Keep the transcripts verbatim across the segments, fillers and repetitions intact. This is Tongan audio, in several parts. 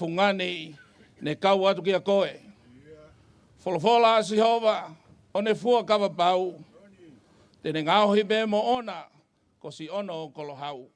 fungani ne kau atu kia koe. Folofola ʻa Sihova ʻo ne fuakava pau, te ne ngaohi pē moʻona ko Siʻono kolohau.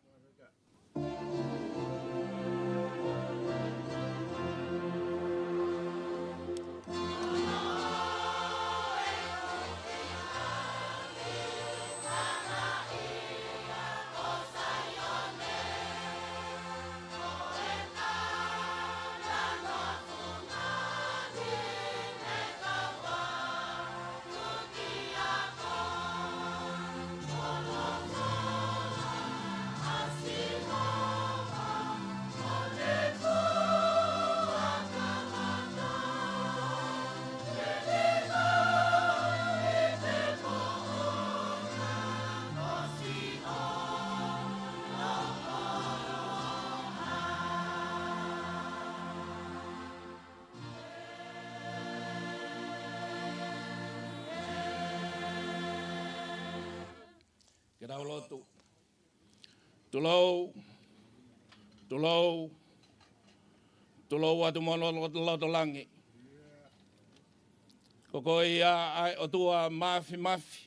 Ke tau lotu. Tulou, tulou, tulou atu mo lo-, lo-, loto langi. Ko koe ia ʻa e ʻOtua Māfimafi.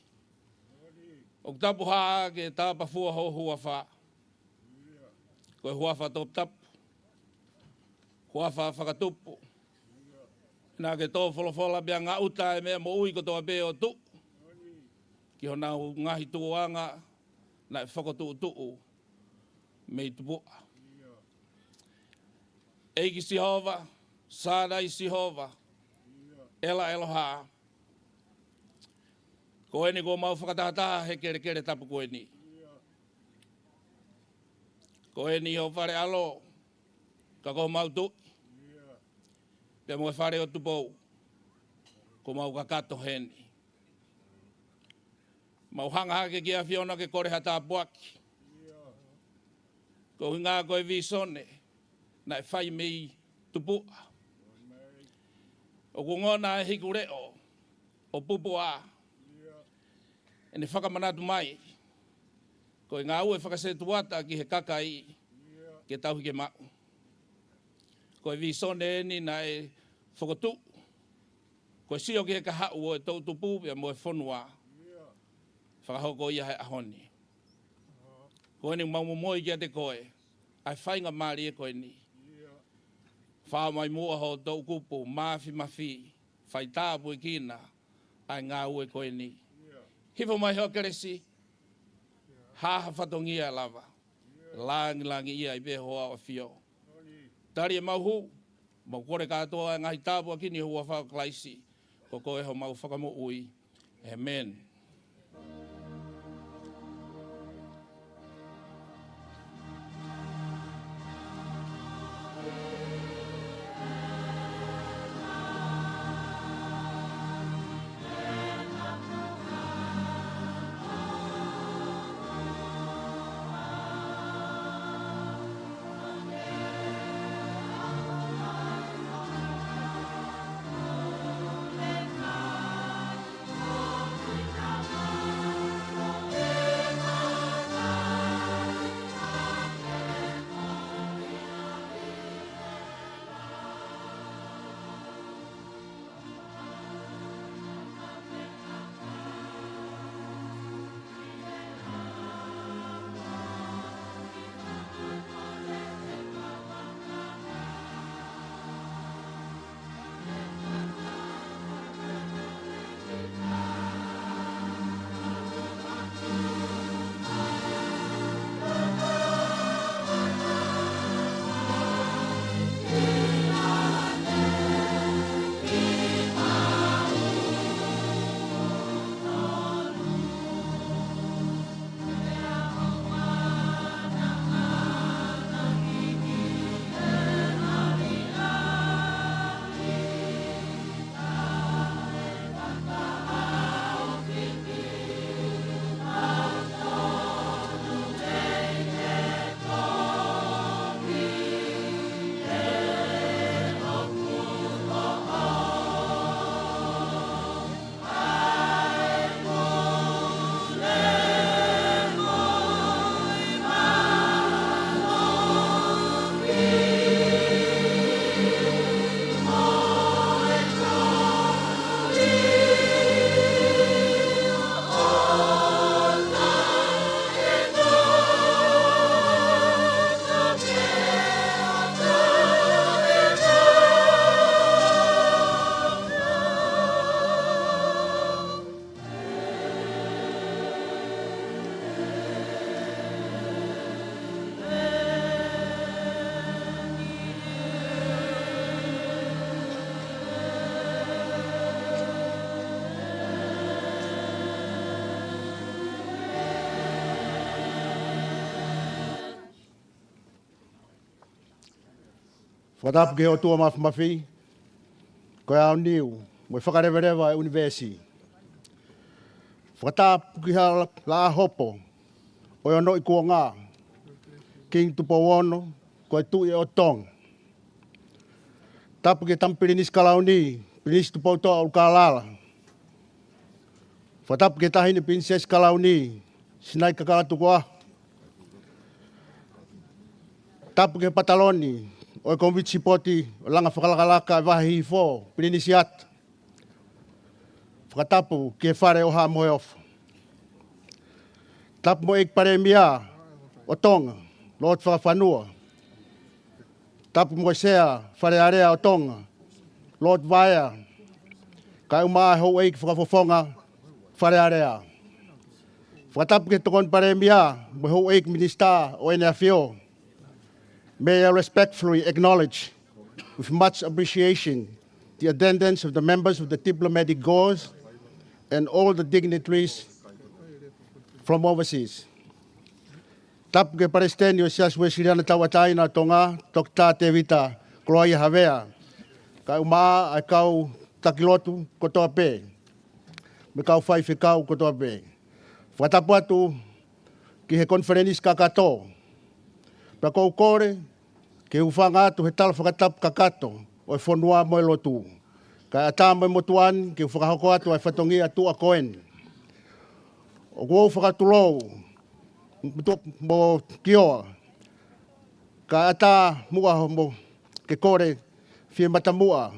ʻOku tapu hā ke tāpafua ho huafa. Ko e huafa toputapu, huafa fakatupu. Naʻa ke tō folofola pea ngaʻuta e meʻa moʻui kotoa pē ʻo tuʻu ki honau ngaahi tuʻuʻanga naʻe fokotuʻutuʻu mei tupuʻa. ʻEiki Sihova, Sānai Sihova, ʻEla ʻEloha, ko eni kuo mau fakatahataha he kelekele tapu ko eni. Ko eni ho fale ʻalo, ka ko homau tuʻi, pea mo e fale ʻo Tupou, kuo mau kakato heni. Mau hanga hake ki he ʻAfiona ke kole ha tāpuaki. Ko e ʻuhinga ko e vīsone naʻe fai mei tupuʻa. ʻOku ongona e hiku leʻo ʻo Pupuʻa ʻene fakamanatu mai ko e ngāue fakasetuata ki he kakai ke tauhi ke maʻu. Ko e vīsone eni naʻe fokotuʻu ko e sio ki he kahaʻu ʻo e toʻutupu pea mo e fonua. Fakahoko ia he ʻaho ni. Ko eni mau momoi kiate koe ʻa e faingamālie ko eni. Fai mai muʻa ho toʻukupu Māfimafi, fai tāpuekina ʻa e ngāue ko eni. Hifo mai ho kelesi, hā ha fatongia ʻe lava, langilangiʻia ai pē ho ʻAfio. Tali ʻemau hū, mau kole kātoa e ngaahi tāpuaki ni ʻi he huafa ʻo Kalaisi, ko koe homau Fakamoʻui. ʻĒmeni. Fakatapu ki he ʻOtua Mafimafi, ko e ʻAoniu mo e Fakaleveleva ʻo e ʻunivēsi. Fakatapu ki he Laʻā hopo ʻo e onoʻi kuonga, Kingi Tupou Ono, ko e Tuʻi ʻo Tonga. Tapu ki he Tama Pilinisi Kalauni, Pilinisi Tupoutoʻa ʻUlukalala. Fakatapu ki he Taʻahine Pilinisesi Kalauni, Sinaikekalatu Tukuʻaho. Tapu ki he Pataloni ʻo e Kōmiti Sipoti ʻo e Langa Fakalakalaka ʻa e Vahe Hihifo, Pilinisi Ata. Fakatapu ki he Fale ʻo Haʻa Moheofo. Tapu mo e ʻEiki Palēmia ʻo Tonga, Lord Fakafanua. Tapu mo e Sea Fale Alea ʻo Tonga, Lord Vaea, kae ʻumaʻā ʻa e houʻeiki fakafofonga Fale Alea. Fakatapu ki he Tokoni Palēmia mo e houʻeiki Minisitā ʻo ʻEne ʻAfio. May I respectfully acknowledge with much appreciation the attendance of the members of the diplomatic corps and all the dignitaries from overseas. Tapu ki he Palesiteni ʻo e Siasi Uēsiliana Tauʻatāina ʻo Tonga, Toketā Tēvita Koloaʻia Havea, kae ʻumaʻā ʻa e kau taki lotu kotoa pē, mo e kau faifekau kotoa pē. Fakatapu atu ki he konifelenisi kakato. Pea ʻoku ou kole ke u hūfanga atu he tala fakatapu kakato ʻo e fonua mo e lotu, kae ʻatā mo e motuʻa ni ke u fakahoko atu ʻa e fatongia tuʻa ko eni. ʻOku ou fakatulou mo kioa, kae ʻatā muʻa hoʻomo ke kole fie matamuʻa,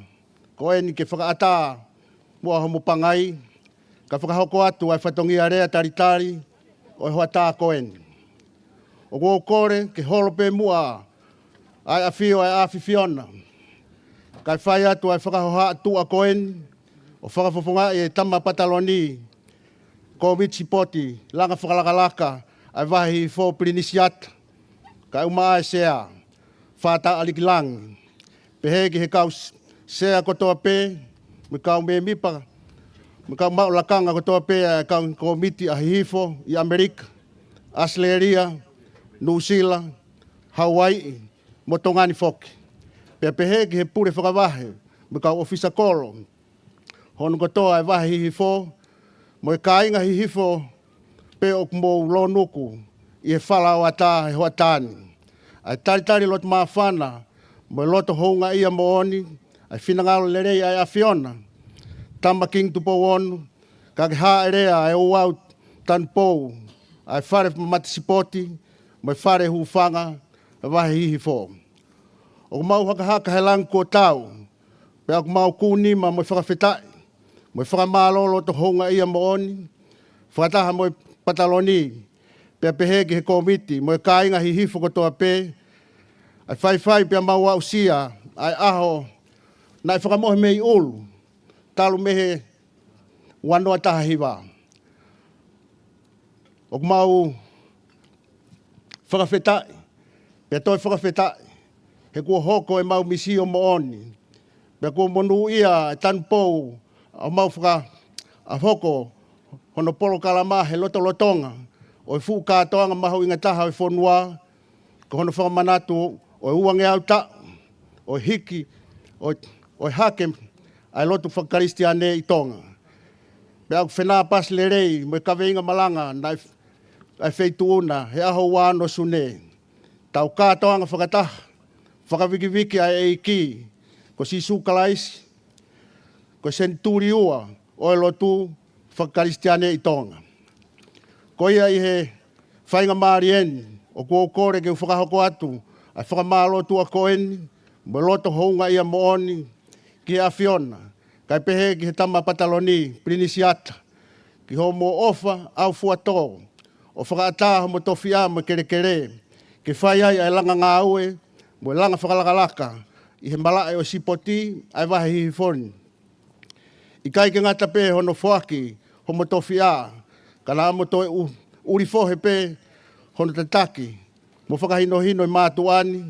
ko eni ke fakaʻatā muʻa hoʻomo pangai, kae fakahoko atu ʻa e fatongia lea talitali ʻo e hoʻatā ko eni. ʻOku ou kole ke holo pē muʻa ʻa e ʻafio ʻa e ʻAfiona, kae fai atu ʻa e fakahohaʻa tuʻa ko eni ʻo fakafofongaʻi ʻe he Tama Pataloni Kōmiti Sipoti Langa Fakalakalaka ʻa e Vahe Hihifo, Pilinisi Ata, kae ʻumaʻā ʻa e Sea, Fātā ʻAliki Langi. Pehē ki he kau s-, Sea kotoa pē, mo e kau mēmipa, mo e kau maʻu lakanga kotoa pē ʻa e kau kōmiti ʻa Hihifo ʻi ʻAmelika, ʻAositelēlia, Nuʻusila, Hauaiʻi, mo Tonga ni foki. Pea pehē ki he pule fakavahe, mo e kau ʻōfisa kolo hono kotoa ʻa e Vahe Hihifo, mo e kāinga Hihifo pē ʻoku mou lōnuku ʻi he fala ʻo ʻatā he hoʻatā ni. ʻA e talitali loto māfana mo e loto houngaʻia moʻoni ʻa e finangalo lelei ʻa e ʻAfiona, Tama Kingi Tupou Ono, ka ke hāʻelea ʻa e ouau tanupou ʻa e Fale Mamata Sipoti mo e Fale Hūfanga ʻa e Vahe Hihifo. ʻOku mau hakahaka he langi kuo tau, pea ʻoku mau kūnima mo e fakafetaʻi mo e fakamālō loto houngaʻia moʻoni, fakataha mo e Pataloni, pea pehē ki he kōmiti mo e kāinga Hihifo kotoa pē, ʻa e faifai pea mau aʻusia ʻa e ʻaho naʻe fakamohe mei ʻulu, talu mei he ua noa taha hiva. ʻOku mau fakafetaʻi, pea toe fakafetaʻi, he kuo hoko ʻemau misi ʻo moʻoni, pea kuo monūʻia ʻa e tanupou ʻa homau faka-, ʻa hoko hono polokalama he lotolotonga ʻo e fuʻu kātoanga mahuʻinga taha ʻo e fonua, ko hono fakamanatu ʻo e uangeau taʻu ʻo e hiki, ʻo, ʻo e hake ʻa e lotu fakakalisitiane ʻi Tonga. Pea ʻoku fenāpasi lelei mo e kaveinga malanga naʻe, ʻa e feituʻu na he ʻaho ua ono Sune. Tau kātoanga fakataha, fakavikiviki ʻa e ʻEiki ko Sīsū Kalaisi, ko e senituli ua ʻo e lotu fakakalisitiane ʻi Tonga. Ko ia ʻi he faingamālie ni, ʻoku ou kole ke u fakahoko atu ʻa e fakamālō tuʻa ko eni mo e loto houngaʻia moʻoni ki he ʻAfiona, kae pehē ki he Tama Pataloni, Pilinisi Ata, ki hoʻomo ʻofa ʻaufuatō ʻo fakaʻatā homo tofiʻa mo e kelekele ke fai ai ʻa e langa ngāue mo e langa fakalakalaka ʻi he malaʻe ʻo e sipoti ʻa e Vahe Hihifo ni. ʻIkai ke ngata pē hono foaki homo tofiʻa, ka naʻa mo toe ʻu-, ʻuli fohe pē hono tataki mo fakahinohino ʻa e mātuʻa ni,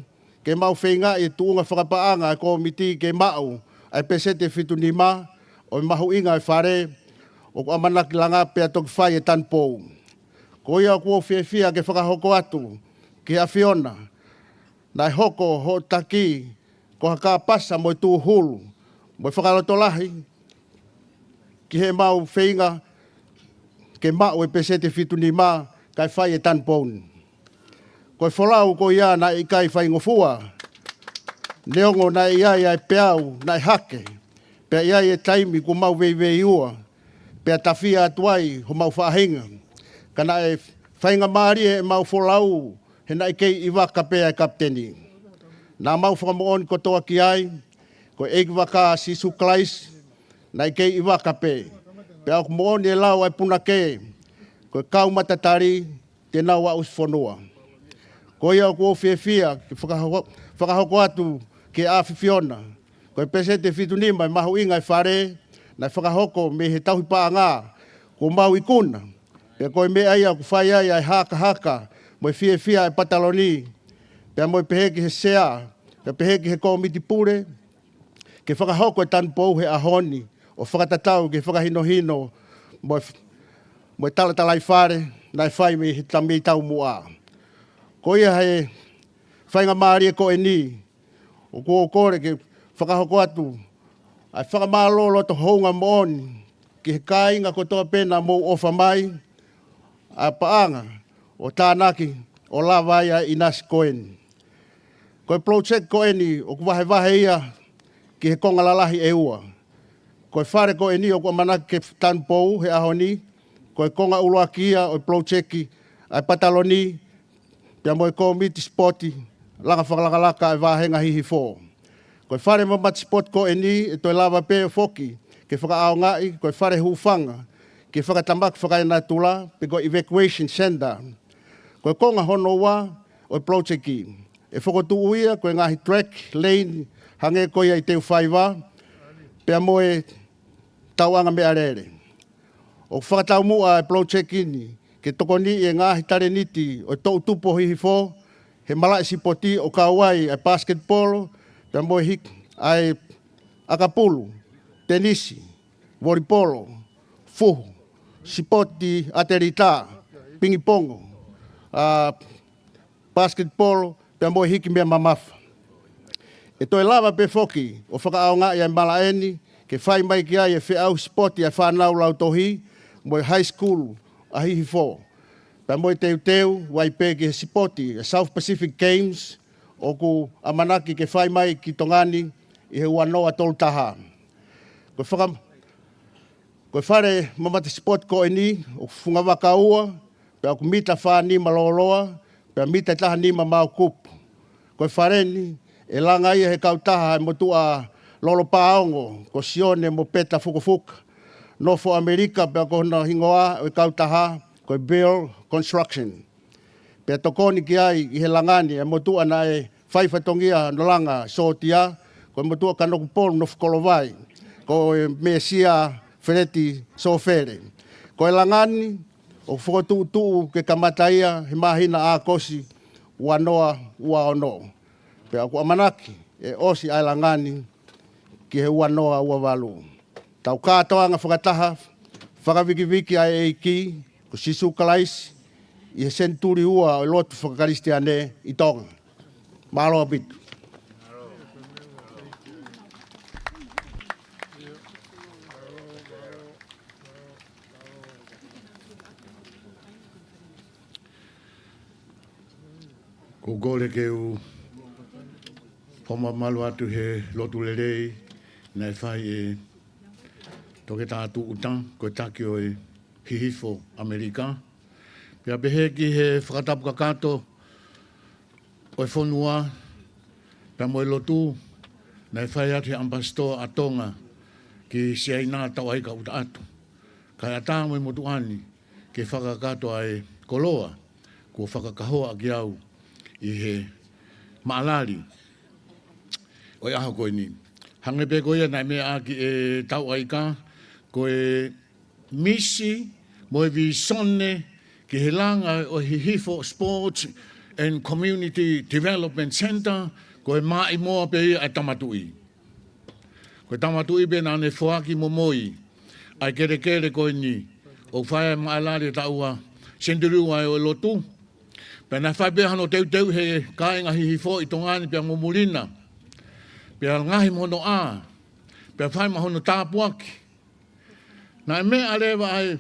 ke mau feingaʻi e tuʻunga fakapaʻanga ʻa e kōmiti ke maʻu ʻa e pēseti ʻe fitu nima ʻo e mahuʻinga ʻo e fale ʻoku ʻamanaki langa pea toki fai e tanupou. Ko ia ʻoku ou fiefia ke fakahoko atu ki he ʻAfiona, naʻe hoko hoʻo taki ko ha kāpasa mo e tūhulu mo e fakalotolahi ki heʻemau feinga ke maʻu e peseti fitu nima kae fai e tanupou ni. Ko e folau ko ia naʻe ʻikai faingofua, neongo naʻe ʻi ai ʻa e peau naʻe hake, pea ʻi ai e taimi kuo mau veiveiua, pea tafia atu ai homau faʻahinga. Ka naʻe faingamālie ʻemau folau he naʻe kei ʻi vaka pē ʻa e kapiteni. Naʻa mau fakamoʻoni kotoa ki ai, ko e ʻeikivaka Sīsū Kalaisi naʻe kei ʻi vaka pē. Pea ʻoku moʻoni e lau ʻa e punake, ko e kau matatali te nau aʻusi fonua. Ko ia ʻoku ou fiefia ke fakahoko, fakahoko atu ki he ʻAfiona, ko e peseti fitu nima e mahuʻinga e fale naʻe fakahoko mei he tauhi paʻanga kuo mau ikuna. Pea ko e meʻa ia ʻoku fai ai ʻa e hakahaka mo e fiefia e pataloni, pea mo e pehē ki he sea, pea pehē ki he kōmiti pule, ke fakahoko e tanupou he ʻaho ni, ʻo fakatatau ki he fakahinohino mo e, mo e talatalaifale naʻe fai mei he ta-, mei taumuʻa. Ko ia he faingamālie ko eni, ʻoku ou kole ke fakahoko atu ʻa e fakamālō loto houngaʻia moʻoni ki he kāinga kotoa pē naʻa mou ʻofa mai ʻa e paʻanga ʻo tānaki ʻo lava ai ʻa e ʻinasi ko eni. Ko e project ko eni ʻoku vahevahe ia ki he konga lalahi ʻe ua. Ko e fale ko eni ʻoku ʻamanaki ke tanupou he ʻaho ni, ko e konga ʻuluaki ia ʻo e project ʻa e pataloni, pea mo e kōmiti sipoti langa fakalakalaka ʻa e vāhenga Hihifo. Ko e fale mamata sipoti ko eni ʻe toe lava pē foki ke fakaʻaongaʻi ko e fale hūfanga ki he fakatamaki fakaenatula pe ko e evacuation center. Ko e konga hono ua ʻo e project ʻe fokotuʻu ia ko e ngaahi track lane hangē ko ia ʻi Teufaiva, pea mo e tauʻanga meʻalele. ʻOku fakataumuʻa e project ni ke tokoniʻi e ngaahi talēniti ʻo e toʻutupu ʻo Hihifo he malaʻe sipoti ʻo kau ai ʻa e pasiketipolo, pea mo e hiki, ʻa e ʻakapulu, tenisi, volipolo, fuhu, sipoti ʻatelita, pingipongo, ʻa, pasiketipolo, pea mo e hiki meʻa mamafa. ʻE toe lava pē foki ʻo fakaʻaongaʻi ʻa e malaʻe ni ke fai mai ki ai e feʻauhi sipoti ʻa e fānau lautohi mo e high school ʻa Hihifo. Pea mo e teuteu ai pē ki he sipoti ʻa e South Pacific Games ʻoku ʻamanaki ke fai mai ki Tonga ni ʻi he ua noa tolu taha. Ko e faka-, ko e fale mamata sipoti ko eni ʻoku fungavaka ua, pea ʻoku mita fā nima lōloa, pea mita taha nima maokupu. Ko e fale ni ʻe langa ia he kautaha ʻa e motuʻa lolo pāongo ko Sione mo Peta Fukofuka, Nofo ʻAmelika, pea ko hona hingoa ʻo e kautaha ko e Bell Construction. Pea tokoni ki ai ʻi he langa ni ʻa e motuʻa naʻe fai fatongia hono langa sōtia, ko e motuʻa Kanokupolu Nofokolovai, ko e Mīsaia Feleti Sofele. Ko e langa ni ʻoku fokotuʻutuʻu ke kamata ia he māhina ʻAokosi ua noa ua ono. Pea ʻoku ʻamanaki ʻe ʻosi ʻa e langa ni ki he ua noa ua valu. Tau kātoanga fakataha, fakavikiviki ʻa e ʻEiki ko Sīsū Kalaisi ʻi he senituli ua ʻo e lotu fakakalisitiane ʻi Tonga. Mālō ʻaupito. Ko u kole ke u fakamamalu atu he lotu lelei naʻe fai ʻe Toketā Tūʻuta, ko e taki ʻo e Hihifo ʻAmelika. Pea pehē ki he fakatapu kakato ʻo e fonua, pea mo e lotu naʻe fai atu he ʻamipasitoa ʻa Tonga ki Siaina tauʻaika ʻoku taʻatu. Kae ʻatā mo e motuʻa ni ke fakakakato ʻa e koloa kuo fakakahoa ʻaki au ʻi he maʻalali ʻo e ʻaho ko eni. Hangē pē ko ia naʻe meʻa ʻaki ʻe Tauʻaika, ko e misi mo e vīsone ki he langa ʻo e Hihifo Sports and Community Development Centre, ko e maʻimoa pē ia ʻa e Tama Tuʻi. Ko e Tama Tuʻi pē naʻa ne foaki mo moi ʻa e kelekele ko eni ʻoku fai ai e maʻalali ʻo e taʻu ua senituli ua ʻo e lotu. Pea naʻe fai pē hano teuteu he kāinga Hihifo ʻi Tonga ni pea mo muli na. pea ngaohi mo hono ʻā, pea fai mo hono tāpuaki. Naʻe meʻa leva ʻa e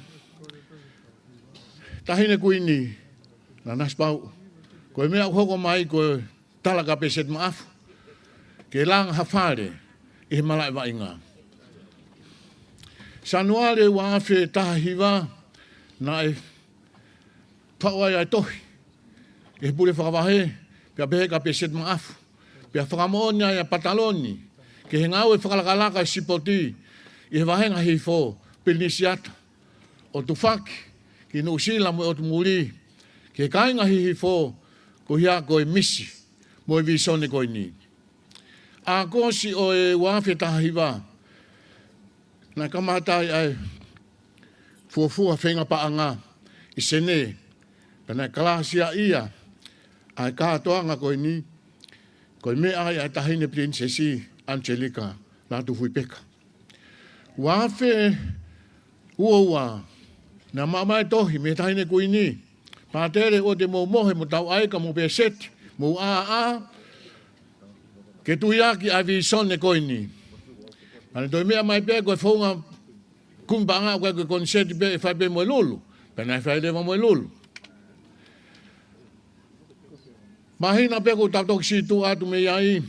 Taʻahine Kuini, Nanasipauʻu, ko e meʻa ʻoku hoko mai ko e tala kia Pēseti Maʻafu ke langa ha fale ʻi he malaʻe vaʻinga. Sānuali ua afe taha hiva, naʻe faʻu ai ʻa e tohi ʻe he pule fakavahe, pea pehē kia Pēseti Maʻafu, pea fakamoʻoni ai ʻa Pataloni ki he ngāue fakalakalaka ʻa e sipoti ʻi he vahenga Hihifo, Pilinisiata, ʻo tufaki ki Nuʻusila mo e ʻotu muli, ki he kāinga Hihifo, ko ia ko e misi mo e vīsone ko eni. ʻAokosi ʻo e ua afe taha hiva, naʻe kamata ai ʻa e fuofua feinga paʻanga ʻi Senē, pea naʻe kalāsiaʻia ʻa e kātoanga ko eni, ko e meʻa ai ʻa e Taʻahine Pilinisesi ʻAnitelika Lātūfuipeka. Ua afe ua ua, naʻe maʻu mai e tohi mei he Taʻahine Kuini, Pātele, ʻoua te mou mohe mo Tauʻaika mo Pēseti, mou ʻāʻā ke tuiaki ʻa e vīsone ko eni. Pea ne toe meʻa mai pē ko e founga kumi paʻanga ʻoku ʻikai ko e koniseti pē, ʻe fai pē mo e lulu. Pea naʻe fai leva mo e lulu. Māhina pē kuo tau toki sītuʻa atu mei ai,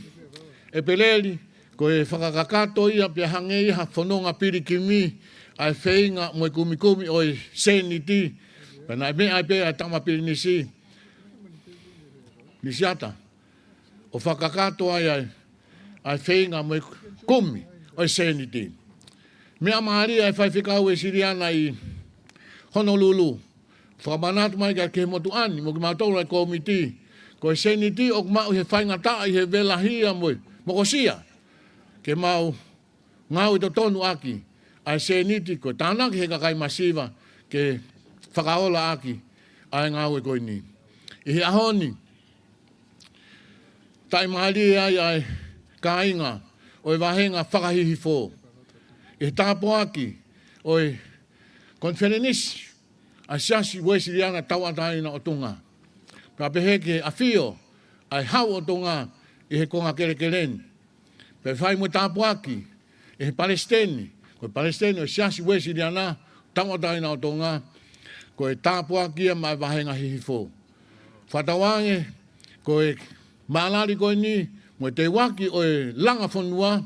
ʻEpeleli, ko e fakakakato ia pea hangē ia ha fononga pilikimi ʻa e feinga mo e kumikumi ʻo e sēniti. Pea naʻe meʻa ai pē ʻa e tama pilinisi, Nisiata, ʻo fakakakato ai ʻa e, ʻa e feinga mo e kumi ʻo e sēniti. Meʻa mālie ʻa e faifekau Uēsiliana ʻi Honolulu, fakamanatu mai kia, ki he motuʻa ni mo kimautolu ʻa e kōmiti, ko e sēniti ʻoku maʻu ʻi he faingataʻa ʻi he velahia mo e mokosia, ke mau ngāue totonu ʻaki ʻa e sēniti, ko e tānaki he kakai masiva ke fakaola ʻaki ʻa e ngāue ko eni. ʻI he ʻaho ni, taʻimālie ai ʻa e kāinga ʻo e vahenga fakahihifo ʻi he tāpuaki ʻo e konifelenisi ʻa e Siasi Uēsiliana Tauʻatāina ʻo Tonga, pea pehē ki he ʻafio ʻa e Hau ʻo Tonga ʻi he konga kelekele ni. Pea fai mo e tāpuaki ʻe he palesiteni, ko e palesiteni ʻo e Siasi Uēsiliana Tauʻatāina ʻo Tonga, ko e tāpuaki ia maʻa e vahenga Hihifo. Fakatauange ko e mālali ko eni mo e teuaki ʻo e langa fonua,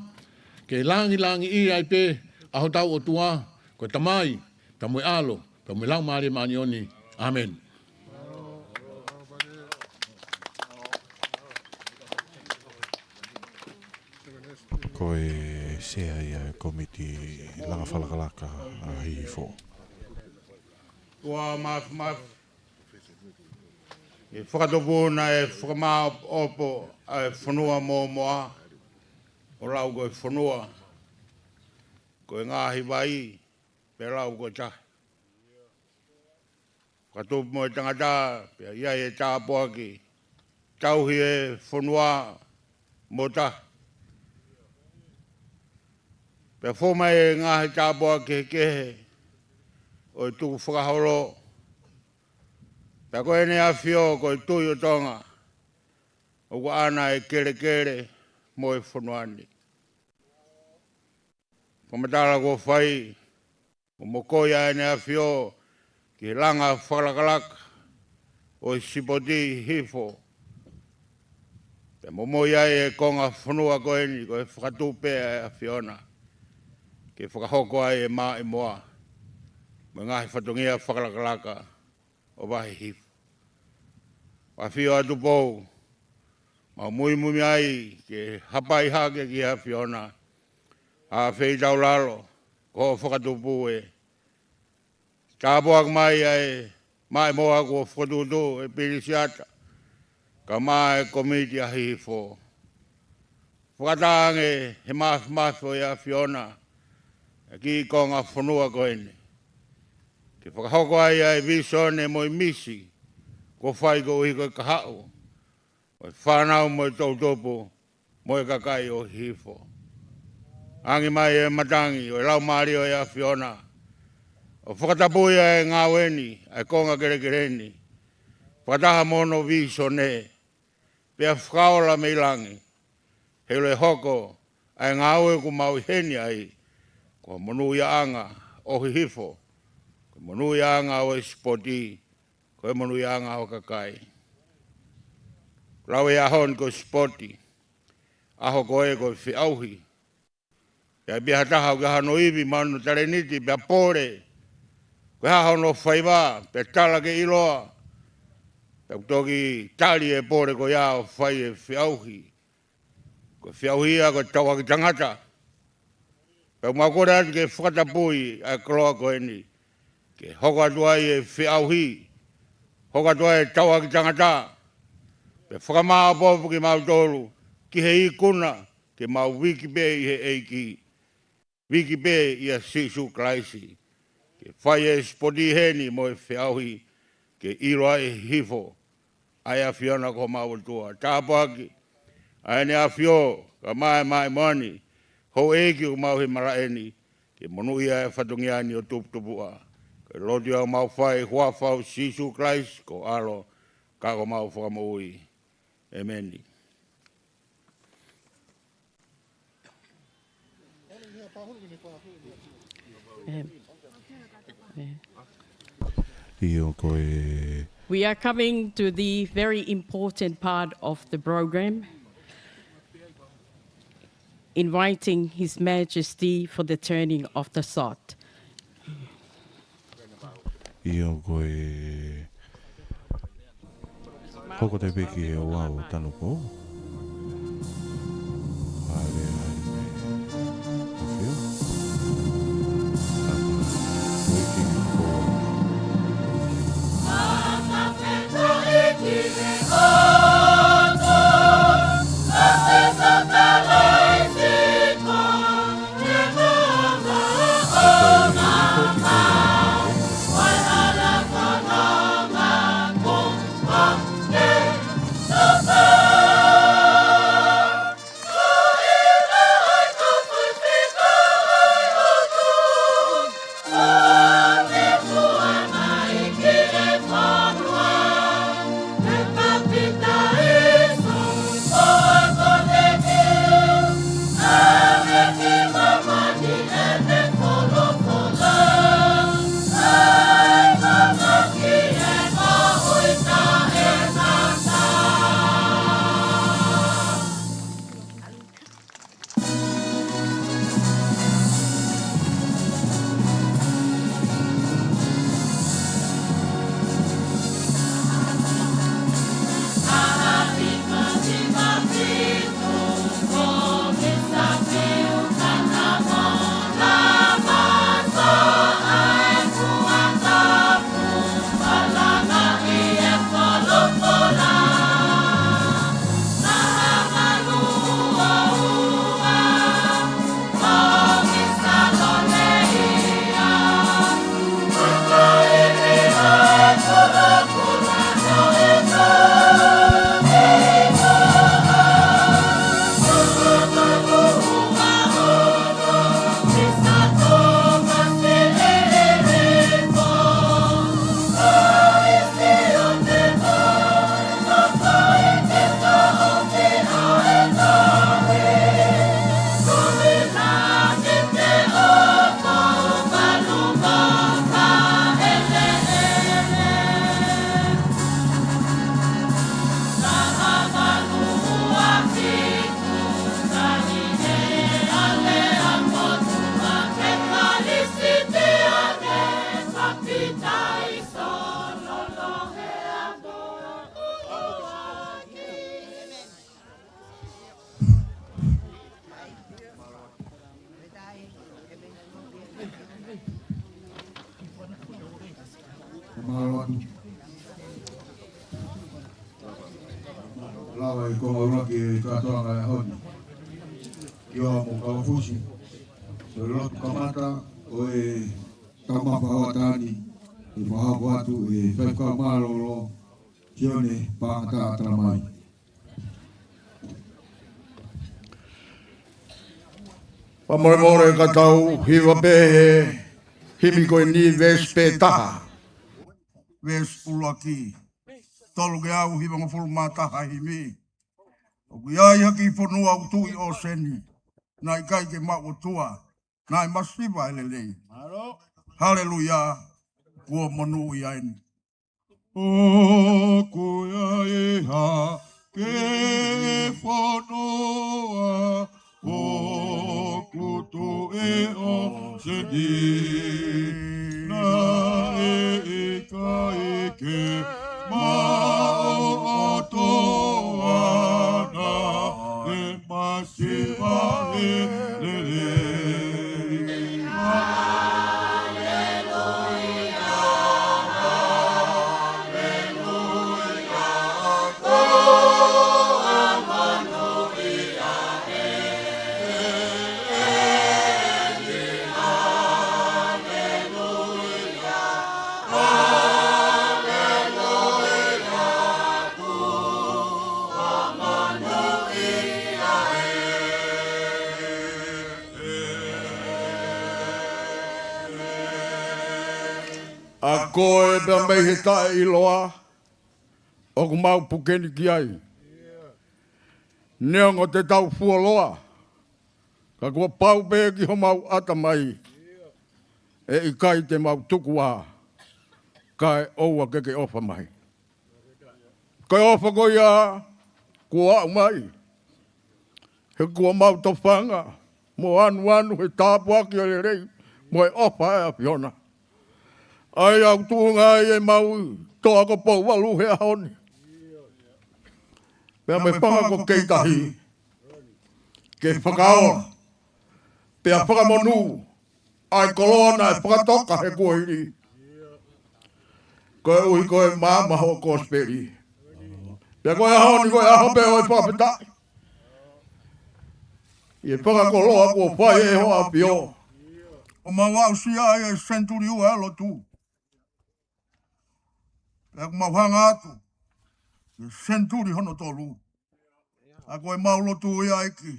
ke langilangiʻia ai pē ʻa hotau ʻOtua, ko e Tamai, pea mo e ʻAlo, pea mo e Laumālie Māʻoniʻoni. ʻĀmeni. Ko e sea ia e kōmiti langa fakalakalaka ʻa Hihifo. Ua mafimafi e fakatupu naʻe fakamāʻopoʻopo ʻa e fonua mōmoa, ʻo lau ko e fonua, ko e ngaahi vai, pea lau ko e tahi. Fakatupu mo e tangata, pea ʻi ai e tāpuaki, tauhi e fonua mo tahi. Pea fou mai e ngaahi tāpuaki kehekehe ʻo e tukufakaholo. Pea ko ʻEne ʻAfio ko e Tuʻi ʻo Tonga, ʻoku ʻaʻana e kelekele mo e fonua ni. Fakamatala kuo fai, ʻo mokoi ʻa ʻEne ʻAfio ki he langa fakalakalaka ʻo e sipoti Hihifo. Pea momoi ai e konga fonua ko eni, ko e fakatupu ʻa e ʻAfiona, ke fakahoko ai e maʻimoa mo e ngaahi fatongia fakalakalaka ʻo Vahe Hihifo. ʻAfio ʻa Tupou, mau muimui ai ke hapai hake ki he ʻAfiona, ʻa e feitaulalo, ko e fakatupu ē. Tāpuaki mai ʻa e maʻimoa kuo fakatuʻutuʻu ʻe Pilinisiata, kae ʻumaʻā e kōmiti ʻa Hihifo. Fakatauange he mafimafi ʻo e ʻAfiona ʻa e kiʻi konga fonua ko eni, ke fakahoko ai ʻa e vīsone mo e misi kuo fai koeʻuhi ko e kahaʻu ʻo e fānau mo e toʻutupu mo e kakai ʻo Hihifo. Angi mai e matangi ʻo e Laumālie ʻo e ʻAfiona ʻo fakatapui ʻa e ngāue ni, ʻa e konga kelekele ni, fakataha mo hono vīsone, pea fakaola mei langi, heiʻilo ʻe hoko ʻa e ngāue ʻoku mau ʻi heni ai, ko e monūʻiaʻanga ʻo Hihifo, ko e monūʻiaʻanga ʻo e sipoti, ko e monūʻiaʻanga ʻo e kakai. Lau e ʻaho ni ko e sipoti, ʻaho ko ē ko e feʻauhi. ʻIkai pē ha taha ʻoku ʻi ai hano ivi mo hono talēniti pea pole, ko e hā hono faiva, pea tala ke ʻiloa, pea ʻoku toki tali e pole ko ia ʻo fai e feʻauhi. Ko e feʻauhi ia ko e tauʻaki tangata. Pea ʻoku mau kole atu ke fakatapui ʻa e koloa ko eni, ke hoko atu ai e feʻauhi, hoko atu ai e tauʻaki tangata, pea fakamāʻopoʻopo kimautolu ki he ikuna, ke mau viki pē ʻi he ʻEiki, viki pē ʻia Sīsū Kalaisi, ke fai e sipoti heni mo e feʻauhi, ke ʻilo ai ʻe Hihifo ʻa e ʻAfiona ko homau ʻOtua. Tāpuaki ʻa ʻEne ʻAfio, kae ʻumaʻā e māʻimoa ni, houʻeiki ʻoku mau ʻi he malaʻe ni, ke monūʻia e fatongia ni ʻo tuputupuʻa. Ko e lotu ia ʻoku mau fai ʻi he huafa ʻo Sīsū Kalaisi ko ho ʻAlo, ka ko homau Fakamoʻui. ʻĒmeni. ʻIo, ko e We are coming to the very important part of the program, inviting His Majesty for the turning of the sod. ʻIo, ko e hoko atu pē ki he ouau ʻo Tanupou. Hale ai pē. ʻAfio. Waiting for Mālō atu. Lava e konga ʻuluaki e kātoanga e ʻaho ni. ʻIo, mou kau fusi. Ko e lotu kamata ʻo e taumafa hoʻatā ni, ʻe fakahoko atu ʻe he faifekau mālōlō, Sione Pangataʻa Talamai. Fakamolemole ka tau hiva pē he himi ko eni, veesi pē taha. Veesi ʻuluaki. Tolu ngeau hivangofulu mā taha himi. ʻOku ʻi ai ha kiʻi fonua ʻoku tuʻu ʻi ʻōseni. naʻe ʻikai ke maʻu ʻOtua, naʻe masiva e lelei. Haleluia, kuo monūʻia eni. ʻOku ʻi ai ha ke fonua, ʻoku tuʻu ʻo seni. Naʻe ʻikai ke maʻu ʻOtua, naʻe masiva e lelei. ʻA koe pea mei he taʻeʻiloa, ʻoku mau puke ni ki ai. Neongo te tau fuoloa, ka kuo pau pē ki homau ʻatamai, ʻe ʻikai te mau tuku ā, kae ʻoua ke ke ʻofa mai. Ko e ʻofa ko ia kuo aʻu mai, he kuo mau tofanga mo anuanu he tāpuaki ʻo e lelei mo e ʻofa ʻa e ʻAfiona. ʻA ia ʻoku tuʻunga ai ʻemau toa ko Pouvalu he ʻaho ni. Pea mo e fanga ko Keitahi, ke fakaola pea fakamonū ʻa e koloa naʻe fakatoka he kuohili. Koeʻuhi ko e maama hoʻo kosipeli. Pea ko e ʻaho ni ko e ʻaho pē ʻo e fakafetaʻi ʻi he fakakoloa kuo fai ʻe hoʻo ʻAfio. ʻO mau aʻusia ai e senituli ua ʻo e lotu. Pea ʻoku mau hanga atu ki he senituli hono tolu. ʻA ko e mau lotu ia ʻEiki,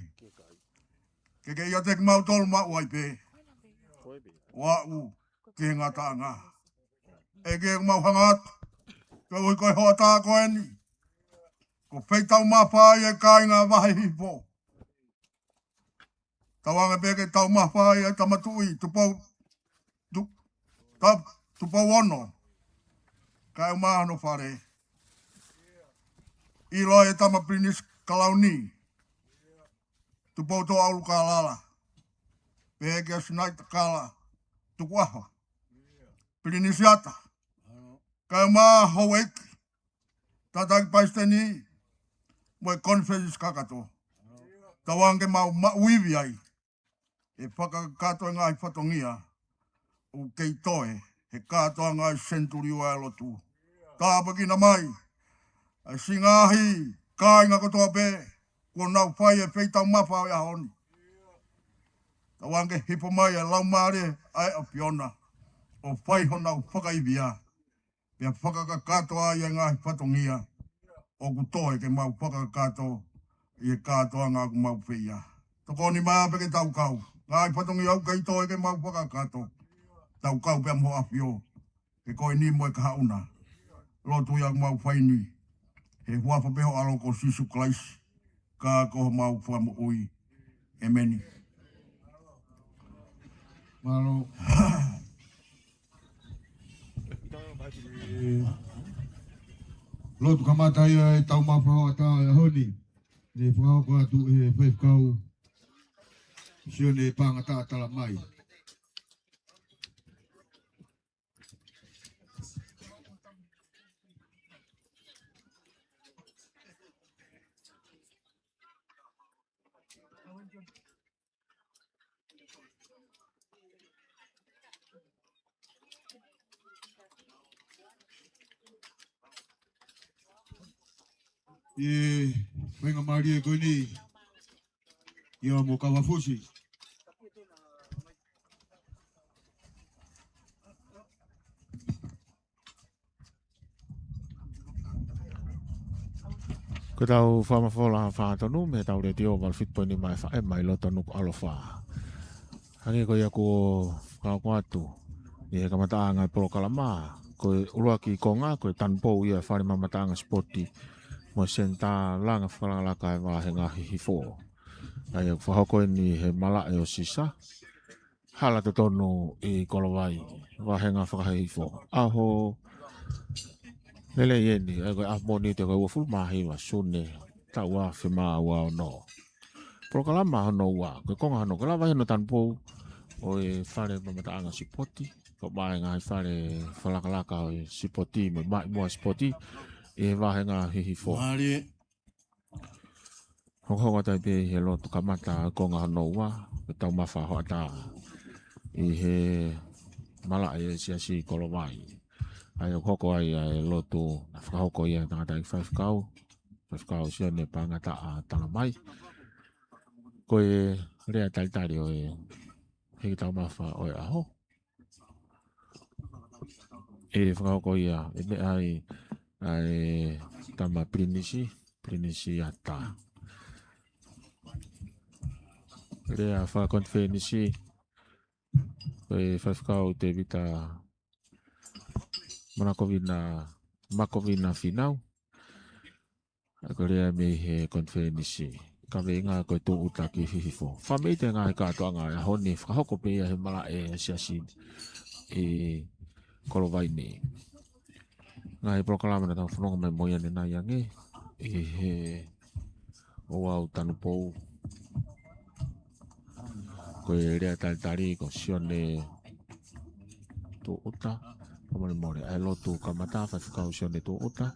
ke ke ʻiate kimautolu maʻu ai pē ʻo aʻu ki he ngataʻanga. ʻEiki, ʻoku mau hanga atu, koeʻuhi ko e hoʻatā ko eni, ko e feitaumafa ia e kāinga Vahe Hihifo. Tauange pē ke taumafa ia e Tama Tuʻi, Tupou, Tu-, Ta-, Tupou Ono, kae ʻumaʻā hono fale. ʻIlo e Tama Pilinisi Kalauni, Tupoutoʻa ʻUlukalala, pehē kia Sinaitakala Tukuʻaho, Pilinisi Ata, kae ʻumaʻā houʻeiki, Tataki Palesiteni, mo e konifelenisi kakato. Tauange ke mau maʻu ivi ai e fakakakato e ngaahi fatongia ʻoku kei toe he kātoanga e senituli ua e lotu. Tāpuekina mai ʻa e siʻi ngaahi kāinga kotoa pē kuo nau fai e feitaumafa ʻo e ʻaho ni. Tauange ke hifo mai e Laumālie ʻa e ʻAfiona ʻo fai honau fakaivia, pea fakakakato ai e ngaahi fatongia ʻoku toe ke mau fakakakato ʻi he kātoanga ʻoku mau fai ai. Tokoni mai pē ke tau kau. Ngaahi fatongia ʻoku kei toe ke mau fakakakato, tau kau pea mo e ʻAfio, he ko eni mo e kahaʻu na. Lotu ia ʻoku mau fai ni he huafa pē ho ʻAlo ko Sīsū Kalaisi, ka ko homau Fakamoʻui. ʻEmeni. Mālō. Lotu kamata ia e taumafa hoʻatā e ʻaho ni, ne fakahoko atu ʻe he faifekau Sione Pangataʻa Talamai. ʻI he faingamālie ko eni, ia mo Kavafusi. Ko ʻetau fakamafola fātonu mei heʻetau letiō valu fitu poini nima F M ʻi loto Nukuʻalofa. Hangē ko ia kuo fakahoko atu ʻi he kamataʻanga e polokalama, ko e ʻuluaki konga, ko e tanupou ia e fale mamataʻanga sipoti mo e senitā langa fakalakalaka e Vahe Hihifo. ʻA ia ʻoku fakahoko eni he malaʻe ʻo Sisa, Hala Totonu ʻi Kolovai, vāhenga fakahihifo. ʻAho lelei eni, ʻa ia ko e ʻaho Mōnite ko e uofulu mā hiva Sune, taʻu ua afe mā ua ono. Polokalama hono ua, ko e konga hono, ko e lava hono tanupou ʻo e fale mamataʻanga sipoti, ko e maʻu e ngaahi fale fakalakalaka ʻo e sipoti, mo e maʻimoa sipoti, ʻi he vāhenga hihifo. Mālie. Hokohoko atu ai pē ʻi he lotu kamata konga hono ua, ʻe taumafa hoʻatā ʻi he malaʻe ʻo e siasi Kolovai. ʻA ia ʻoku hoko ai ʻa e lotu naʻe fakahoko ia ʻe he tangataʻeiki faifekau, Faifekau Sione Pangataʻa Talamai. Ko e lea talitali ʻo e hiki taumafa ʻo e ʻaho. ʻE fakahoko ia ʻe meʻa ai ʻa e tama Pilinisi, Pilinisiata. Lea fakakonifelenisi, ko e Faifekau Tēvita Manakovina, Makovina Finau. ʻA ia ko e lea mei he konifelenisi. Kaveinga ko e tūʻuta ki hihifo. Fakameʻite ngaahi kātoanga ʻo e ʻaho ni, fakahoko pē ia he malaʻe ʻo e siasi ʻi Kolovai ni. Ngaahi polokalama naʻa tau fononga mai mo ia ʻanenai ange ʻi he ouau tanupou. Ko e lea talitali ko Sione Tuʻuta, fakamolemole, ʻa e lotu kamata, Faifekau Sione Tuʻuta.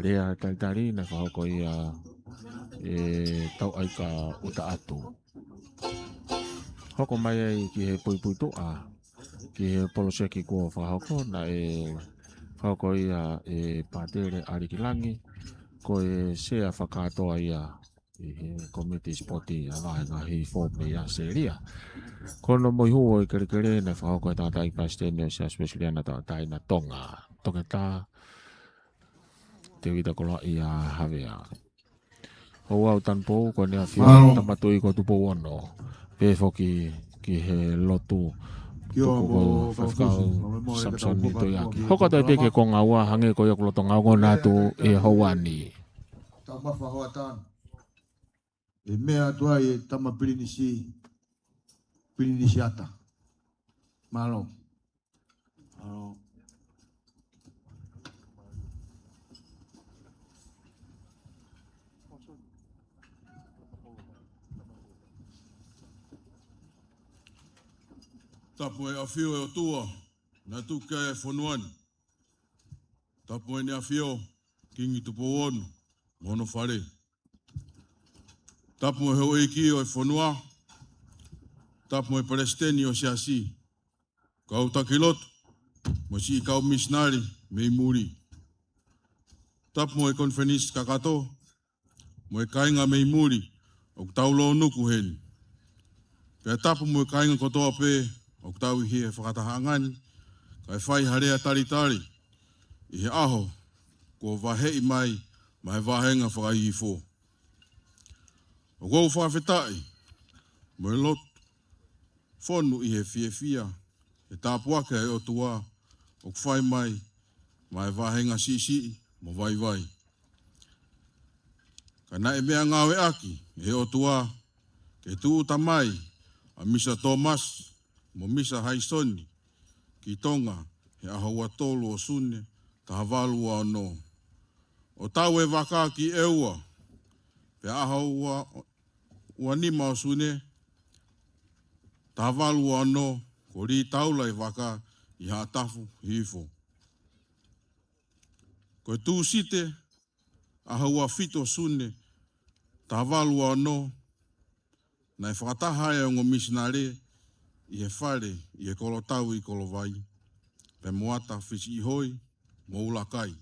Lea talitali naʻe fakahoko ia ʻe Tauʻaika ʻUtaʻatu. Hoko mai ai ki he puipuituʻa, ki he poloseki kuo fakahoko, naʻe fakahoko ia ʻe Pātele ʻAlikilangi, ko e sea fakakātoa ia ʻi he komiti sipoti ʻa e vāhenga hihifo mei ʻAositelēlia. Ko hono moihū ʻo e kelekele naʻe fakahoko ʻe he tangataʻeiki palesiteni ʻo e Siasi Uēsiliana Tauʻatāina Tonga, Toketā Tēvita Koloaʻia Havea. Ouau tanupou ko ʻEne ʻAfio, Mālō. Tama Tuʻi ko Tupou Ono, pehē foki ki he lotu, Kia ora, tuku ko mo Faifekau Fakafusi, mo e mo e Samisoni Tuiaki. Hoko atu ai pē ki he konga ua, hangē ko ia ʻoku lolotonga ongona atu ʻi he houa ni. Taumafa hoʻatā. ʻE meʻa atu ai ʻe tama Pilinisi, Pilinisiata. Mālō. Mālō. Tapu mo e ʻafio ʻo e ʻOtua naʻe tuku ki ai e fonua ni. Tapu mo ʻEne ʻAfio Kingi Tupou Ono mo hono fale. Tapu mo e houʻeiki ʻo e fonua. Tapu mo e palesiteni ʻo e siasi, kau taki lotu, mo e siʻi kau misinale mei muli. Tapu mo e konifelenisi kakato, mo e kāinga mei muli ʻoku tau lōnuku heni. Pea tapu mo e kāinga kotoa pē ʻoku tau ʻi he fakatahaʻanga ni, kae fai ha lea talitali ʻi he ʻaho kuo vaheʻi mai maʻa e vāhenga fakahihifo. ʻOku ou fakafetaʻi mo e lotu fonu ʻi he fiefia he tāpuaki ʻa e ʻOtua ʻoku fai mai maʻa e vāhenga siʻisiʻi mo vaivai. Ka naʻe meʻangāueʻaki ʻe he ʻOtua ke tūʻuta mai ʻa Misa Tōmasi mo Misa Haisoni ki Tonga he ʻaho ua tolu ʻo Sune, taha valu ua ono, ʻo tau e vaka ki ʻEua. Pea ʻaho ua, ua nima ʻo Sune, taha valu ua ono, kuo lī taula e vaka ʻi Haʻatafu Hihifo. Ko e Tūsite, ʻaho ua fitu ʻo Sune, taha valu ua ono, naʻe fakataha ai e ongo misinale ʻi he fale ʻi he Kolotau ʻi Kolovai, pea mo ʻAta Fisiʻihoi mo ʻUlakai.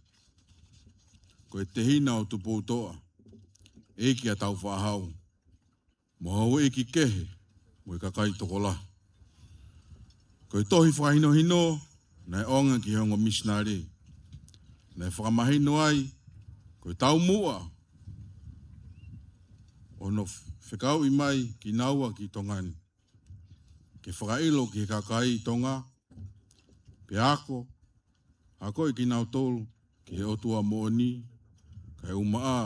Ko e tehina ʻo Tupoutoʻa, ʻEiki ʻa Taufaʻāhau, mo e houʻeiki kehe mo e kakai tokolahi. Ko e tohi fakahinohino naʻe ʻoange ki he ongo misinale, naʻe fakamahino ai ko e taumuʻa ʻo hono fekauʻi mai kinaua ki Tonga ni, ke fakaʻilo ki he kakai Tonga, pea ako, akoʻi kinautolu ki he ʻOtua moʻoni, kae ʻumaʻā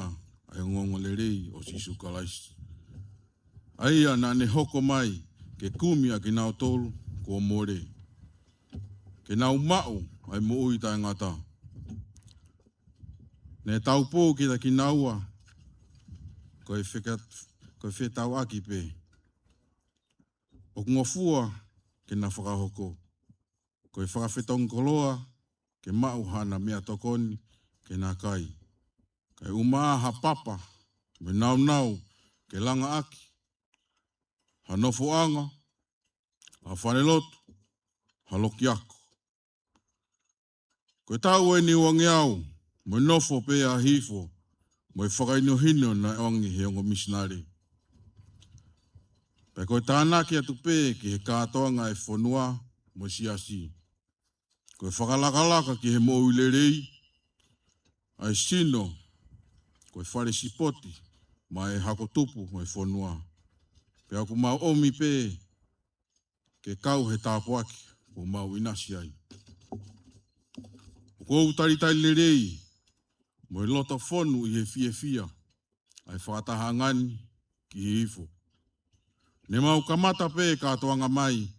ʻa e ongoongolelei ʻo Sīsū Kalaisi. ʻa ia naʻa ne hoko mai ke kumi ʻa kinautolu kuo mole, ke nau maʻu ʻa e moʻui taʻengata. Ne taupou kiate kinaua ko e feka-, ko e fetauʻaki pē. ʻOku ngofua ke na fakahoko. Ko e fakafetongi koloa ke maʻu haʻana meʻatokoni ke na kai. Kae ʻumaʻā ha papa mo e naunau ke langa ʻaki ha nofoʻanga, ha falelotu, ha lokiako. Ko e taʻu ʻeni uangeau mo e nofo pē ʻa Hihifo mo e fakahinohino naʻe ʻoange he ongo misinale. Pea ko e tānaki atu pē ki he kātoanga ʻa e fonua mo e siasi. Ko e fakalakalaka ki he moʻui lelei ʻa e sino, ko e fale sipoti mo e hako tupu ʻo e fonua. Pea ʻoku mau ʻomi pē ke kau he tāpuaki kuo mau ʻinasi ai. ʻOku ou talitali lelei mo e loto fonu ʻi he fiefia ʻa e fakatahaʻanga ni ki Hihifo. Ne mau kamata pē kātoanga mai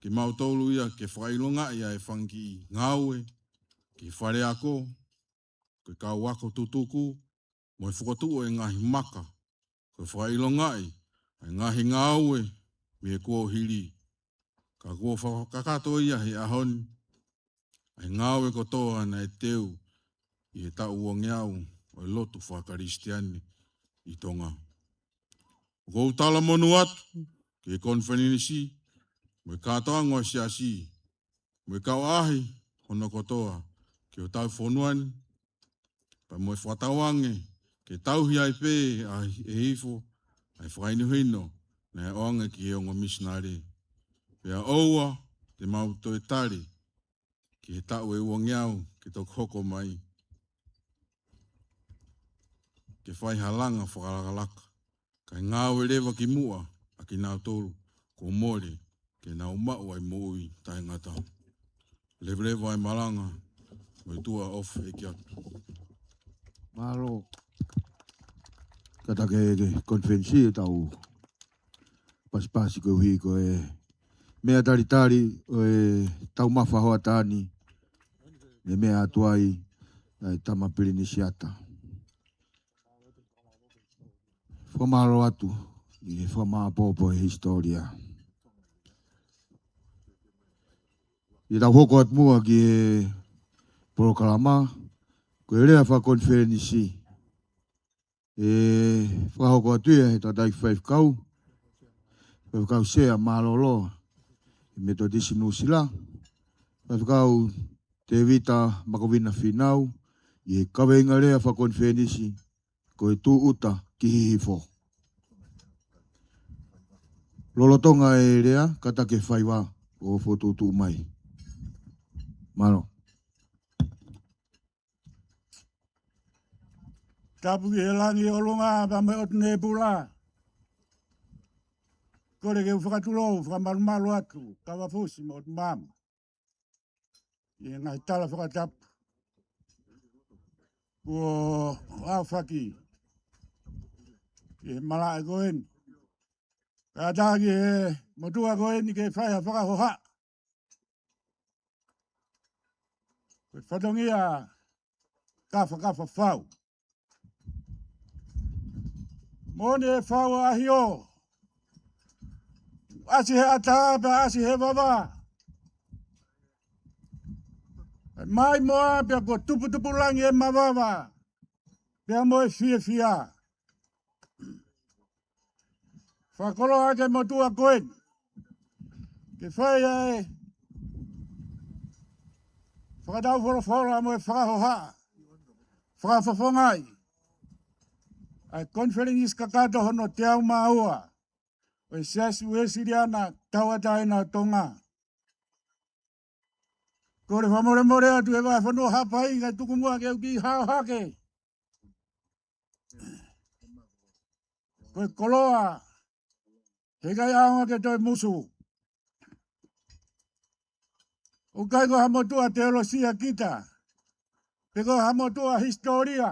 kimautolu ia ke fakaʻilongaʻi ʻa e fanga kiʻi ngāue ki he faleako, ko e kau ako tutuku, mo e fokotuʻu ʻo e ngaahi maka, ko e fakaʻilongaʻi ʻa e ngaahi ngāue mei he kuohili. Ka kuo fakakakato ia he ʻaho ni, ʻa e ngāue kotoa naʻe teu ʻi he taʻu uangeau ʻo e lotu fakakalisitiane ʻi Tonga. ʻOku ou talamonū atu ki he konifelenisi mo e kātoanga ʻo e siasi, mo e kau ʻaʻahi hono kotoa ki hotau fonua ni, pea mo e fakatauange ke tauhi ai pē ʻa Hihifo ʻa e fakahinohino naʻe ʻoange ki he ongo misinale. Pea ʻoua te mau toe tali ki he taʻu ʻe uangeau ke toki hoko mai, ke fai ha langa fakalakalaka, kae ngāue leva ki muʻa ʻa kinautolu kuo mole ke nau maʻu ʻa e moʻui taʻengata. Leveleva ʻa e malanga, mo e tuʻa ʻofa ʻeiki atu. Mālō. Kātaki e konifelenisi ʻetau pasipasi koeʻuhi ko e meʻa talitali ʻo e taumafa hoʻatā ni, ne meʻa atu ai ʻa e Tama Pilinisiata. Fakamālō atu ʻi he fakamāʻopoʻopo e hisitōlia. ʻI heʻetau hoko atu muʻa ki he polokalama, ko e lea fakakonifelenisi ʻe fakahoko atu ia ʻe he tangataʻeiki faifekau, Faifekau Sea Mālōlō ʻi he Metotisi Nuʻusila, Faifekau Tēvita Makovina Fīnau, ʻi he kaveinga lea fakakonifelenisi ko e Tūʻuta ki Hihifo. Lolotonga e lea, kātaki e faiva ʻo fokotuʻutuʻu mai. Mālō. Tapu ki he langi ʻolunga pea mo e ʻotu nepula. Kole ke u fakatulou, fakamalumalu atu, kavafusi mo ʻOtu Māmā, ʻi he ngaahi tala fakatapu kuo aofaki ʻi he malaʻe ko eni. Kātaki e motuʻa ko eni ke fai ha fakahohaʻa. Ko e fatongia kafakafa fau. Moʻoni e fau ʻa ʻAhio. ʻAsi he ʻatā pea ʻasi he vavā. Mai moa pea kuo tuputupulangi e mavava pea mo e fiefia. Fakakoloa ʻaki e motuʻa ko eni ke fai ʻa e fakataufolofola mo e fakahohaʻa, fakafofongaʻi ʻa e konifelenisi kakato hono teau mā ua ʻo e Siasi Uēsiliana Tauʻatāina ʻo Tonga. Kole fakamolemole atu e vahefonua Haʻapai kae tuku muʻa ke u kiʻi hao hake. Ko e koloa, heʻikai ʻaonga ke toe musu. ʻOku ʻikai ko ha motuʻa teolosia kita, pe ko ha motuʻa hisitōlia.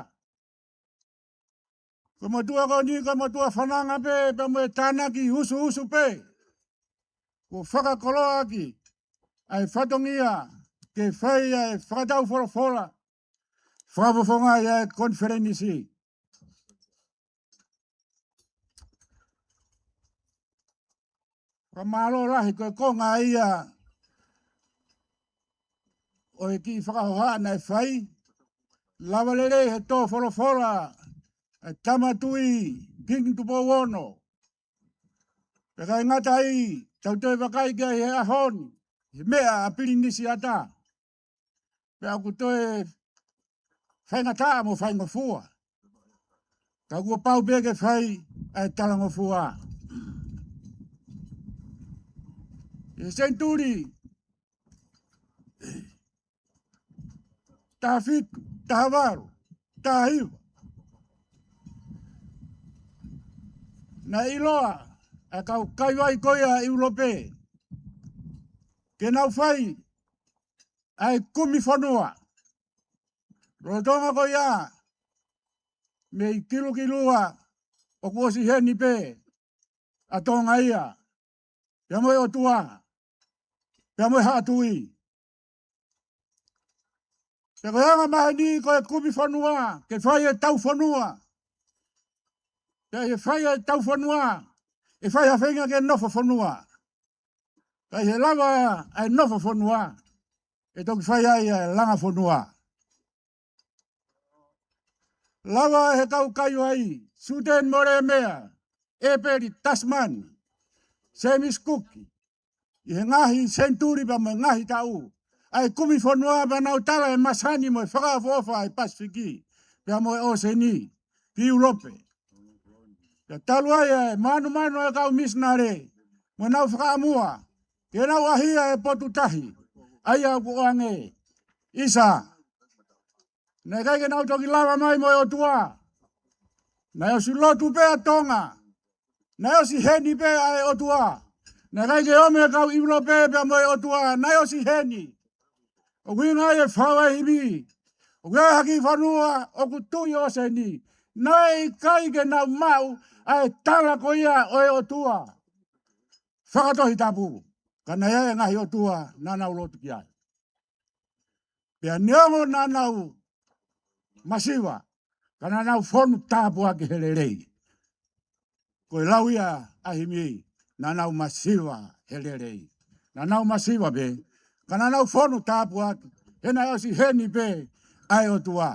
Ko e motuʻa ko eni, ko e motuʻa fananga pē, pea mo e tānaki usuusu pē. Kuo fakakoloaʻaki ʻa e fatongia ke fai ʻa e fakataufolofola fakafofonga ʻa e konifelenisi. Fakamālō lahi ko e konga ia ʻo e kiʻi fakahohaʻa naʻe fai. Lava lelei he tō folofola ʻa e Tama Tuʻi Kingi Tupou Ono. Pea ʻikai ngata ai, tau toe vakai ki ai he ʻaho ni, he meʻa ʻa Pilinisi Ata. Pea ʻoku toe faingataʻa mo faingofua. Ka kuo pau pē ke fai ʻa e talangofua. ʻI he senituli taha fitu, taha valu, taha hiva, naʻe ʻiloa ʻa e kau kaivai ko ia ʻa ʻIulope ke nau fai ʻa e kumi fonua. Lolotonga ko ia, mei Kilukilua, ʻoku ʻosi heni pē ʻa Tonga ia, pea mo e ʻOtua, pea mo e Haʻa Tuʻi. Pea ko e anga maheni ko e kumi fonua, ke fai e tau fonua. Pea ʻi he fai e tau fonua, ʻe fai ha feinga ke nofo fonua. Ka ʻi he lava ʻa e nofo fonua, ʻe toki fai ai ʻa e langa fonua. Lava he kau kaivai, Suteni Molēmea, ʻEpeli Tasimani, Sēmisi Kuki, ʻi he ngaahi senituli pea mo e ngaahi taʻu, ʻa e kumi fonua pea nau tala e masani mo e fakaʻofoʻofa ʻa e Pasifiki, pea mo e ʻŌseni, ki ʻIulope. Pea talu ai ʻa e manumanu ʻa e kau misinale, mo nau fakaʻamua ke nau ʻahia e potu tahi, ʻa ia ʻoku ʻoange, ʻisa. Naʻe ʻikai ke nau toki lava mai mo e ʻOtua. Naʻe ʻosi lotu pē ʻa Tonga. Naʻe ʻosi heni pē ʻa e ʻOtua. Naʻe ʻikai ke ʻomi e kau ʻIulope pea mo e ʻOtua. Naʻe ʻosi heni. ʻOku ʻuhinga ia e fau ʻa e himi. ʻOku ʻi ai ha kiʻi fonua ʻoku tuʻi ʻōseni. Naʻe ʻikai ke nau maʻu ʻa e tala ko ia ʻo e ʻOtua fakatohitapu. Ka naʻe ʻi ai e ngaahi ʻotua naʻa nau lotu ki ai. Pea neongo naʻa nau masiva, ka naʻa nau fonu tāpuaki he lelei. Ko e lau ia ʻa e himi, naʻa nau masiva he lelei. Naʻa nau masiva pē, ka naʻa nau fonu tāpuaki, he naʻe ʻosi heni pē ʻa e ʻOtua.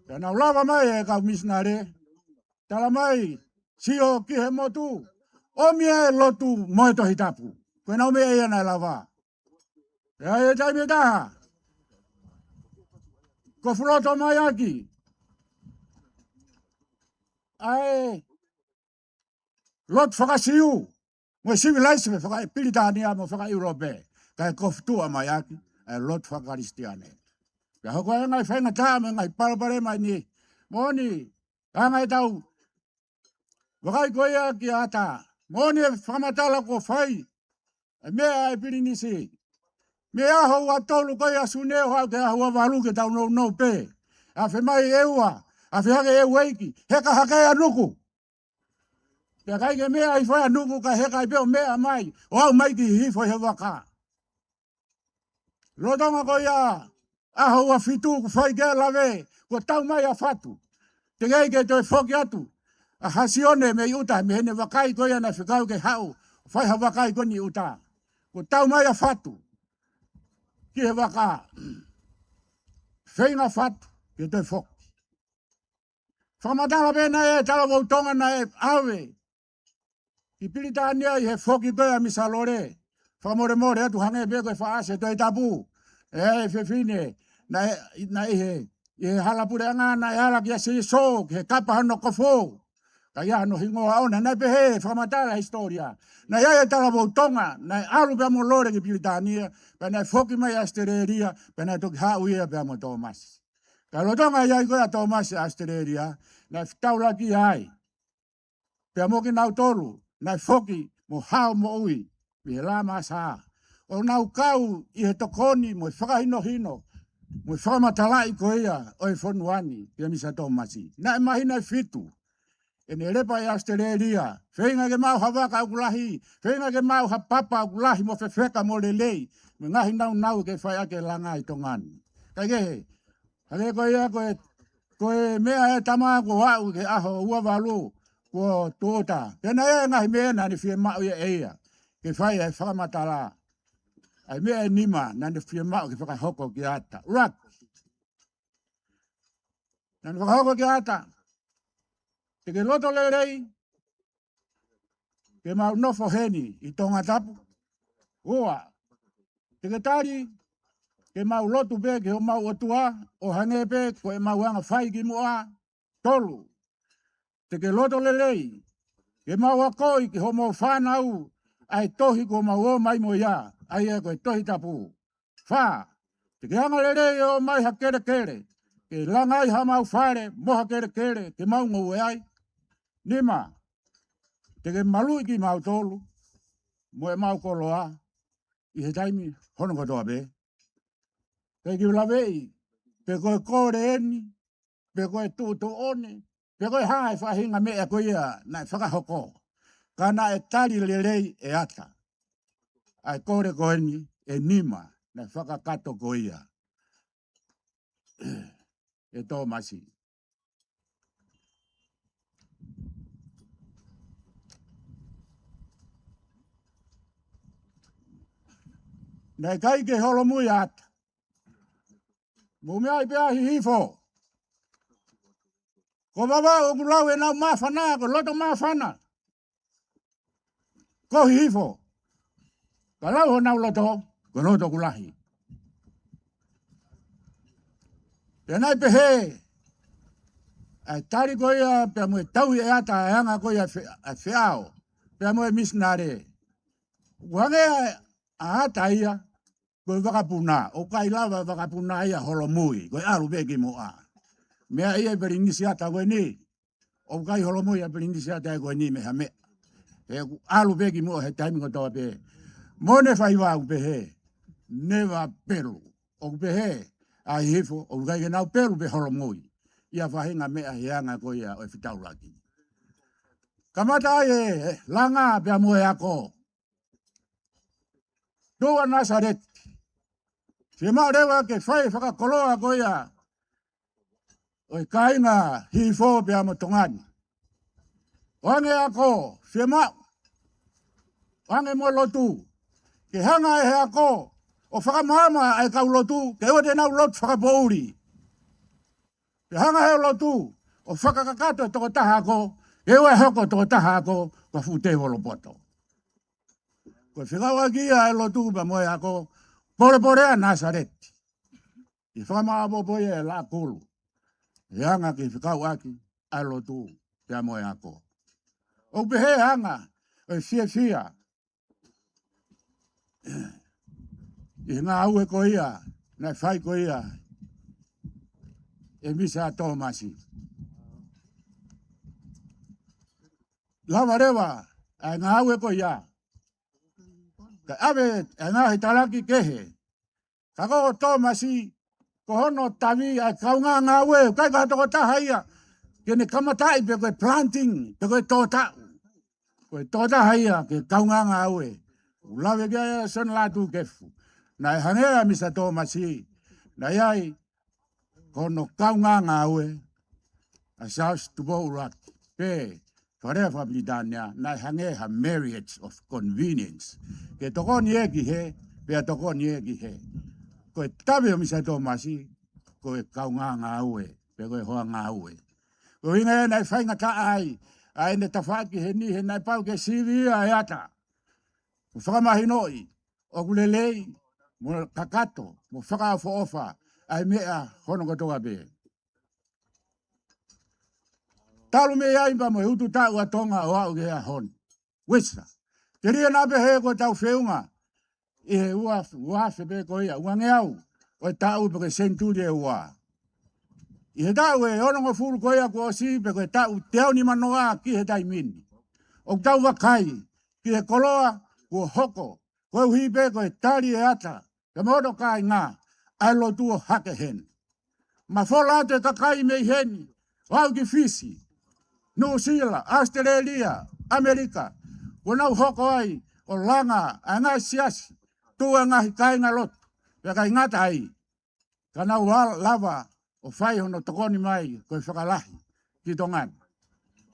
Pea nau lava mai e kau misinale, tala mai, sio ki he motu, ʻomi e lotu mo e Tohitapu. Ko e nau meʻa ia naʻe lava. ʻI ai e taimi ʻe taha, ko e fuloto mai ʻaki ʻa e lotu faka-Siu, mo e sivilaise faka-Pilitānia mo faka-ʻIulope, kae kofutuʻa mai ʻaki ʻa e lotu faka-Kalisitiane. Pea hoko ai e ngaahi faingataʻa mo e ngaahi palopalema ni, moʻoni, anga e tau vakai ko ia ki Ata. Moʻoni e fakamatala kuo fai, e meʻa ʻa e Pilinisi. Mei he ʻaho ua tolu ko ia Sune ʻo aʻu ki he ʻaho ua valu ke tau nounou pē. Afe mai e ua, afe hake e ua ʻeiki, heka hake ʻa Nuku. Pea ʻikai ke meʻa hifo ʻa Nuku, kae heka ai pē ʻo meʻa mai, ʻo aʻu mai ki Hihifo ʻi he vaka. Lolotonga ko ia ʻaho ua fitu kuo fai ki ai e lave, kuo tau mai ʻa Fatu. Teʻeki ke toe foki atu ʻa Hasione mei ʻuta, mei heʻene vakai ko ia naʻe fekau ke haʻu ʻo fai ha vakai ko eni ʻi ʻuta. Kuo tau mai ʻa Fatu ki he vaka. Feinga Fatu ke toe foki. Fakamatala pē naʻe ʻi ai e talavou Tonga naʻe ʻave ki Pilitānia ʻi he foki ko ia ʻa Misa Lole. Fakamolemole atu, hangē pē ko e faʻa ʻasi e Tohitapu. ʻE, ʻe fefine, naʻe, naʻe ʻi he, ʻi he hala puleʻanga naʻe ala kia Sīsū, ki he kapa hono kofu. Ka ʻi ai hano hingoa ʻoʻona, naʻe pehē, fakamatala e hisitōlia. Naʻe ʻi ai e talavou Tonga naʻe ʻalu pea mo Lole ki Pilitānia, pea naʻe foki mai ʻAositelēlia, pea naʻe toki haʻu ia pea mo Tōmasi. Ka lolotonga e ʻi ai ko ia ʻa Tōmasi ʻAositelēlia, naʻe fetaulaki ai pea mo kinautolu naʻe foki mo Hao Moʻui mei he Lamasa, ʻo nau kau ʻi he tokoni mo e fakahinohino mo e fakamatalaʻi ko ia ʻo e fonua ni kia Misa Tōmasi. Naʻe māhina ʻe fitu ʻene lepa ʻi ʻAositelēlia. Feinga ke maʻu ha vaka ʻoku lahi, feinga ke maʻu ha papa ʻoku lahi mo fefeka mo lelei, mo e ngaahi nāunau ke fai ʻaki e langa ʻi Tonga ni. Kaikehe, hangē ko ia ko e, ko e meʻa ʻa e tama kuo aʻu ki he ʻaho ua valu, kuo tuʻuta. Pea naʻe ʻi ai e ngaahi meʻa naʻa ne fiemaʻu ia ʻe ia ke fai e fakamatala. ʻA e meʻa ʻe nima naʻa ne fiemaʻu ke fakahoko kia Ata. ʻUluaki, naʻa ne fakahoko kia Ata: Te ke loto lelei ke mau nofo heni ʻi Tongatapu? Ua, te ke tali ke mau lotu pē ki homau ʻOtua ʻo hangē pē ko ʻemau anga fai kimuʻa? Tolu, te ke loto lelei ke mau akoʻi ki homau fānau ʻa e tohi kuo mau ō mai mo ia, ʻa ia ko e Tohi Tapu? Fā, te ke anga lelei ʻo ʻomai ha kelekele ke langa ai hamau fale mo ha kelekele ke mau ngoue ai? Nima, te ke maluʻi kimautolu mo ʻemau koloa ʻi he taimi hono kotoa pē? Pea ke u laveʻi pe ko e kole eni, pe ko e tuʻutuʻuni, pe ko e hā e faʻahinga meʻa ko ia naʻe fakahoko, ka naʻe tali lelei ʻe Ata ʻa e kole ko eni ʻe nima naʻe fakakakato ko ia ʻe Tōmasi. Naʻe ʻikai ke holomui ʻa Ata. Mou meaʻi pē ʻa Hihifo. Ko Vavaʻu ʻoku lau ʻenau māfana, ko e loto māfana. Ko Hihifo, ka lau honau loto, ko e loto ʻoku lahi. Pea naʻe pehē ʻa e tali ko ia pea mo e tauhi ʻe Ata ʻa e anga ko ia ʻa e fe-, ʻa e feʻao pea mo e misinale. ʻOku hangē ʻa Ata ia ko e vakapuna, ʻoku ʻikai lava e vakapuna ia ʻo holomui, ko e ʻalu pē kimuʻa. Meaʻi ʻe Pilinisi Ata ko eni, ʻoku ʻikai holomui ʻa Pilinisi Ata ko eni mei ha meʻa. He ʻoku ʻalu pē kimuʻa he taimi kotoa pē. Mo ʻene faiva ʻoku pehē, never pelu. ʻOku pehē ʻa Hihifo, ʻoku ʻikai ke nau pelu pe holomui ʻi ha faʻahinga meʻa he anga ko ia ʻo e fetaulaki. Kamata ai e langa pea mo e ako. Tuʻu ʻa Nāsaleti. Fiemaʻu leva ke fai fakakoloa ko ia ʻo e kāinga Hihifo pea mo Tonga ni. ʻO ʻoange ako, fiemaʻu, ʻoange mo e lotu. Ke hanga ʻe he ako ʻo fakamaama ʻa e kau lotu ke ʻoua te nau lotu fakapoʻuli. Ke hanga ʻe he lotu ʻo fakakakato e tokotaha ako ke ʻoua ʻe hoko tokotaha ako ko ha fuʻu tēvolo poto. Ko e fekauʻaki ia ʻa e lotu pea mo e ako. Polepole ʻa Nāsaleti. ʻI he fakamāʻopoʻopo ia ʻe Laʻakulu he anga ke fekauʻaki ʻa e lotu pea mo e ako. ʻOku pehē anga ʻo e fiefia ʻi he ngāue ko ia naʻe fai ko ia ʻe Misa Tōmasi. Lava leva ʻa e ngāue ko ia. Ka ʻave ʻa e ngaahi talaki kehe. Ka ko Tōmasi, ko hono tavi ʻa e kaungā ngāue, ʻikai ko ha tokotaha ia ke ne kamataʻi pe ko e planting, pe ko e tōtaʻu. Ko e tokotaha ia ke kaungā ngāue. ʻOku lave ki ai ʻa Sione Lātūkefu. Naʻe hangē ʻa Misa Tōmasi, naʻe ʻi ai ko hono kaungā ngāue ʻa Siaosi Tupou ʻUluaki, pe Fale Alea Fakapilitānia, naʻe hangē ha marriage of convenience. Ke tokoni ē ki hē, pea tokoni ē ki hē. Ko e tavi ʻo Misa Tōmasi, ko e kaungā ngāue, pe ko e hoa ngāue. Ko e ʻuhinga ia naʻe faingataʻa ai ʻa ʻene tafaʻaki heni, he naʻe pau ke sivi ia ʻe Ata. Ko e fakamahinoʻi ʻoku lelei mo kakato mo fakaʻofoʻofa ʻa e meʻa hono kotoa pē. Talu mei ai pea mo e utu taʻu ʻa Tonga ʻo aʻu ki he ʻaho ni. Uesia. Telia naʻa pehē ko e tau feʻunga ʻi he ua, ua afe pē ko ia, ua ngeau ʻo e taʻu pe ko e senituli ʻe ua. ʻI he taʻu ʻe onongofulu ko ia kuo ʻosi pe ko e taʻu teau nimanoa ki he taimi ni, ʻoku tau vakai ki he koloa kuo hoko koeʻuhi pē ko e tali ʻe Ata pea mo hono kāinga ʻa e lotu ʻo hake heni. Mafola atu e kakai mei heni, ʻo aʻu ki Fisi, Nuʻusila, ʻAositelēlia, ʻAmelika, kuo nau hoko ai ʻo langa ʻa e ngaahi siasi, tuʻu e ngaahi kāingalotu, pea ʻikai ngata ai, ka nau ʻalu leva ʻo fai hono tokoni mai ko e fakalahi ki Tonga ni.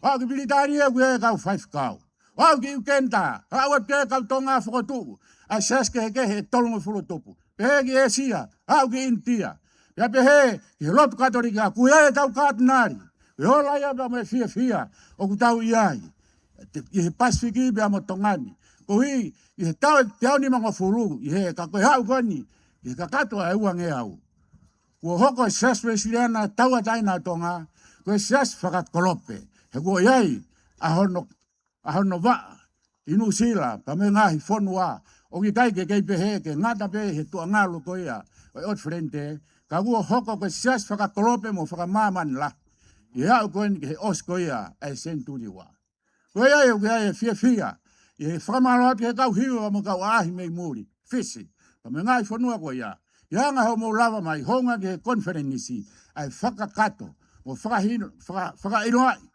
ʻO aʻu ki Pilitānia ʻoku ʻi ai e kau faifekau. ʻO aʻu ki ʻIukeni, ʻo aʻu atu ki he kau Tonga fokotuʻu ʻa e siasi kehekehe ʻe tolungofulu tupu. Pehē ki ʻĒsia, ʻo aʻu ki ʻInitia. Pea pehē ki he lotu Katolika, ʻoku ʻi ai ʻetau katinali. ʻOku ola ia pea mo e fiefia ʻoku tau ʻi ai ʻi he Pasifiki pea mo Tonga ni. Koeʻuhi ʻi he taʻu ʻe teau nimangofulu, ʻi he ka ko e haʻu ko eni ʻi he kakato ʻa e uangeau, kuo hoko e Siasi Uēsiliana Tauʻatāina ʻo Tonga ko e siasi fakakolope. He kuo ʻi ai ʻa hono, ʻa hono vaʻa ʻi Nuʻusila pea mo e ngaahi fonua, ʻoku ʻikai ke kei pehē ke ngata pē he tuʻungalu ko ia ʻo e ʻOtu Feleni Tē, ka kuo hoko ko e siasi fakakolope mo fakamāmani lahi ʻi he aʻu ko eni ki he ʻosi ko ia ʻa e senituli ua. Ko ia ai ʻoku ʻi ai e fiefia ʻi he fakamālō atu ki he kau hiva mo e kau ʻaʻahi mei muli, Fisi, pea mo e ngaahi fonua ko ia, ʻi he anga hoʻomou lava mai hounga ki he konifelenisi ʻa e fakakakato mo fakahino, faka-, fakaʻiloaʻi,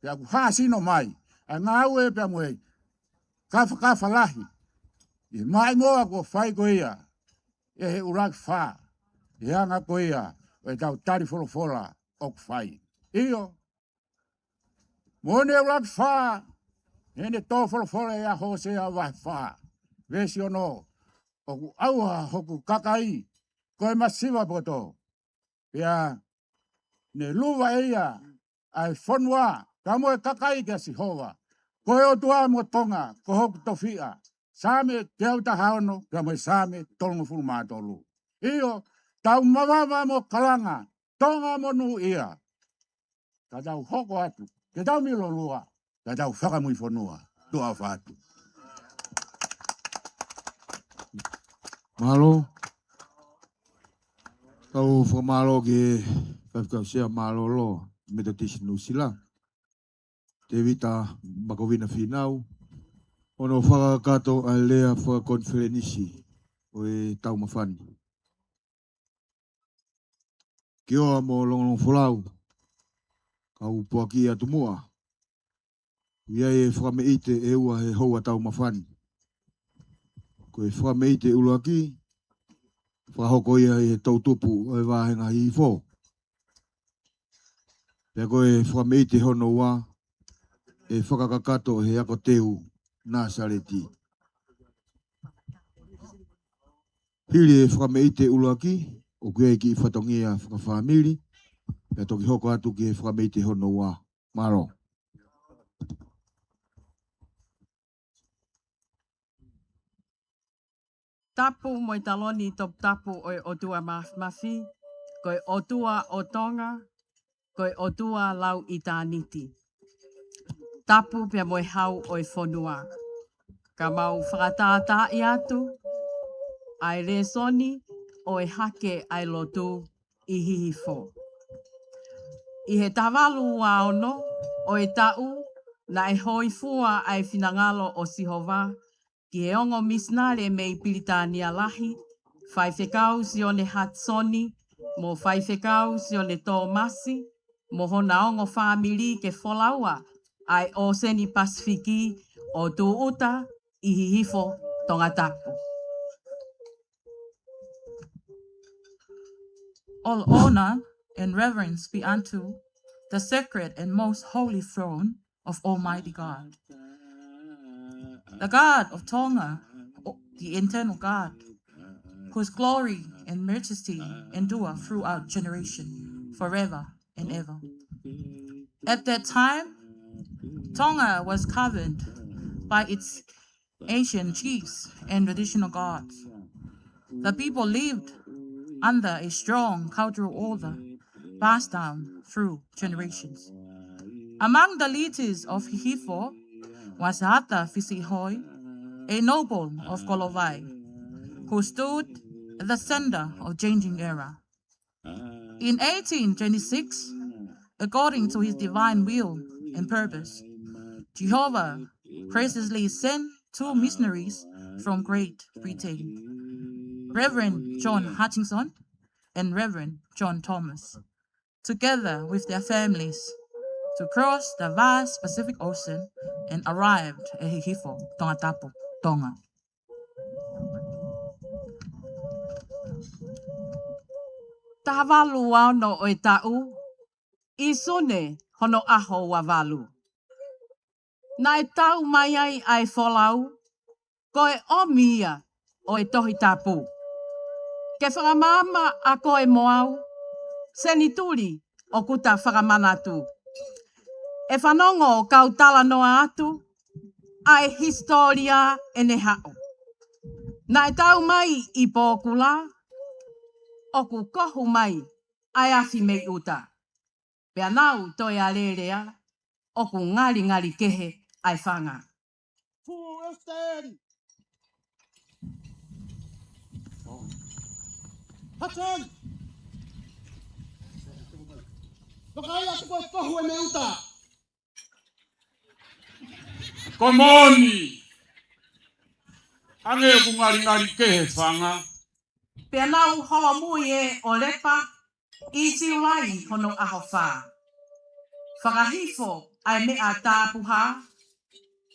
pea ʻoku hāsino mai ʻa e ngāue pea mo e kafakafa lahi ʻi he maʻimoa kuo fai ko ia ʻe he ʻUluaki Fā, ʻi he anga ko ia ʻo ʻetau tali folofola ʻoku fai. ʻIo, moʻoni e ʻUluaki Fā, heʻene tō folofola ʻia Hōsea vahe fā, veesi ono: ʻOku ʻauha hoku kakai ko e masiva poto, pea ne luva ʻe ia ʻa e fonua pea mo e kakai kia Sihova, ko e ʻOtua mo Tonga ko hoku tofiʻa. Saame teau taha ono pea mo e Saame tolungofulu mā tolu. ʻIo, tau mavava mo kalanga, Tonga monūʻia, ka tau hoko atu ke tau milolua, ka tau fakamui fonua. Tuʻa ʻofa atu. Mālō. Kau fakamālō ki he Faifekau Sea Mālōlō Metotisi Nuʻusila, Tēvita Makovina Fīnau, hono fakakakato ʻa e lea fakakonifelenisi ʻo e Taumafani. Kioa mo Longolongofolau, kau puaki atu muʻa. ʻOku ʻi ai e fakameʻite ʻe ua he houa Taumafani. Ko e fakameʻite ʻuluaki, fakahoko ia ʻi he toʻutupu ʻo e vāhenga Hihifo. Pea ko e fakameʻite hono ua, ʻe fakakakato he ako teu Nāsaleti. Hili e fakameʻite ʻuluaki, ʻoku ʻi ai e kiʻi fatongia fakafāmili, pea toki hoko atu ki he fakameʻite hono ua. Mālō. Tapu mo e taloni toputapu ʻo e ʻOtua Māfimafi, ko e ʻOtua ʻo Tonga, ko e ʻOtua lau ʻitāniti. Tapu pea mo e hau ʻo e fonua. Ka mau fakatātaaʻi atu ʻa e lēsoni ʻo e hake ʻa e lotu ʻi Hihifo. ʻI he taha valu ua ono ʻo e taʻu, naʻe hōifua ʻa e finangalo ʻo Sihova ki he ongo misinale mei Pilitānia Lahi, Faifekau Sione Hatisoni mo Faifekau Sione Tōmasi, mo hona ongo fāmili ke folaua ʻa e ʻōseni Pasifiki ʻo Tūʻuta ʻi Hihifo, Tongatapu. All honor and reverence be unto the sacred and most holy throne of Almighty God, the God of Tonga, the eternal God, whose glory and majesty endure throughout generation, forever and ever. At that time, Tonga was governed by its ancient chiefs and traditional gods. The people lived under a strong cultural order passed down through generations. Among the leaders of Hihifo was Hata Fisiʻihoi, a noble of Kolovai, who stood at the center of changing era. In eighteen twenty-six, according to his divine will and purpose, Jehovah graciously sent two missionaries from Great Britain, Reverend John Hutchinson and Reverend John Thomas, together with their families, to cross the vast Pacific Ocean and arrived at Hihifo, Tongatapu, Tonga. Taha valu ua ono ʻo e taʻu, ʻi Sune hono ʻaho ua valu. Naʻe tau mai ai ʻa e folau, ko e ʻomi ia ʻo e Tohi Tapu. Ke fakamaama ʻa koe mo au, senituli ʻoku ta fakamanatu. ʻE fanongo kau talanoa atu ʻa e hisitōlia ʻene haʻu. Naʻe tau mai ʻi Pōkula, ʻoku kohu mai ʻa e afi mei ʻuta. Pea nau toe alēlea, ʻoku ngalingali kehe ʻa e fanga. Full extend. Hudson. Vakaia atu ko e kohu ʻe mei ʻuta. Ko moʻoni. Hangē ʻoku ngalingali kehe fanga. Pea nau holomui ʻo lepa ʻi Siulai hono ʻaho fā. Fakahifo ʻa e meʻa tapuhā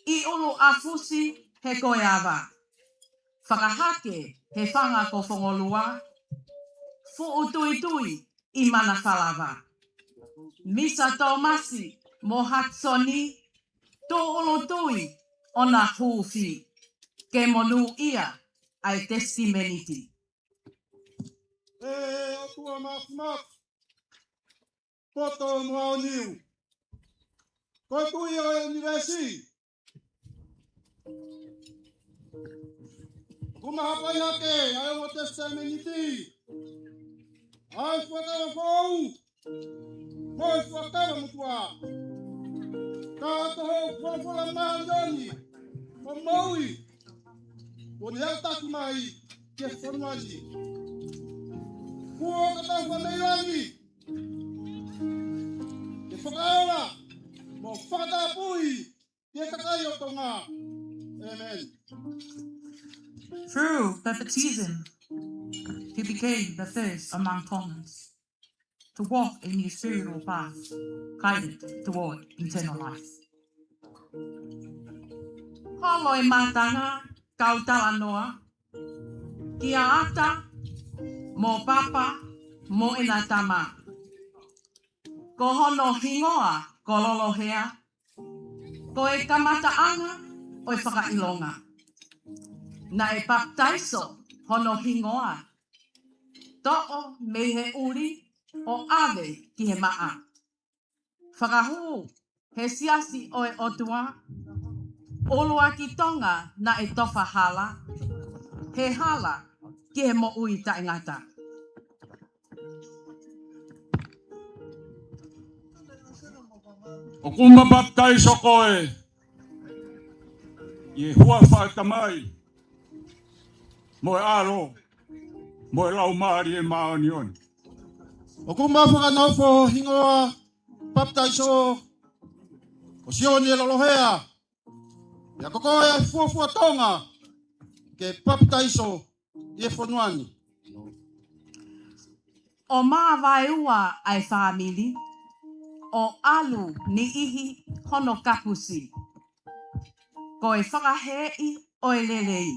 ʻi ʻUluʻafusi he ko e ava. Fakahake he fanga ko Fongolua, fuʻu tuitui ʻi Manafalava. Misa Tōmasi mo Hatisoni, tūʻulutui ʻona huufi, ke monūʻia ʻa e tesitimēniti. ʻE ʻOtua Māfimafi, poto mo aoniu, ko e Tuʻi ʻo e ʻunivēsi, ʻoku ma hapai hake ʻa e ongo tesitimēniti, ʻa e Fuakava Foʻou mo e Fuakava Motuʻa. Ka ko hoʻo folofola māʻoniʻoni ʻo moʻui, kuo ne aʻutaki mai ki he fonua ni. Kuo ka tau fakameilani ke fakaola mo fakatapui ki he kakai ʻo Tonga. ʻĒmeni. Through baptism, he became the first among Tongans to walk a ministerial path guided toward eternal life. Holo e mātanga kau talanoa kia ʻAta mo Papa mo ʻena tama. Ko hono hingoa ko Lolohea, ko e kamataʻanga ʻo e fakaʻilonga. Naʻe papitaiso hono hingoa, toʻo mei he ʻuli ʻo ʻave ki he maʻa. Fakahū he siasi ʻo e ʻOtua, ʻuluaki Tonga naʻe tofa hala, he hala ki he moʻui taʻengata. ʻOku ma papitaiso koe ʻi he huafa ʻo e Tamai, mo e ʻAlo, mo e Laumālie Māʻoniʻoni. ʻOku ma fakanofo hingoa papitaiso ko Sione Lolohea, ʻa ia ko koe ʻa e fuofua Tonga ke papitaiso ʻi he fonua ni. ʻO māvaeua ʻa e fāmili, ʻo ʻalu niʻihi hono kapusi. Ko e fakahēʻi ʻo e lelei,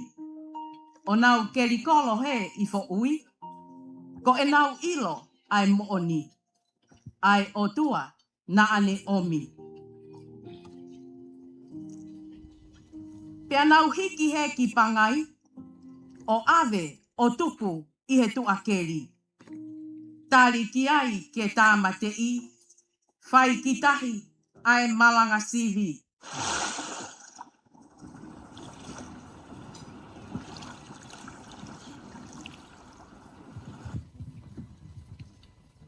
ʻo nau kelikolo hē ʻi foʻui, ko ʻenau ʻilo ʻa e moʻoni, ʻa e ʻOtua naʻa ne ʻomi. Pea nau hiki hē ki Pangai, ʻo ʻave ʻo tuku ʻi he tuʻakeli. Tali ki ai ke tāmateʻi, fai ki tahi ʻa e malanga sivi.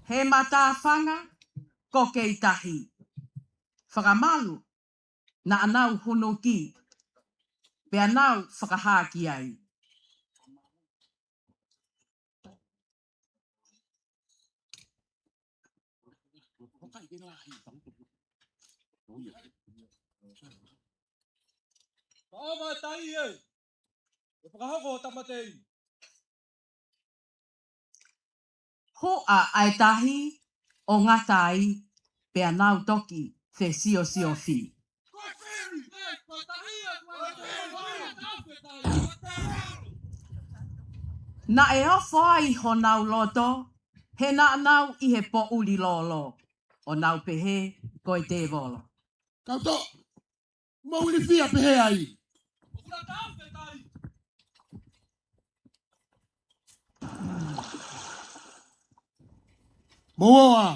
He matāfanga ko Keitahi. Fakamalu naʻa nau hunuki, pea nau fakahā ki ai. Paʻava tai ē, ʻe fakahoko ʻo tāmateʻi. Huʻa ʻa e tahi ʻo ngata ai, pea nau toki fesiosiofī. Naʻe ofo ai honau loto, he naʻa nau ʻi he poʻuli lōlō, ʻo nau pehē ko e tēvolo. Kau tō, mou ilifia pehē ai. Mou ō ā,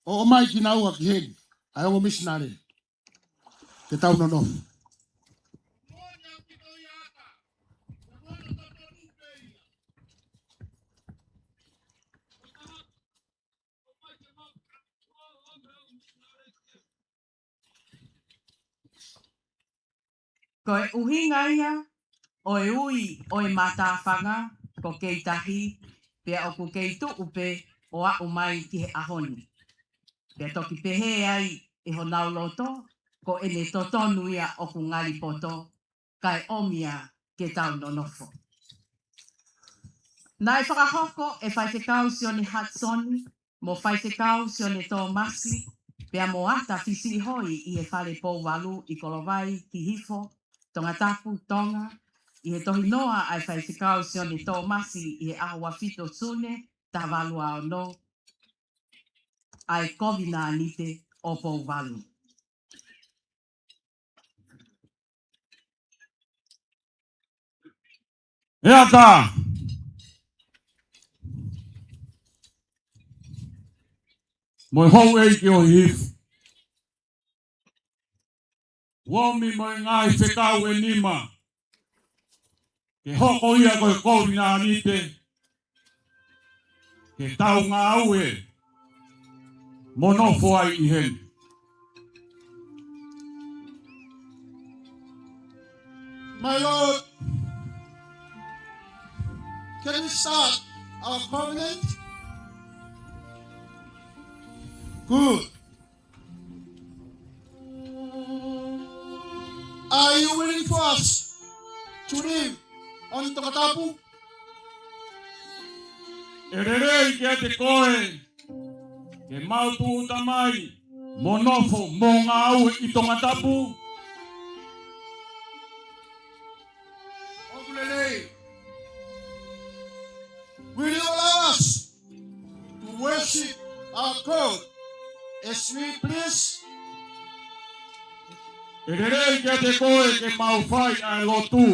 ʻo ʻomai kinaua ki heni, ʻa e ongo misinale. Ke tau nonofo. Ko e ʻuhinga ia ʻo e ui ʻo e matāfanga ko Keitahi, pea ʻoku kei tuʻu pē ʻo aʻu mai ki he ʻaho ni. Pea toki pehē ai ʻe honau loto, ko ʻene totonu ia ʻoku ngali poto, kae ʻomi ia ke tau nonofo. Naʻe fakahoko ʻe Faifekau Sione Hudson mo Faifekau Sione Tōmasi, pea mo Ata Fisiʻihoi ʻi he Fale Pouvalu ʻi Kolovai, Hihifo, Tongatapu, Tonga, ʻi he tohinoa ʻa e Faifekau Sione Tōmasi ʻi he ʻaho ua fitu Sune, taha valu ua ono, ʻa e Kovinānite ʻo Pouvalu. ʻE Ata, mo e houʻeiki ʻo Hihifo, ʻomi mo e ngaahi fekau ʻe nima, ke hoko ia ko e Kovinānite, ke tau ngāue mo nofo ai ʻi heni. My Lord, can we start our covenant? Good. Are you willing for us to live on Tongatapu? ʻE lelei kiate koe ke mau tūʻuta mai mo nofo mo ngāue ʻi Tongatapu? ʻOku lelei. Will you allow us to worship our God as we please? ʻE lelei kiate koe ke mau fai ʻa e lotu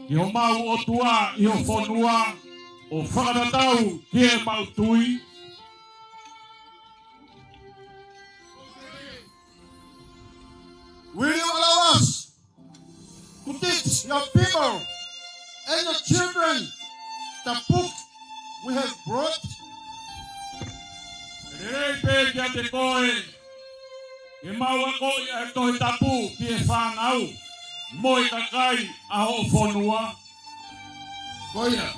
ki homau ʻOtua ʻi ho fonua, ʻo fakatatau ki heʻemau tui? Will you allow us to teach your people and your children the book we have brought? ʻE lelei pē kiate koe ke mau akoʻi ʻa e Tohi Tapu ki he fānau mo e kakai ʻa hoʻo fonua? Ko ia.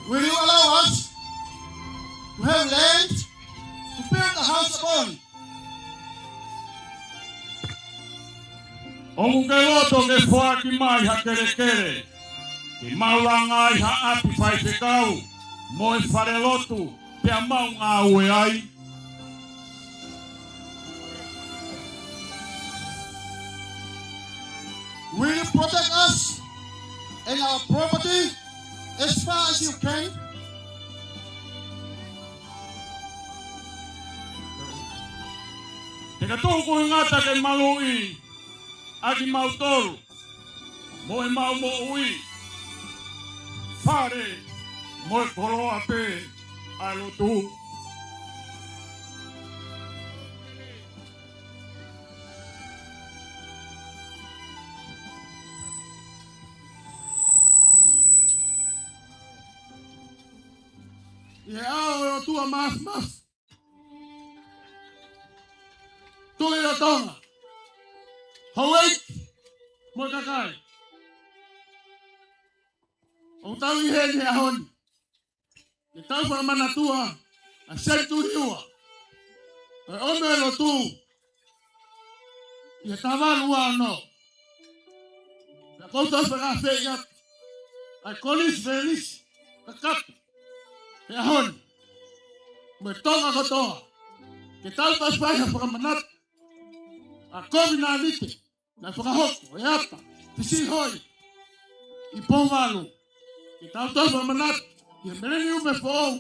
Will you allow us to have land to build a house upon? ʻOku ke loto ke foaki mai ha kelekele ke mau langa ai ha ʻapi faifekau mo e falelotu pea mau ngāue ai? Will you protect us and our property as far as you can? Te ke tuku ʻi ngata ke maluʻi ʻa kimautolu mo ʻemau moʻui, fale mo e koloa pē ʻa e lotu? ʻI he ʻao ʻo e ʻOtua Māfimafi, Tuʻi ʻo Tonga, houʻeiki mo e kakai, ʻoku tau ʻi heni he ʻaho ni ke tau fakamanatua ʻa e senituli ua ʻo e ʻomi ʻo e lotu ʻi he taha valu ua ono. Pea ʻoku ou toe fakaafeʻi atu ʻa e Konifelenisi kakato he ʻaho ni mo e Tonga kotoa, ke tau fai ha fakamanatu ʻa e kovinānite naʻe fakahoko ʻe Ata Fisiʻihoi ʻi Pouvalu. Ke tau toe fakamanatu ki he meleniume foʻou,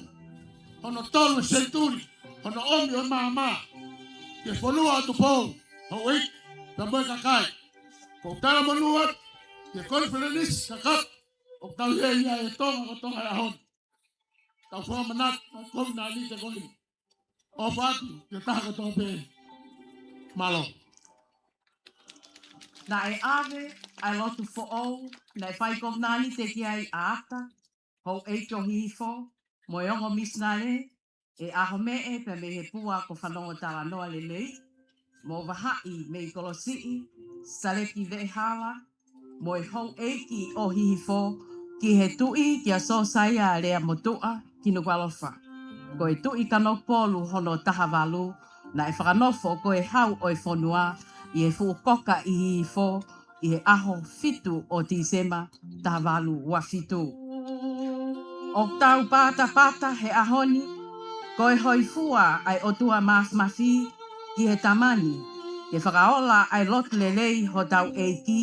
hono tolu e senituli hono ʻomi ʻo e maama ki he fonua ʻo Tupou, houʻeiki pea mo e kakai. ʻOku ou talamonū atu ki he Konifelenisi kakato ʻoku tau ʻi ai ʻi he Tonga kotoa he ʻaho ni. Tau fakamanatu ʻa e kovinānite ko eni. ʻOfa atu ki he taha kotoa pē. Mālō. Naʻe ʻave ʻa e lotu foʻou naʻe fai kovinānite ki ai ʻa Ata, houʻeiki ʻo Hihifo, mo e ongo misinale, ʻe ʻAhomeʻe pea mei he pua ko Fanongo Talanoa Lelei, mo Vahaʻi mei Kolosiʻi, Saleki Veʻehala, mo e houʻeiki ʻo Hihifo, ki he Tuʻi kia Sosaia Leamotuʻa ki Nukuʻalofa. Ko e Tuʻi Kanokupolu hono taha valu, naʻe fakanofo ko e hau ʻo e fonua ʻi he fuʻu koka ʻi Hihifo, ʻi he ʻaho fitu ʻo Tīsema, taha valu ua fitu. ʻOku tau patapata he ʻaho ni, ko e hoifua ʻa e ʻOtua Māfimafi ki he Tama ni, ke fakaola ʻa e lotu lelei hotau ʻEiki,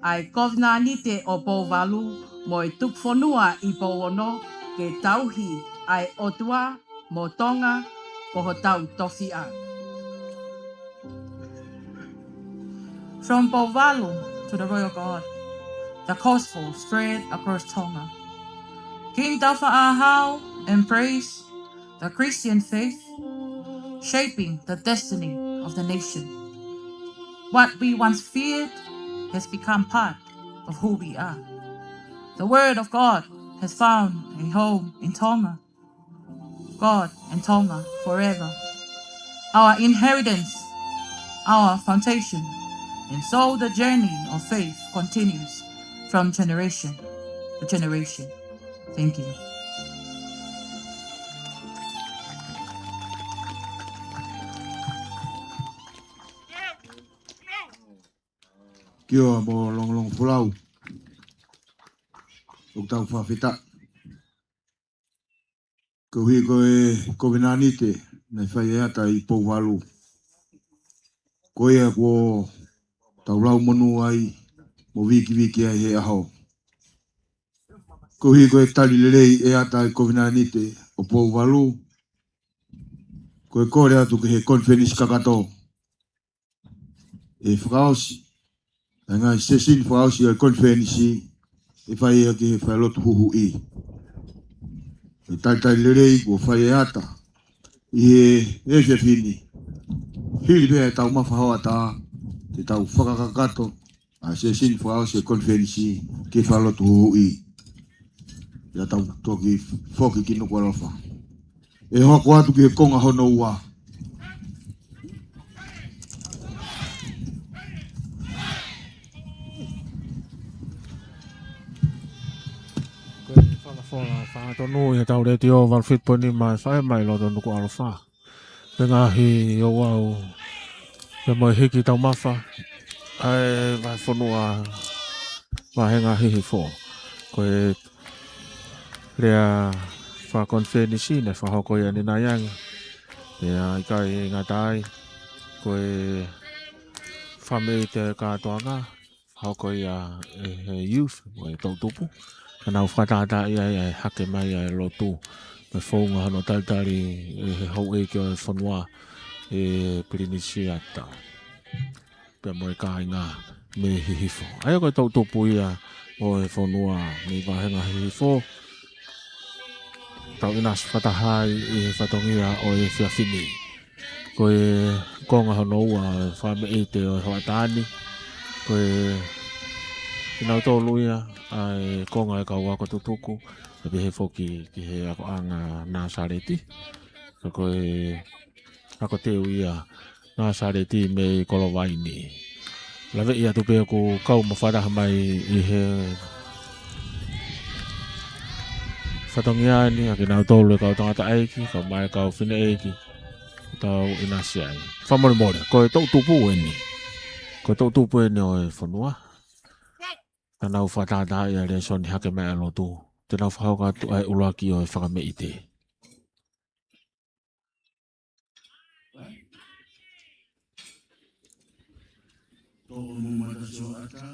ʻa e kovinānite ʻo Pouvalu mo e tuku fonua ʻi Pouono, ke tauhi ʻa e ʻOtua mo Tonga ko hotau tofiʻa. From Pouvalu to the Royal Guard, the gospel spread across Tonga. King Taufaʻāhau embraced the Christian faith, shaping the destiny of the nation. What we once feared has become part of who we are. The word of God has found a home in Tonga. God and Tonga forever. Our inheritance, our foundation, and so the journey of faith continues from generation to generation. Thank you. Kiʻi ʻofa mo e longolongo folau. ʻOku tau fakafetaʻi. Koeʻuhi ko e kovinānite naʻe fai ʻe Ata ʻi Pouvalu, ko ia kuo tau lau monū ai mo vikiviki ai he ʻaho. Koeʻuhi ko e tali lelei ʻe Ata e kovinānite ʻo Pouvalu, ko e kole atu ki he konifelenisi kakato ʻe fakaʻosi, ʻa e ngaahi sesini fakaʻosi ʻo e konifelenisi ʻe fai ia ki he falelotu huhuʻi. ʻE talitali lelei kuo fai ʻe Ata ʻi he efiafi ni, hili pē ʻetau mafahoʻata, te tau fakakakato ʻa e sesini fakaʻosi ʻo e konifelenisi ki he falelotu huhuʻi. ʻIo, tau toki foki ki Nukuʻalofa. ʻE hoko atu ki he konga hono ua. Ko e fakafola, fakatonutonu ʻi heʻetau letiō valu fitu poini nima F M ʻi loto Nukuʻalofa. Pea ngaahi ouau, pea mo e hiki taumafa ʻa e vahefonua, vāhenga Hihifo. Ko e lea fakakonifelenisi naʻe fakahoko ʻanenai ange. Pea ʻikai ngata ai, ko e fāmili ʻo e kātoanga, fakahoko ia ʻe he youth, mo e toʻutupu, ke nau fakatātaaʻi ai ʻa e hake mai ʻa e lotu, mo e founga hono talitali ʻe he houʻeiki ʻo e fonua, ʻe Pilinisi Ata, pea mo e kāinga mei Hihifo. ʻA ia ko e toʻutupu ia ʻo e fonua mei vāhenga Hihifo, tau ʻinasi fakataha ai ʻi he fatongia ʻo e efiafi ni. Ko e konga hono ua ʻo e fāmili ʻo e hoʻatā ni. Ko e, kinautolu ia ʻa e konga ʻo e kau ako tutuku, ʻe pehē foki ki he akoʻanga Nāsaleti. Ka ko e ako teu ia Nāsaleti mei Kolovaini. Laveʻi atu pē ʻoku kau mo fakataha mai ʻi he fatongia ni ʻa kinautolu e kau tangataʻeiki, kau mai kau fineʻeiki, tau ʻinasi ai. Fakamolemole, ko e toʻutupu eni. Ko e toʻutupu eni ʻo e fonua. Naʻa nau fakatātā ʻa e lēsoni hake mai ʻa e lotu. Te nau fakahoko atu ʻa e ʻuluaki ʻo e fakameʻite. Toʻo mo mata sioʻata.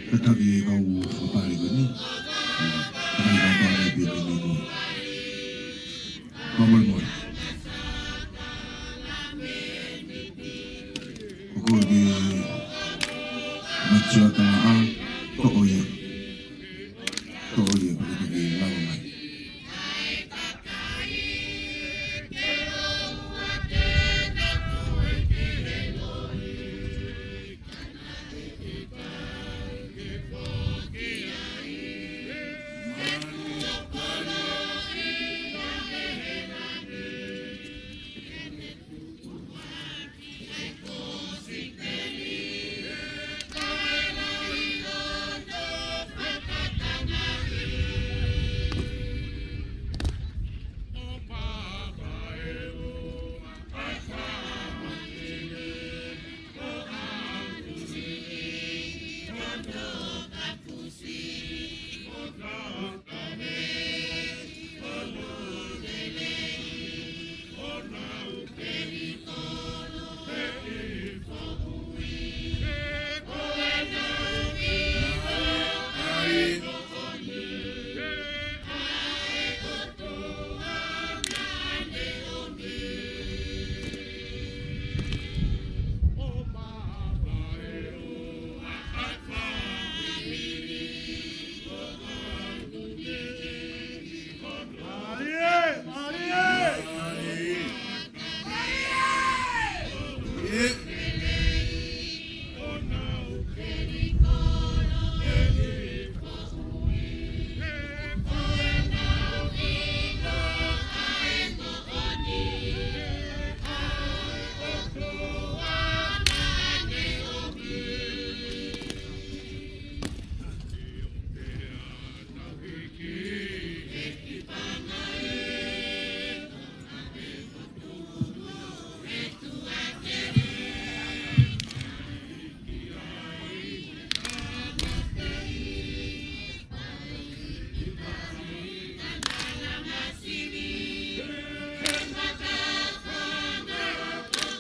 Kātaki e kau fakapale ko eni. Kātaki e kau fakapale pē mei muʻa. Kau molemole. ʻOku ke matua taha, toʻo ia. Toʻo ia, pea kātaki lava mai.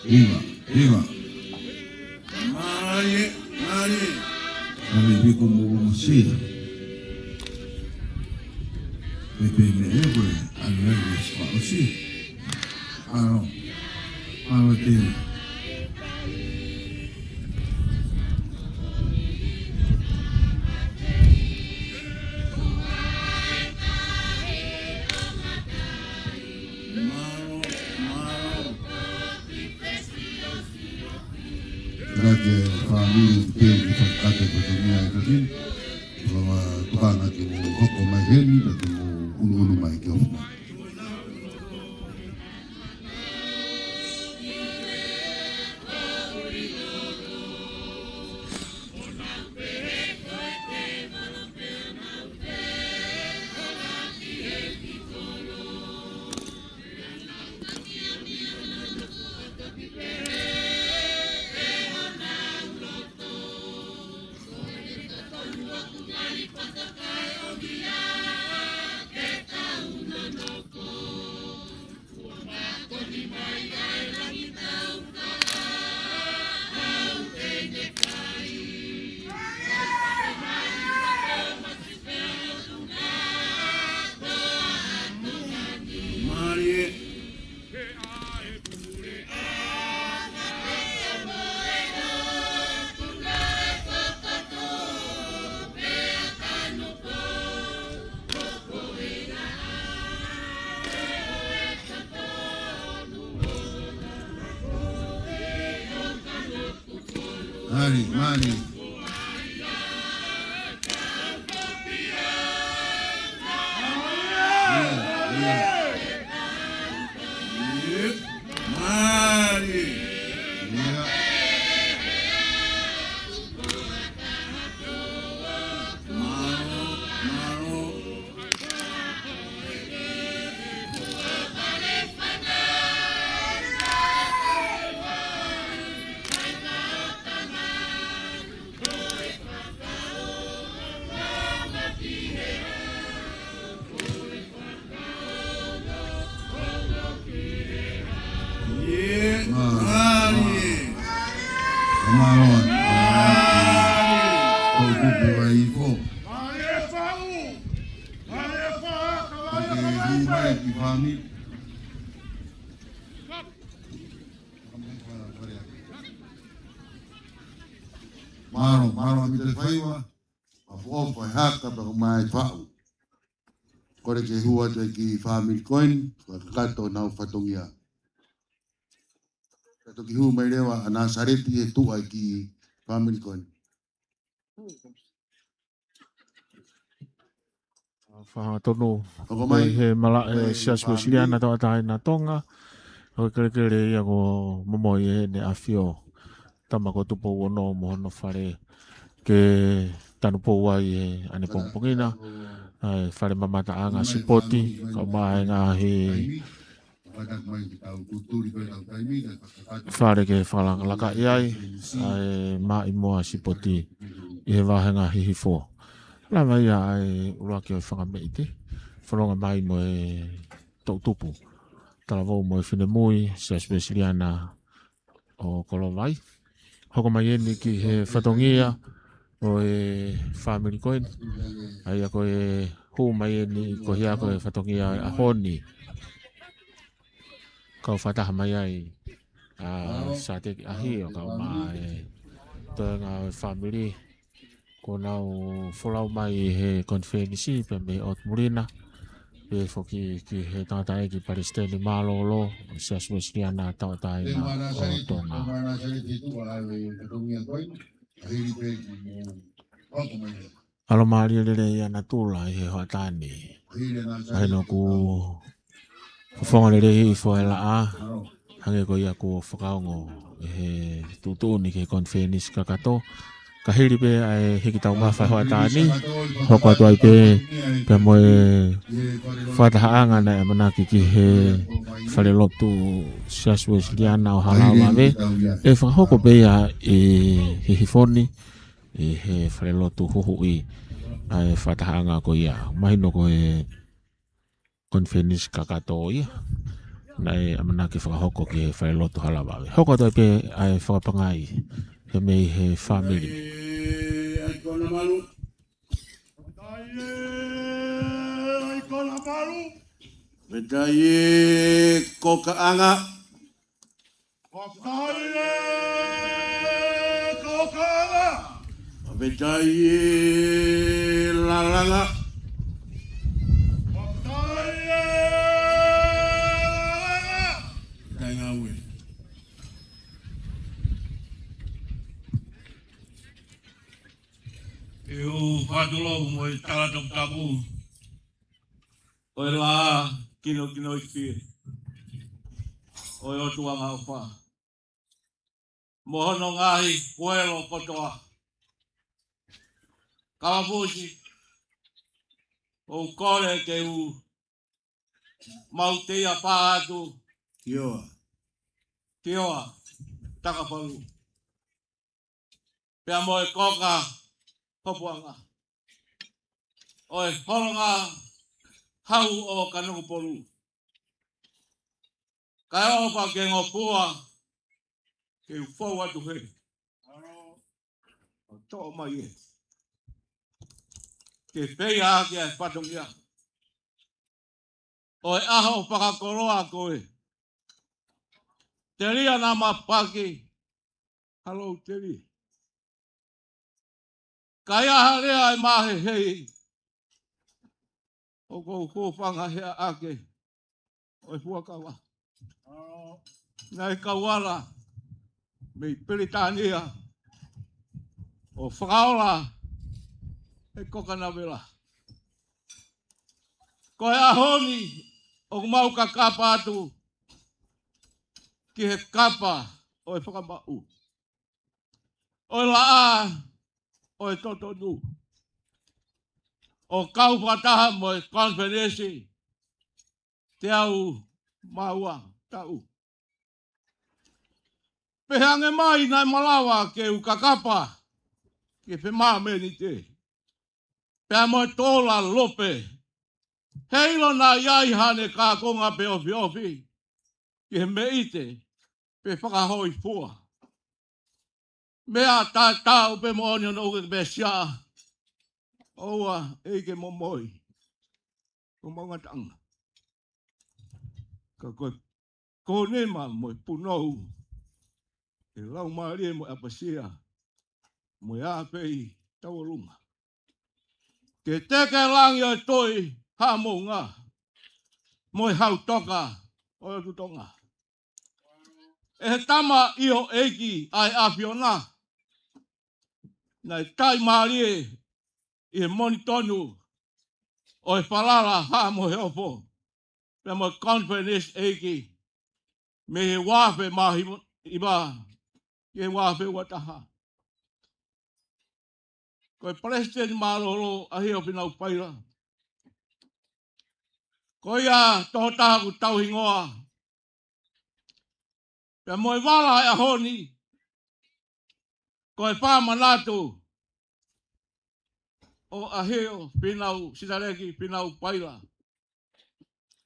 Viva, viva. Mālie, mālie. Mālie, viku mo mo sia. Pepe me e koe, anu e sia. Mālō. Mālō te. Mālō, mālō. Ka ke fāmili te u ki fakakate ko te mea e kakin. Ko e tokanga ke mo hoko mai heni, ka ke mo unuunu mai ke ofi mai. Mālie, mālie. Mālie. Mālō, mālō. Mālō, mālō ʻaupito e faiva. Mafoʻofa e haka pea ko mai faʻu. Kole ke hū atu e kiʻi fāmili ko eni, ko e kakato ʻenau fatongia. Ka toki hū mai leva ʻa Nāsaleti he tuʻa e kiʻi fāmili ko eni. Fakahangatonu. Hoko mai. He malaʻe Siasi Uēsiliana Tauʻatāina Tonga. Ko e kelekele ia ko Momoi ʻEne ʻAfio. Tama ko Tupou Ono mo hono fale ke tanupou ai he ʻanepongipongi na. ʻA e fale mamataʻanga sipoti, kau mai e ngaahi fale ke fakalakalaka ai, ʻa e maʻimoa sipoti ʻi he vāhenga Hihifo. Lava ia ʻa e ʻuluaki ʻo e fanga mīsini. Fononga mai mo e toʻutupu. Talavou mo e finemui, Siasi Uēsiliana ʻo Kolovai. Hoko mai eni ki he fatongia ʻo e fāmili ko eni. ʻA ia ko e hū mai eni ko ia ko e fatongia ʻo e ʻaho ni. Kau fakataha mai ai ʻa Sāteki ʻAhio kau mai e toenga ʻo e fāmili. Kuo nau folau mai he konifelenisi pea mei ʻOtu Muli na. Pea foki ki he tangataʻeiki palesiteni mālōlō ʻo e Siasi Uēsiliana Tauʻatāina ʻo Tonga. ʻAlomālie lelei ʻa natula ʻi he hoʻatā ni. Mahino kuo fofonga lelei hifo e laʻā, hangē ko ia kuo fakaongo ʻe he tuʻutuʻuni ki he konifelenisi kakato. Ka hili pē ʻa e hiki taumafa e hoʻatā ni, hoko atu ai pē, pea mo e fakatahaʻanga naʻe ʻamanaki ki he falelotu Siasi Uēsiliana ʻo Halaevaave, ʻe fakahoko pē ia ʻi Hihifo ni, ʻi he falelotu huhuʻi ʻa e fakatahaʻanga ko ia. Mahino ko e konifelenisi kakato ia. naʻe ʻamanaki fakahoko ki he falelotu Halavave. Hoko atu ai pē ʻa e fakapangai he mei he fāmili. Fakafetaʻi ē Kokaʻanga. Fakafetaʻi ē Kokaʻanga. Fakafetaʻi ē Lalanga. Fakafetaʻi ē Lalanga. Tainga ue. ʻE u fakatulou mo e tala toputapu ʻo e laʻā kinokinoʻia ʻo e ʻOtua ʻofa mo hono ngaahi kuelo kotoa. Kalafusi, ʻoku ou kole ke u mau teia pā atu. Kioa. Kioa, Takapalu. Pea mo e Koka Hopoʻanga ʻo e Holonga Hau ʻo Kanokupolu. Kae ʻofa ke ngofua ke u fou atu heni ʻo toʻo mai ē ke feia ʻaki ʻa e fatongia ʻo e ʻaho fakakoloa ko ē. Telia naʻa ma paki, halo telia. Ka ʻi ai ha lea ʻe mahehei, ʻoku ou hūfanga hea ʻaki ʻo e fuakava. Naʻe kau ala mei Pilitānia ʻo fakaola ʻe Kokanavela. Ko e ʻaho ni ʻoku mau kakapa atu ki he kapa ʻo e fakamaʻu ʻo e laʻā ʻo e totonu ʻo kau fakataha mo e konifelenisi teau mā ua taʻu. Pehē ange mai naʻe malava ke u kakapa ki he femāmenite pea mo e tola lope. He ʻilo naʻe ʻi ai haʻane kākonga pe ofiofi ki he meʻite pe fakahōifua. Meʻa tatau pē moʻoni ʻoku ke pēsia. ʻOua ʻEiki ke momoi ko mau ngataʻanga. Ka ko e konima mo e punou ʻe laumālie mo e ʻapasia mo e ʻapei tauʻolunga. Ke teke langi ʻo e Toi Haʻamounga mo e Hau Toka ʻo e ʻOtu Tonga. ʻE he tama ʻi ho ʻEiki ʻa e ʻAfiona naʻe taʻimālie ʻi he monitonu ʻo e falala Haʻa Moheofo pea mo e konifelenisi ʻeiki mei he ua afe mā hiva ki he ua afe ua taha. Ko e Palesiteni Mālōlō ʻa Hio Finau Paila. Ko ia tokotaha ʻoku tauhingoa pea mo e vala ʻo e ʻaho ni ko e fakamanatu ʻo ʻAhio Finau Sitaleki Finau Paila.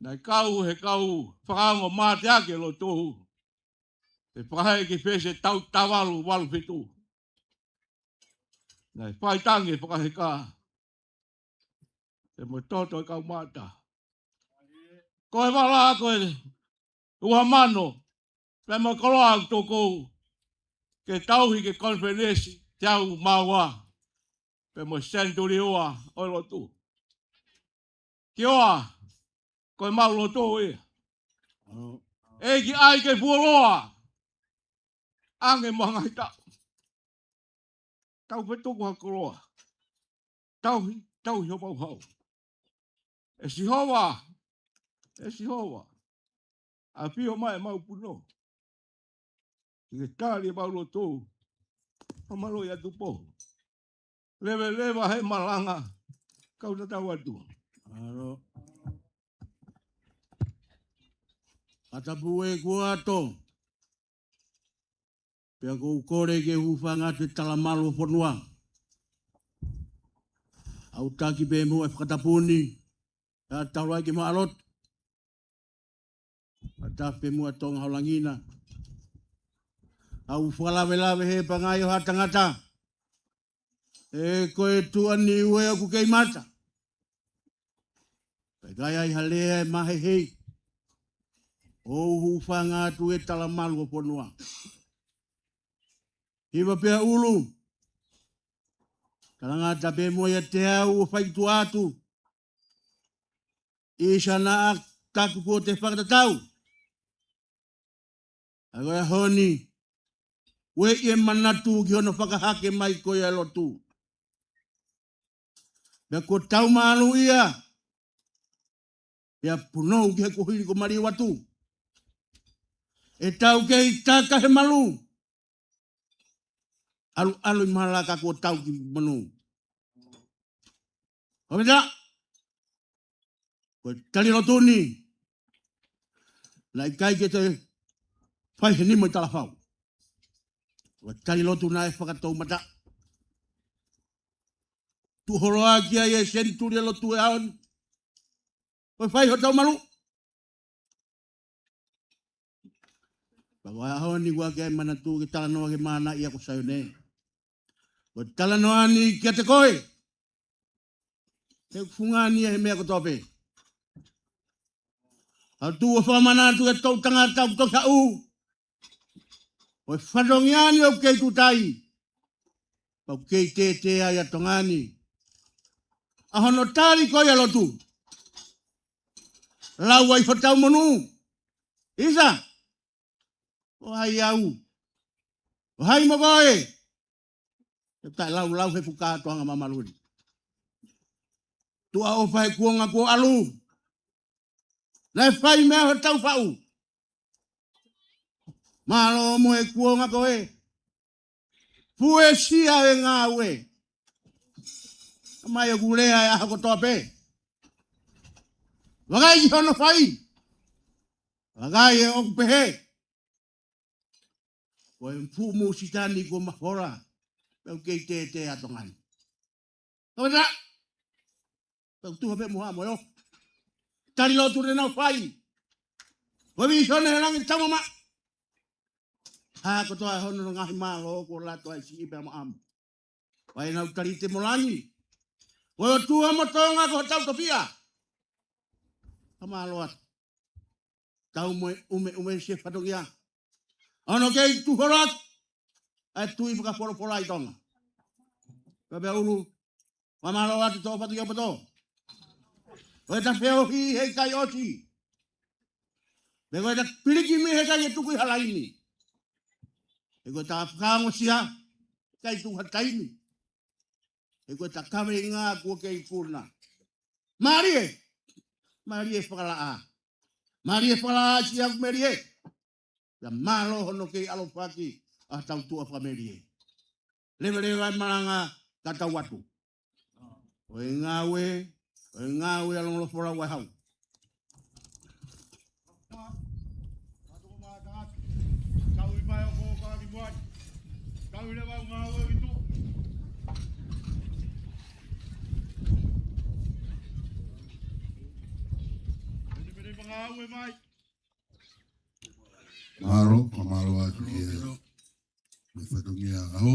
Naʻe kau he kau fakaongo mateaki ʻo e lotu he fakahā ʻi he fesi taʻu taha valu valu fitu. Naʻe faitangi he fakaheka pea mo e toto ʻo e kau mata. Ko e vala ko e ua mano pea mo e koloa ʻoku tokouke tauhi ki he konifelenisi teau mā ua pea mo e senituli ua ʻo e lotu. Kioa, ko e mau lotu ia. ʻEiki ʻai ke fuoloa ange mo e ngaahi taʻu. Tau fetuku ha koloa. Tauhi, tauhi homau hau. ʻE Sihova, ʻe Sihova, ʻafio mai ʻemau punou ke ke tali ʻemau lotu. Fakamālō ʻi ʻAtupou. Leveleva he malanga, kau tatau atu. Mālō. Ka tapu e kuo ato. Pea ʻoku ou kole ke hūfanga atu e talamalu ʻo e fonua. ʻOku taki pē mo e fakatapu ni, ʻa taulai ke maʻalotu. Tafe muʻa Tonga ho langi na. ʻOku fakalavelave he pangai ʻo ha tangata. ʻE ko e tuʻa Niue ʻoku kei mata. Pea ʻikai ai ha lea ʻe mahehei. ʻOku ou hūfanga atu he talamalu ʻo e fonua. Hiva pea ʻulu. Talangata pē mo ia te au ʻo fai tuʻa atu. ʻIsa naʻa taku kuo te fakatatau. ʻA ko e ʻaho ni, ueʻi e manatu ki hono fakahake mai ko ia e lotu. Pea kuo tau malu ia, pea punou ki he kuohili ko Maliu atu. ʻE tau kei taka he malu. ʻAlu, ʻalu ʻi malaka kuo tau ki manu. Ko mita, ko e tali lotu ni, naʻe ʻikai ke te fai he nimo ʻi talafau. Ko e tali lotu naʻe fakatoumata. Tuʻu holo ʻaki ai e senituli e lotu he ʻaho ni. Ko e fai hotau malu. Pea ko e ʻaho ni ʻoku ʻi ai e manatu ke talanoa ki he mana ia ko Saione. Ko e talanoa ni kiate koe. He ʻoku fungani ia he meʻa kotoa pē. ʻOku ou fakamanatu ki he toʻutangata ʻoku toki haʻu. Ko e fatongia ni ʻoku kei tuʻu tai. Pea ʻoku kei tētē ai ʻa Tonga ni. ʻA hono tali ko ia e lotu. Lau ai hotau monū. ʻIsa. ʻO hai au. ʻO hai mo koe. ʻE taʻe laulau he fuka ʻa Tonga mamalu ni. Tuʻa ʻofa he kuonga kuo ʻalu. Naʻe fai meʻa hotau faʻu. Mālō mo e kuonga ko ē. Fuesia e ngāue. Mai ʻoku lea e ʻaho kotoa pē. Vakai ki hono fai. Vakai ʻe ʻoku pehē. Ko e fuʻu mūsita ni kuo mafola. Pea ʻoku kei tētē ʻa Tonga ni. Ka wata. Pea ʻoku tuha pē mo ha mo io. Tali lotu ne nau fai. Ko e vīsone he langi tama ma. Ha kotoa e hono ngaahi mālō ko lato ai si ipe ama am. Vai nau tali te mo langi. Ko e ʻOtua mo Tonga ko hotau topia. Ka mālō atu. Tau mo e ʻumeʻume se fatongia. ʻA hono kei tuʻu holo atu. ʻA e tui fakafolofola ʻi Tonga. Ka pea ʻulu. Ka mālō atu tō fatu ia poto. Ko e ta feohi he kai oti. Pe ko e ta piliki mi he kai e tuku ʻi ha laini. He ko e ta fakaongosia. Kai tuku ha taimi. He ko e ta kaveinga kuo kei puna. Mālie. Mālie fakalaʻā. Mālie fakalaʻā si aku melie. Pea mālō hono kei ʻalofaki ʻa tau tuʻa fakamelie. Leveleva e malanga ka tau atu. ʻO e ngāue, ʻo e ngāue ʻa Longolofola ua hau. Kau i mai o ko ka ki muani. Kau i leva o ngāue ki tuʻa. Mene mene ma ngāue mai. Mālō, ka mālō atu ki he, ki he fatongia ʻaho.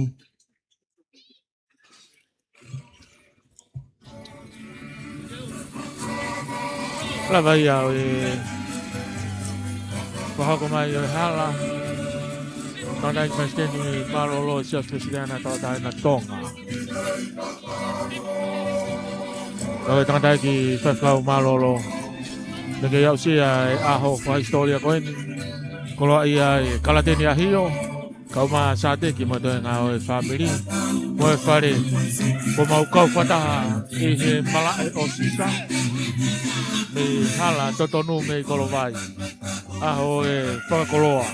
Lava ia ʻo e fakahoko mai ʻo e hala. Tangataʻeiki Palesiteni mālōlō ʻo e Siasi Uēsiliana Tauʻatāina Tonga. Ko e tangataʻeiki faifekau mālōlō. Naʻe kei aʻusia e ʻaho fakahisitōlia ko eni. Koloaʻia ʻi he Kalateni ʻAhio. Kau mai Sateki mo e toenga ʻo e fāmili. Mo e fale. Ko mau kau fakataha ʻi he malaʻe ʻo Sisa. Mei hala totonu mei Kolovai. ʻAho e fakakoloa.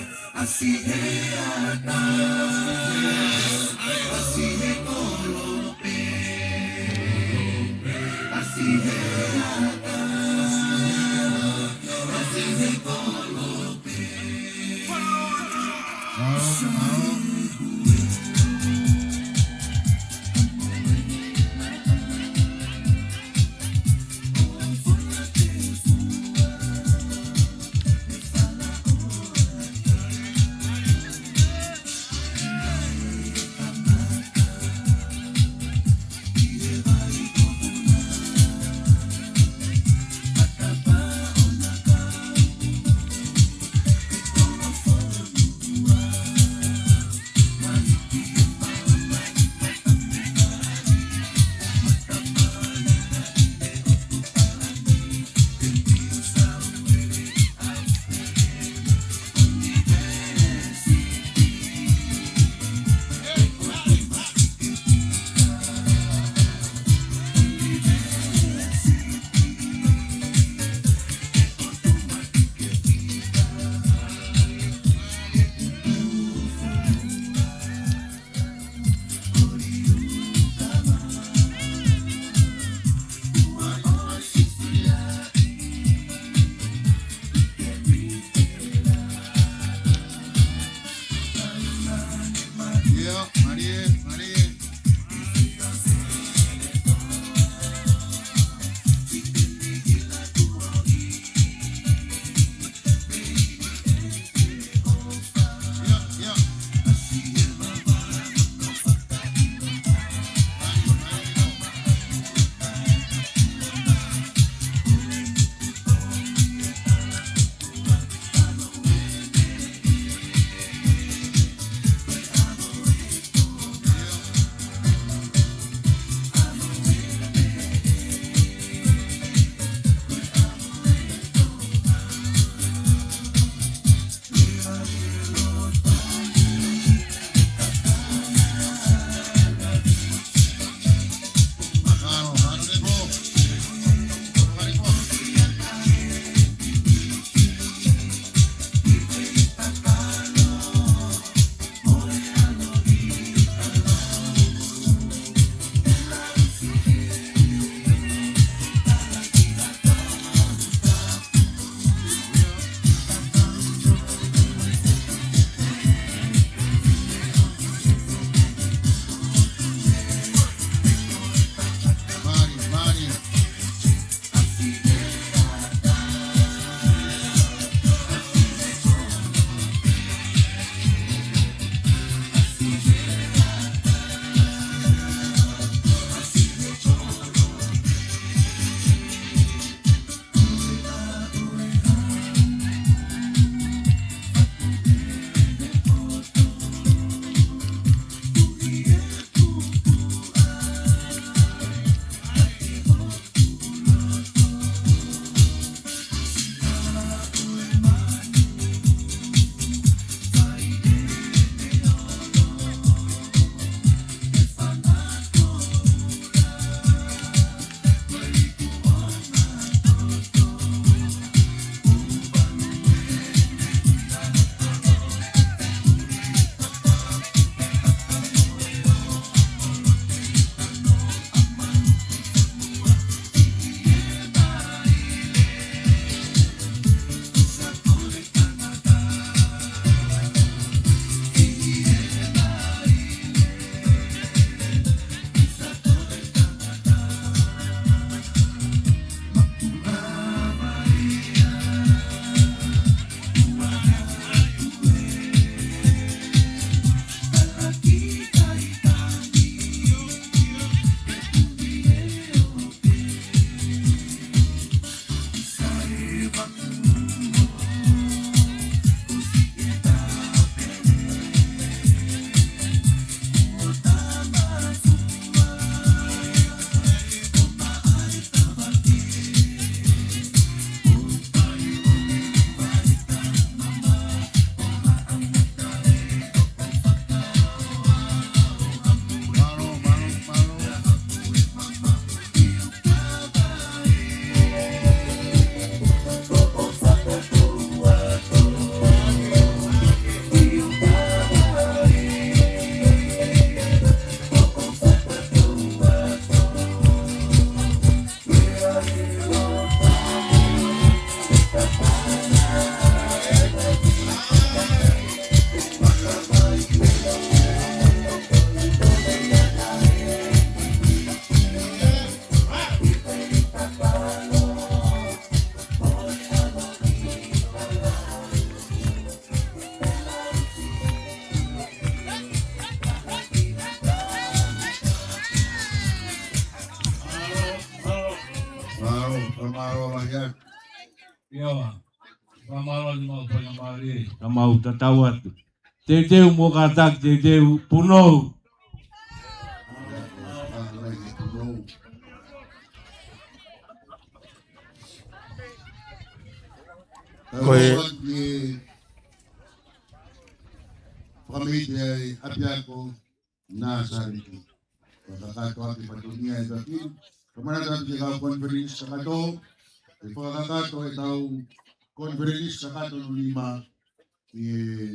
Mālō, mālō, mālō, mālō, mālō. ʻIo, fakamālō ni mau fai mālie, ka mau tatau atu. Teuteu mo kātaki, teuteu punou. Ko e fakameʻite ʻapiako Nāsaleti. Fakakakato ʻaki e fatongia ʻe taha. Kae manatu atu ki he kau konifelenisi kakato. ʻE fakakakato ʻetau konifelenisi kakato hono nima ʻi he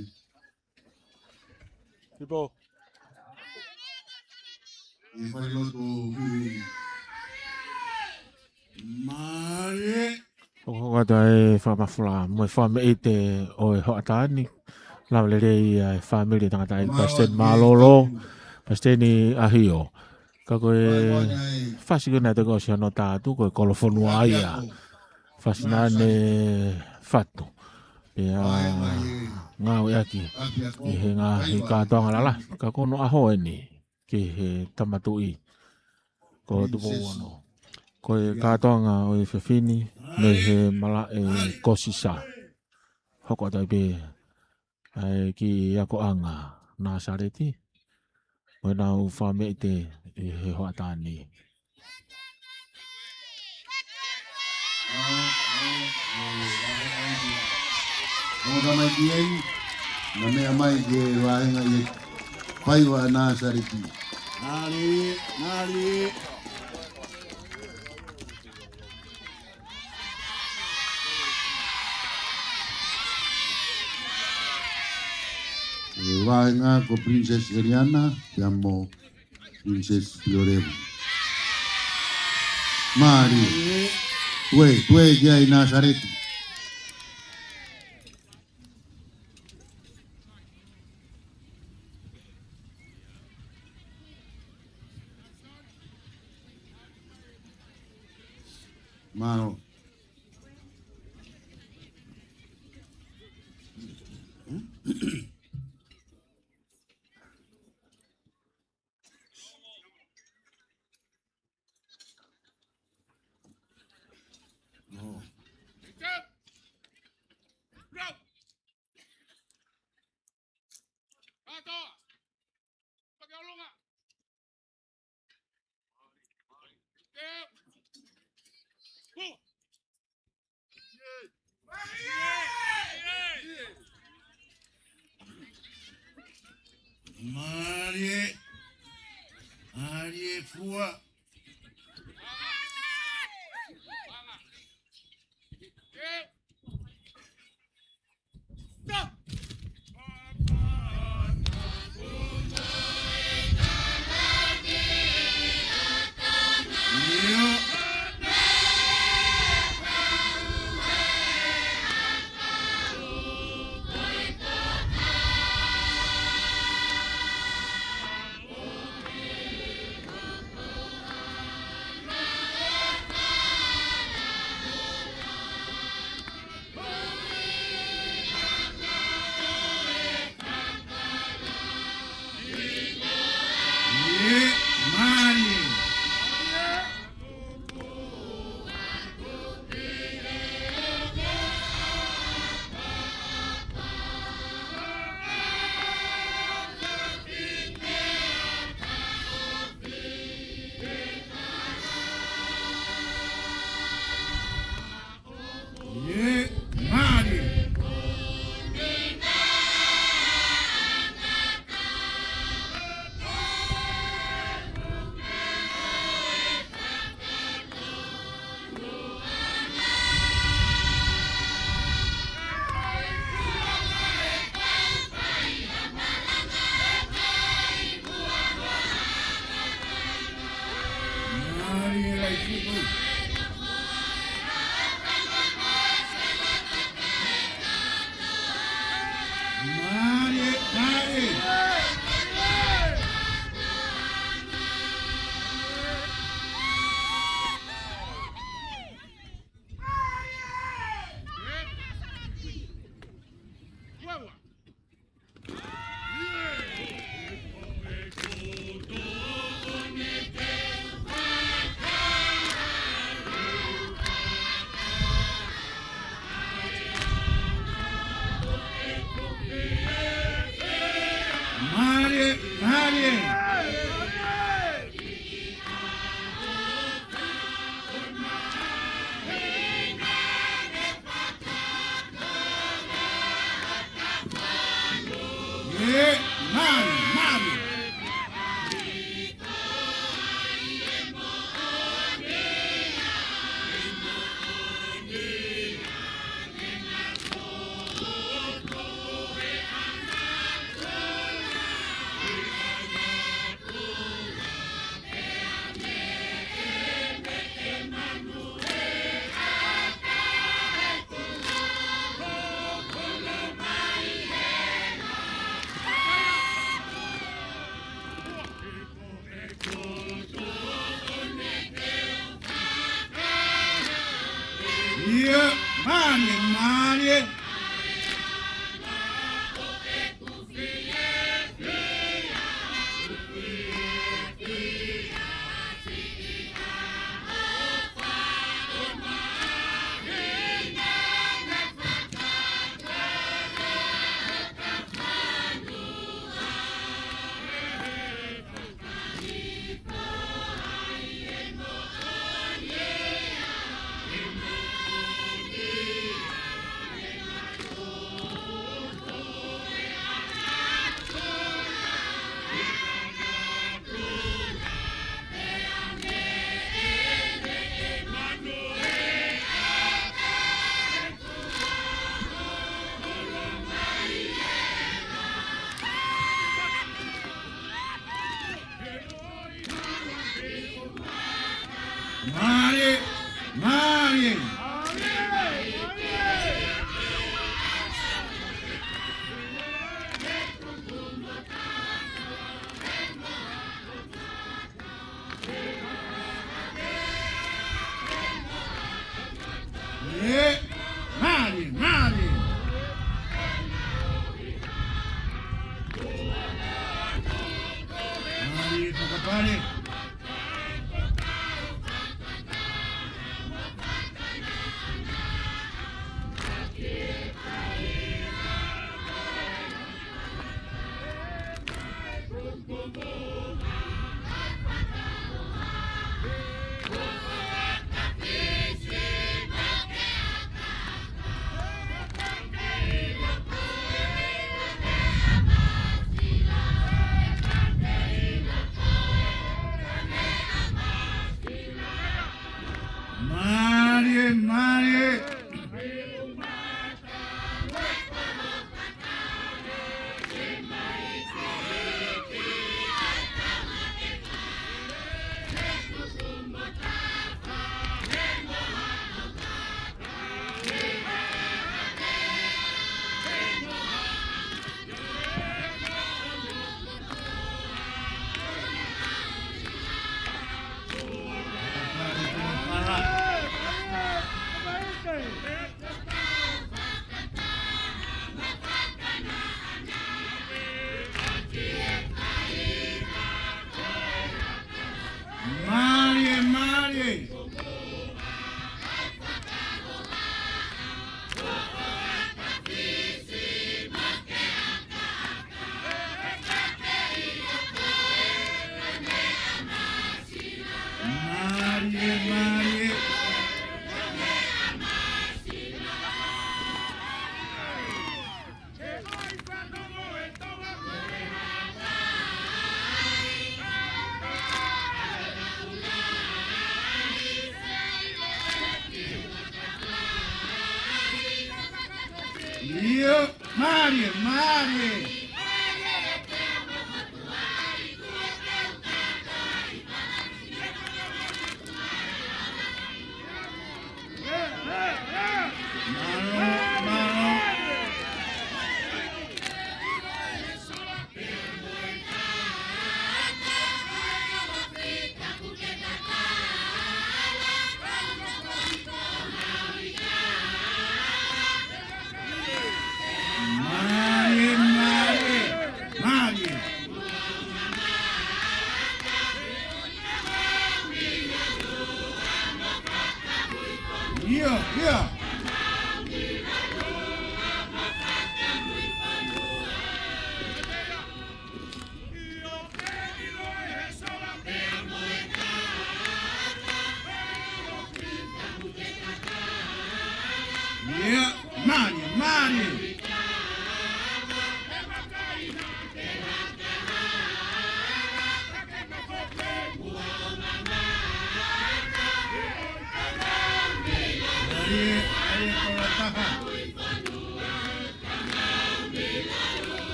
Ipo. ʻI he falelotu ʻi Mālie. Hokohoko atu ʻa e fakamafula mo e fakameʻite ʻo e hoʻatā ni. Lava lelei ʻa e fāmili tangataʻeiki Palesiteni Mālōlō, Palesiteni ʻAhio. Ka ko e fasi ko ena te ko si hono tā atu, ko e kolofonua ia. Fasi naʻa ne fatu. Pea ngāueʻaki ʻi he ngaahi kātoanga lalahi. Ka ko hono ʻaho eni ki he Tama Tuʻi ko Tupou Ono. Ko e kātoanga ʻo e efiafi ni mei he malaʻe ko Sisa. Hoko atu ai pē ʻa e kiʻi akoʻanga Nāsaleti mo ʻenau fakameʻite ʻi he hoʻatā ni. Ongo tamaiki ai, na meʻa mai ki he vāhenga ʻi he faiva ʻa Nāsaleti. Mālie, mālie. ʻE vāhenga ko Princess Eliana, pea mo Princess Pioremu. Mālie. Tuē, tuē ki ai Nāsaleti. Mālō. Mālie, mālie fua. ʻE, mālie, mālie. ʻIo, mālie, mālie. Mālie, mālie. ʻE, mālie, mālie. Mālie, fakapale. Mālie, mālie. Mālie, mālie. Mālie, mālie. ʻIo, mālie, mālie. Mālō, mālō. Mālie, mālie.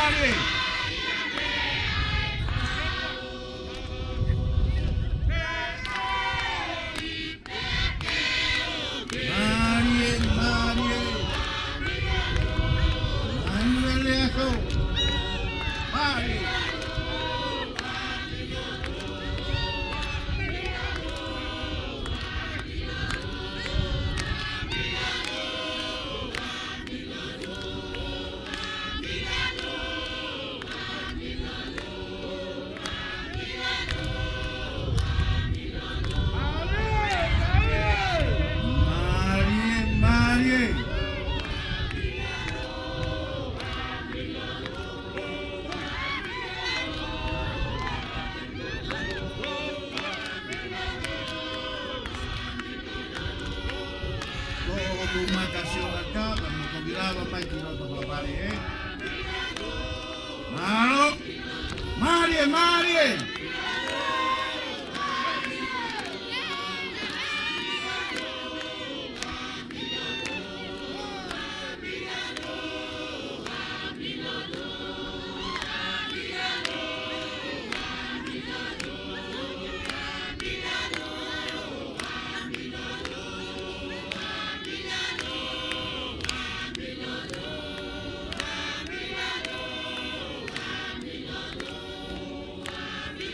Mālie, mālie. Mālie, mālie. Mālie, mālie. Ko hoku maka siolaka, ka mo ko vilava mai ki loto papale, ē? Mālō. Mālie, mālie.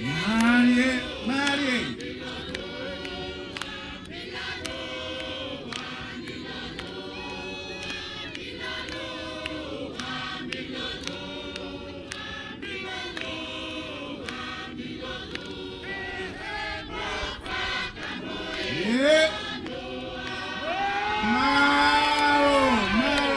Mālie, mālie. Ē. Mālō, mālō.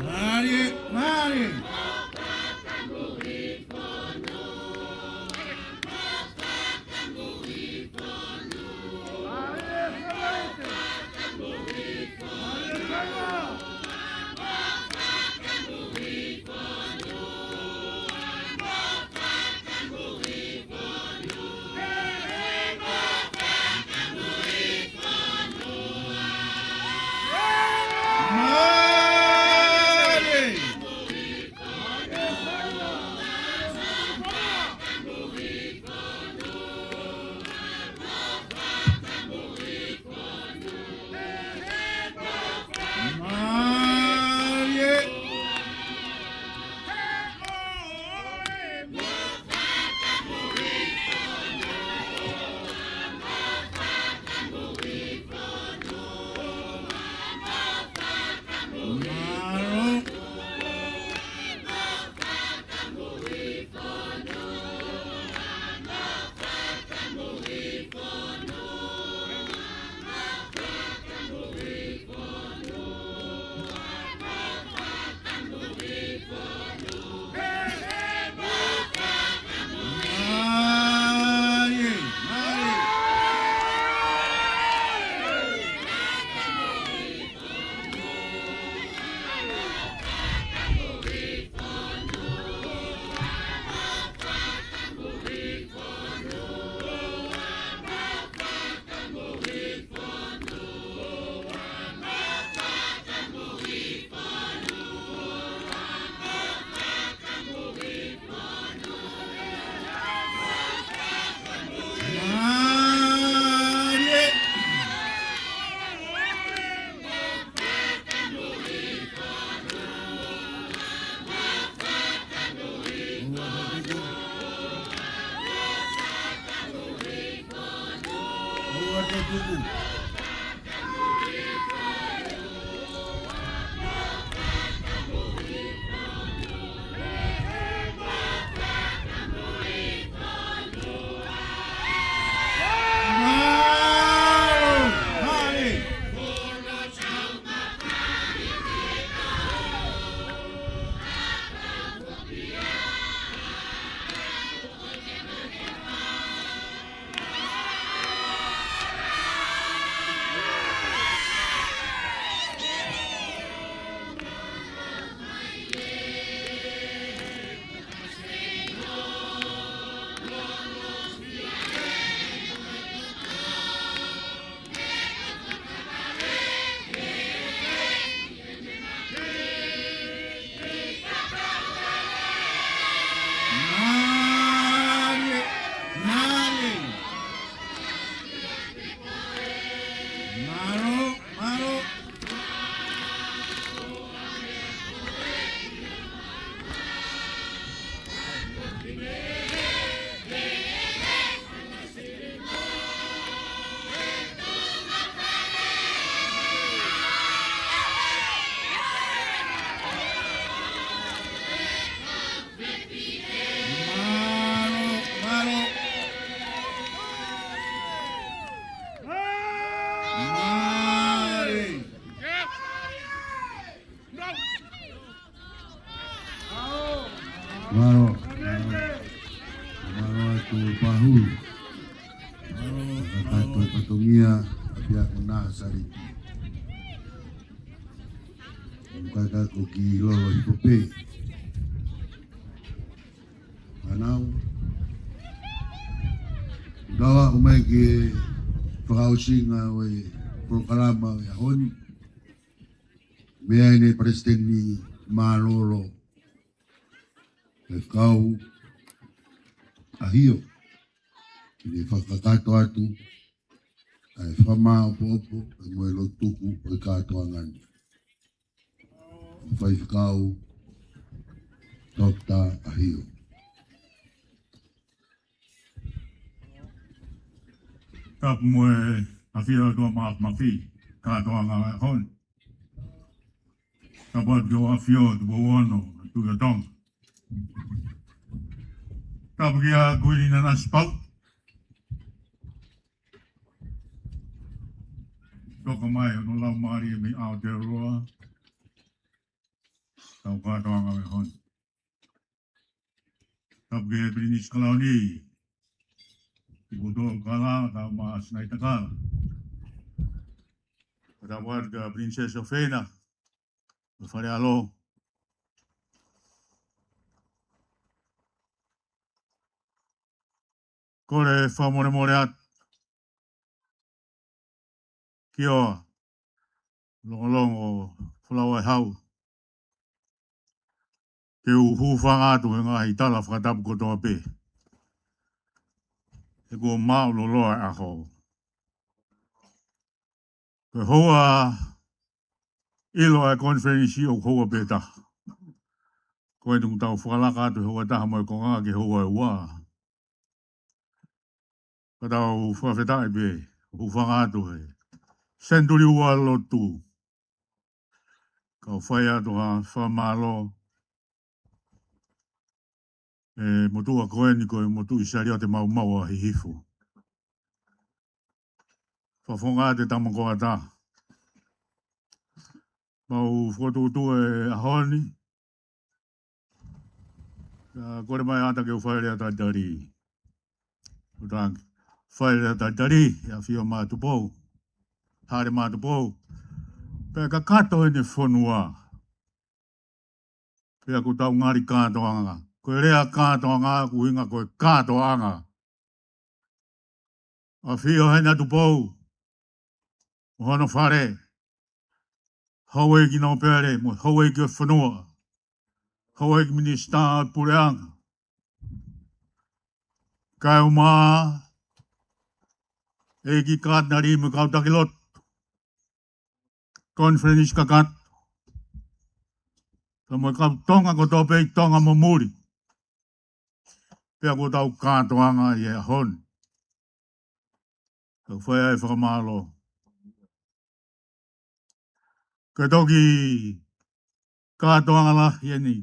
Mālie, mālie. Ko Pahulu. Mālō, kātoa e fatongia, ʻapiako Nasaleti. Mukaka ko ki lolo i pope. Anau. Tawa ʻo mai ki he fakaʻosinga ʻo e polokalama ʻo e ʻaho ni. Meʻa ʻeni Palesiteni Mālōlō, ʻe kau ʻAhio, ke ne fakakakato atu ʻa e fakamāʻopoʻopo ʻa e moʻui lotu ʻo e kātoanga ni. Faifekau Toketā ʻAhio. Tapu mo e ʻafio ʻa e ʻOtua Māfimafi, kātoanga ʻo e ʻaho ni. Tapu atu ki he ʻafio ʻo Tupou Ono, Tuʻi ʻo Tonga. Tapu kia Kuini Nanasipauʻu. Toka mai hono laumālie mei Aotearoa. Tau kātoanga ʻo e ʻaho ni. Tapu ki he Pilinisi Kalauni, Tuʻi ʻo Tonga, Tama Sinaitakala. Tapu atu kia Pilinisesi ʻOfeina, ʻo Falealea. Kole fakamolemole atu ki he ʻOtua, Longolongo Folau ʻa e Hau, ke u hūfanga atu he ngaahi tala fakatapu kotoa pē. He kuo māʻuloloa e ʻaho. Ko e houa ʻilo ʻa e konifelenisi ʻoku houa pē taha. Ko e tuku tau fakalaka atu he houa taha mo e konga ki he houa ʻe ua. Ka tau fakafetaʻi pē, hūfanga atu he senituli ua lotu. Kau fai atu ha fakamālō he motuʻa ko eni ko e motuʻi saliote maumau ʻa Hihifo. Fakafofonga atu e tama ko ata. Mau fokotuʻutuʻu e ʻaho ni. Ka kole mai ʻa ata ke u fai lea talitali. ʻOku tangi. Fai lea talitali, ʻe ʻAfio Matupou. Hale Matupou. Pea kakato ʻene fonua. Pea ʻoku tau ngali kātoanga. Ko e lea kātoanga, ʻoku ʻuhinga ko e kātoanga. ʻAfio Haina Tupou, mo hono fale. Houʻeiki Nōpele, mo e houʻeiki ʻo e fonua. Houʻeiki Minisitā ʻo e Puleʻanga. Kaeʻumaʻā ʻEiki Katinali mo e kau taki lotu. Konifelenisi kakato. Ka mo e kau Tonga kotoa pē ʻi Tonga mo muli. Pea kuo tau kātoanga ʻi he ʻaho ni. Kau fai ai e fakamālō. Ko e toki kātoanga lahi ʻeni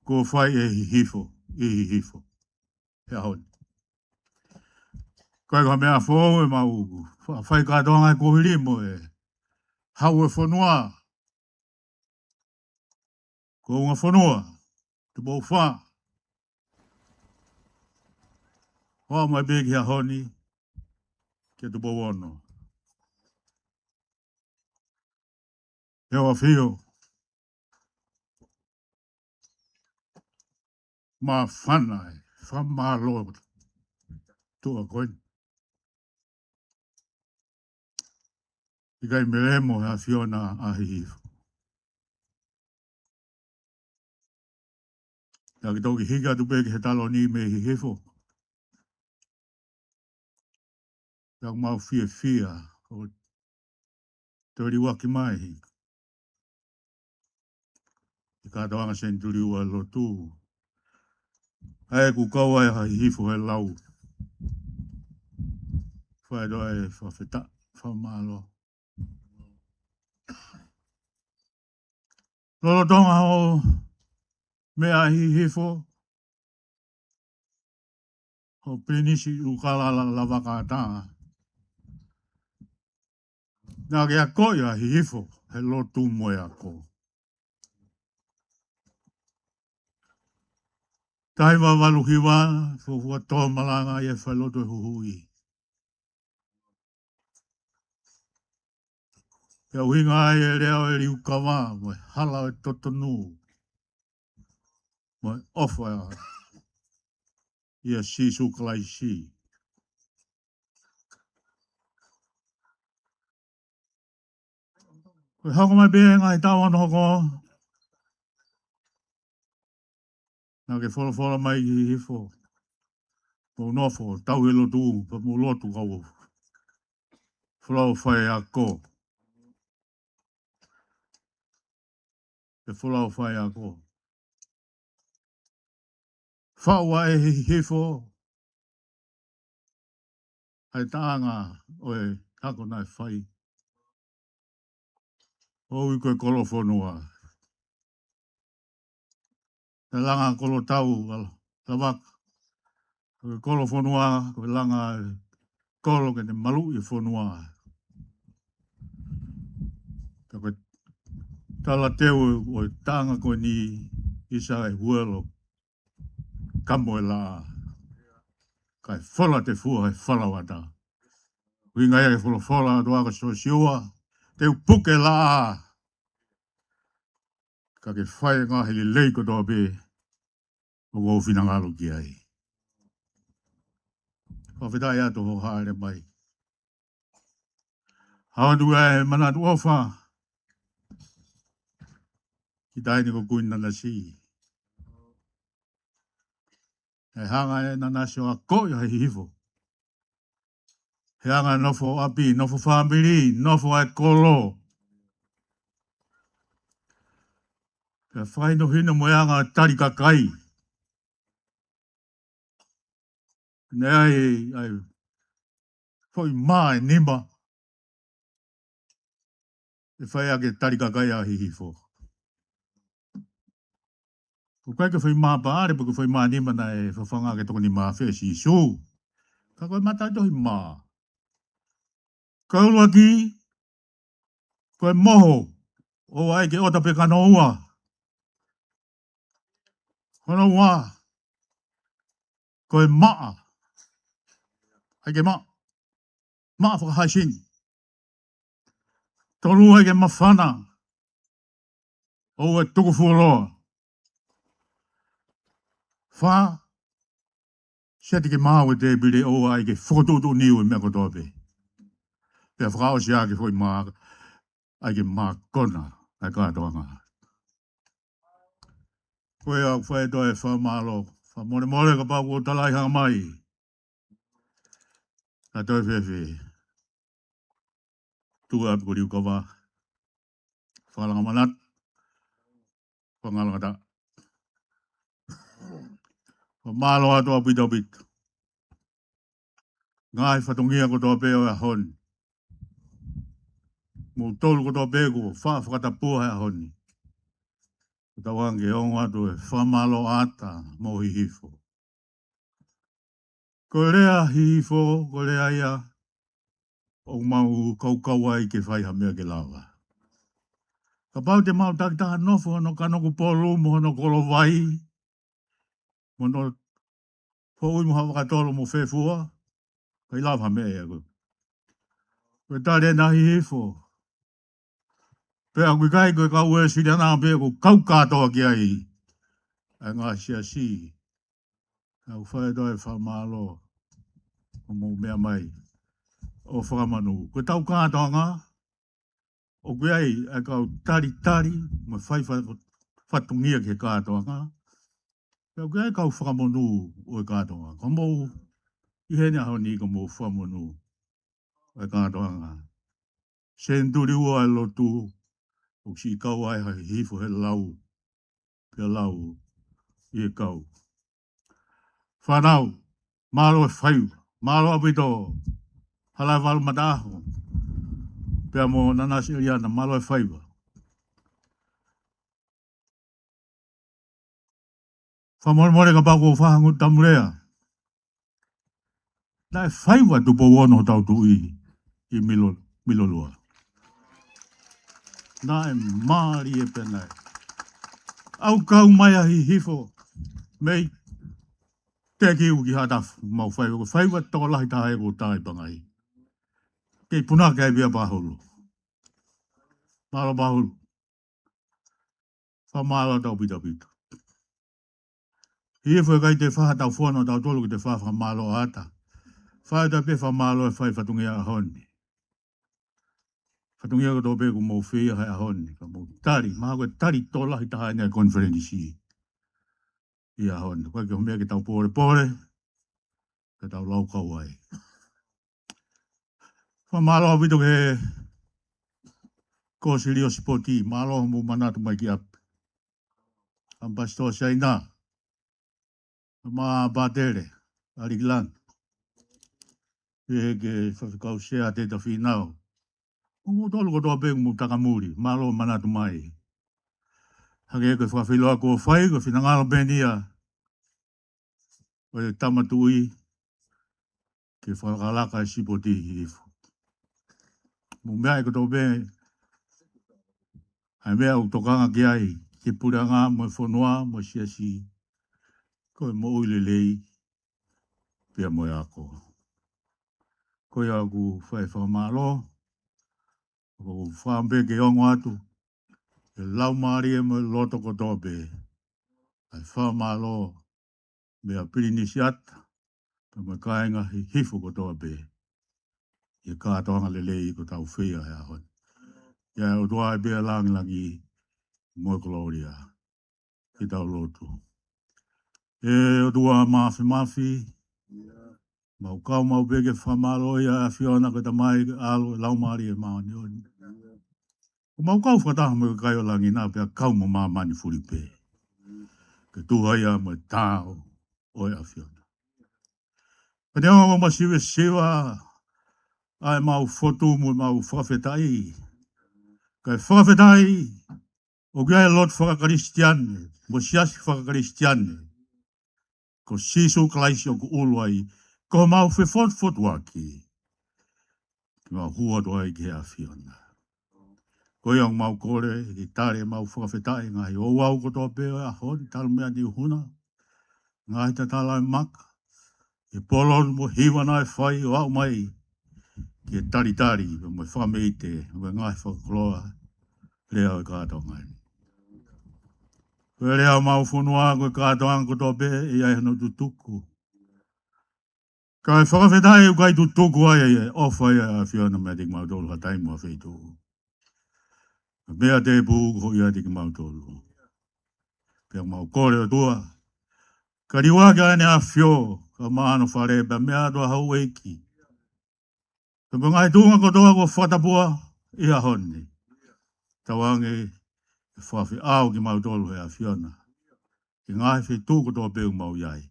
kuo fai ʻe Hihifo, ʻi Hihifo. He ʻaho ni. Ko e ka meʻa foʻou ʻemau fa-, fai kātoanga he kuohili mo e hau ʻo e fonua. Ko e ʻuhinga fonua, Tupou Fā. Hoa mai pē ki he ʻaho ni, kia Tupou Ono. He ʻoku ʻafio. Māfana e fakamālō tuʻa ko eni. ʻIkai melemo he ʻAfiona ʻa Hihifo. Ia ke toki hiki atu pē ki he taloni mei Hihifo. Ia mau fiefia ʻo toli uaki mai. ʻI he kātoanga senituli ua lotu. ʻA ē ʻoku kau ai ʻa Hihifo he lau. Fai atu ʻa e fakafetaʻi, fakamālō. Lolotonga hoʻo meʻa ʻi Hihifo, hoʻo pilinisi ʻi Ukalala Lavaka ʻAtā. Naʻa ke akoʻi ʻa Hihifo he lotu mo e ako. Taha hiva valu hiva, fuofua tō malanga ʻi he falelotu ʻo e huhuʻi. Pea ʻuhinga ai e lea ʻo e liukava, mo e hala ʻo e totonu, mo e ʻofa ʻia Sīsū Kalaisi. Ko e hoko mai pē ngaahi taʻu ʻe ono hoko, naʻa ke folofola mai ki Hihifo: Mou nofo, tauhi e lotu, pea mou lotu kau folau faiako. E folau faiako. Faʻu ʻe Hihifo ʻa e taʻanga ʻo e ako naʻe fai. ʻOku ui ko e kolofonua. Ko e langa kolotau, lala, lavaka. Ko e kolofonua, ko e langa e kolo ke ne maluʻi e fonua. Ka ko e talateu ʻo e taʻanga ko eni, isa e huelo, kamo e laʻā, kae fola te fua he falawata. ʻUhinga ia ke folofola atu ʻa Siosiua, te u puke e laʻā, ka ke fai e ngaahi lelei kotoa pē ʻoku ou finangalo ki ai. Fakafetaʻi atu hoʻo hāʻele mai. Hau atu ʻa e manatu ʻofa ki he taʻahine ko Kuini Nanasī. ʻE hanga ʻe Nanasī ʻo akoʻi ʻa Hihifo. He anga e nofo ʻapi, nofo fāmili, nofo ʻa e kolo. Pea fakahinohino mo e anga e tali kakai. Naʻe ʻi ai, ʻi ai foʻi mā ʻe nima ʻe fai ʻaki e tali kakai ʻa Hihifo. ʻOku ʻikai ko e foʻi mā paʻale, pe ko e foʻi mā nima naʻe fafanga ke toko nima afe ʻe Sīsū. Ka ko e mataʻitohi mā. Ko e ʻuluaki, ko e moho, ʻoua ʻe ʻai ke ʻota pe kanoua. Hono ua, ko e maʻa. ʻAi ke maʻa. Maʻa fakahaisini. Tolu, ʻai ke mafana. ʻOua ʻe tuku fuoloa. Fā, seti ke maau e tēpile, ʻoua ʻe ʻai ke fokotuʻutuʻu niu e meʻa kotoa pē. Pea fakaʻosi ʻaki e foʻi mā, ʻai ke mākona ʻa e kātoanga. Ko ia ʻoku fai atu ʻa e fakamālō. Fakamolemole kapau kuo tala ʻi hanga mai. Ka toe fēfē. Tuku atu ko e liukava. Fakalanga manatu. Fakalanga taʻa. Fakamālō atu ʻaupito ʻaupito. Ngaahi fatongia kotoa pē ʻo e ʻaho ni. Moutolu kotoa pē kuo fa-, fakatapua he ʻaho ni. Ko e tauange ongo atu e fakamālō ʻataʻatā mo Hihifo. Ko e lea Hihifo, ko e lea ia ʻoku mau kaukau ai ke fai ha meʻa ke lava. Kapau te mau takitaha nofo hono kanokupolu mo hono kolovai, mo hono foʻui mo ha vakatolo mo fefua, ʻikai lava ha meʻa ia ko. Ko e tali ʻena Hihifo. Pea ʻoku ʻikai ko e kau Uēsiliana pē ʻoku kau kātoa ki ai ʻa e ngaahi siasi. Ka ʻoku fai atu ʻa e fakamālō ʻo mou meʻa mai ʻo fakamonū. Ko e tau kātoanga, ʻoku ʻi ai ʻa e kau talitali mo e fai fa-, fatongia ki he kātoanga. Pea ʻoku ʻi ai e kau fakamonū ʻo e kātoanga. Ka mou ʻi heni ʻaho ni ka mou fakamonū ʻa e kātoanga. Senituli ua e lotu, ʻoku siʻi kau ai ha Hihifo he lau, pea lau ʻi he kau. Fānau, mālō e faiva, mālō ʻaupito, Halaevalu Mataʻaho, pea mo Nanasī ʻEliana, mālō e faiva. Fakamolemole kapau kuo u faʻa hangē ko e tamulea. Naʻe faiva Tupou Ono hotau tuʻi ʻi Milo-, Milolua. Naʻe mālie pē naʻe. ʻAu kau mai ʻa Hihifo mei Teki u ki Haʻatafu, mau fai, ko e faiva tokolahi taha ʻoku ou tauhi pangai. Kei punake ai pē ʻa Pahulu. Mālō Pahulu. Fakamālō ʻaupito ʻaupito. Hifo ʻikai te fai haʻatau fono ʻatautolu ke te fai fakamālō ʻatautolu. Fai atu pē fakamālō ʻe fai fatongia ʻaho ni. Fatongia kotoa pē ʻoku mou fai he ʻaho ni. Ka mou tali, mahalo ko e tali tokolahi taha ʻeni ʻa e konifelenisi ʻi he ʻaho ni. Ko e kiʻi meʻa ke tau pōlepole, ke tau lau kau ai. Fakamālō ʻaupito ki he Kōsilio Sipoti, mālō hoʻomou manatu mai ki ʻapi. ʻAmipasitoa Siaina, ʻa Pātele ʻAlikilani, pehē ki he faifekau sea Teta Fīnau. Mo kimoutolu kotoa pē ʻoku mou takamuli, mālō manatu mai. Hangē ko e fakafeʻiloaki kuo fai, ko e finangalo pē ʻeni ia ʻo e Tama Tuʻi ke fakalaka e sipoti ʻi Hihifo. Mou meaʻi kotoa pē ʻa e meʻa ʻoku tokanga ki ai, ki he puleʻanga mo e fonua mo e siasi, ko e moʻui lelei pea mo e ako. Ko ia ʻoku fai fakamālō, ʻoku ou fakaʻamu pē ke ongo atu ʻe he laumālie mo e loto kotoa pē ʻa e fakamālō meia Pilinisi ʻAta, pea mo e kāinga Hihifo kotoa pē, ʻi he kātoanga lelei ʻoku tau fai he ʻaho ni. ʻIa ʻOtua ʻe pea langilangi mo e kolōlia. Ke tau lotu. ʻE ʻOtua Māfimafi, mau kau maʻu pē ke fakamālō ʻa e ʻAfiona ko e Tamai, ko e ʻAlo, ko e Laumālie Māʻoniʻoni. ʻOku mau kau fakataha mo e kakai ʻo langi na pea kau mo māmani fuli pē. Ke tuha ia mo e tao ʻo e ʻAfiona. Pea neongo ʻoku mau sivesiva ʻa ʻemau fotu mo ʻemau fakafetaʻi, kae fakafetaʻi ʻoku ʻi ai e lotu fakakalisitiane mo e siasi fakakalisitiane, ko Sīsū Kalaisi ʻoku ʻulu ai, ko homau fefotufotuaki ke mau hū atu ai ki he ʻAfiona. Ko ia ʻoku mau kole ke tali ʻemau fakafetaʻi he ngaahi ouau kotoa pē ʻo e ʻaho ni, talu mei he ʻuhinga ngaahi tatala ʻo e maka, ʻi he pōloni mo e hiva naʻe fai ʻo aʻu mai ki he talitali mo e fakameʻite mo e ngaahi fakakoloa lea ʻo e kātoanga ni. Ko e lea ʻo homau fonua, ko e kātoanga kotoa pē ʻe ʻi ai hono tutuku. Kae fakafetaʻi ʻoku ʻikai tutuku ai ʻa e ʻofa ʻa e ʻAfiona meiate kimautolu ha taimi mo ha feituʻu. Ko e meʻa tēpū ko ia ʻiate kimautolu. Pea mau kole ʻOtua, ke liuaki ʻa ʻEne ʻAfio, kae ʻumaʻā hono fale, pea meʻa atu ʻa houʻeiki, pea mo e ngaahi tuʻunga kotoa kuo fakatapua ʻi he ʻaho ni. Tauange ke fakafeʻao kimautolu ʻe he ʻAfiona ʻi he ngaahi feituʻu kotoa pē ʻoku mau ʻi ai.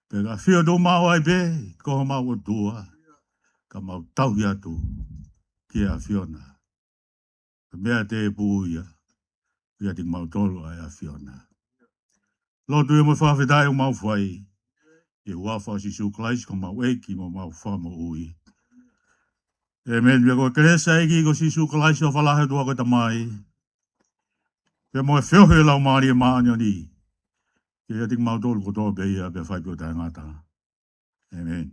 Pea ke ʻafio tuʻu maʻu ai pē ko homau ʻOtua, ka mau tauhi atu ki he ʻAfiona. Ko e meʻa tēpū ia ʻiate kimautolu ʻa e ʻAfiona. Lotu ia mo e fakafetaʻi ʻoku mau fai ʻi he huafa ʻo Sīsū Kalaisi ko homau ʻEiki mo homau Fakamoʻui. ʻĒmeni. Pea ko e kelesi ʻa e ʻEiki ko Sīsū Kalaisi, ʻofa lahi ʻa e ʻOtua ko e Tamai, pea mo e feohi ʻa e Laumālie Māʻoniʻoni, ke ʻiate kimautolu kotoa pē ia pea fai pē ʻo taʻengata. ʻĒmeni.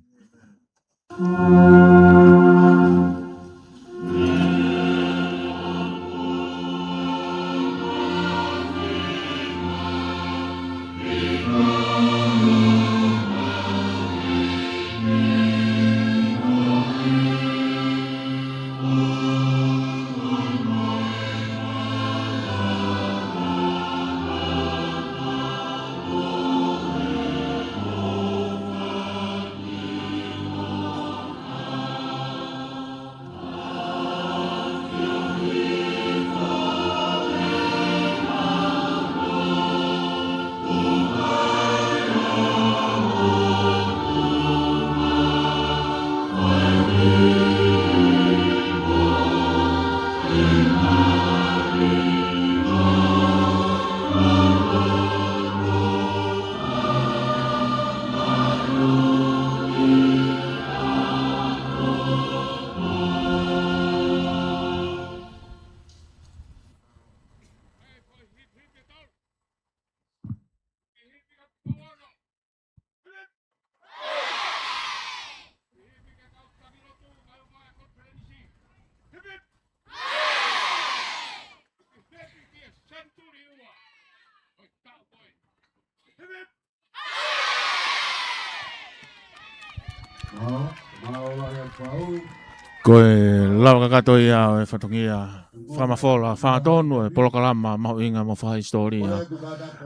Ko e lava kakato ia ʻo e fatongia fakamafola fātonu ʻo e polokalama mahuʻinga mo fakahisitōlia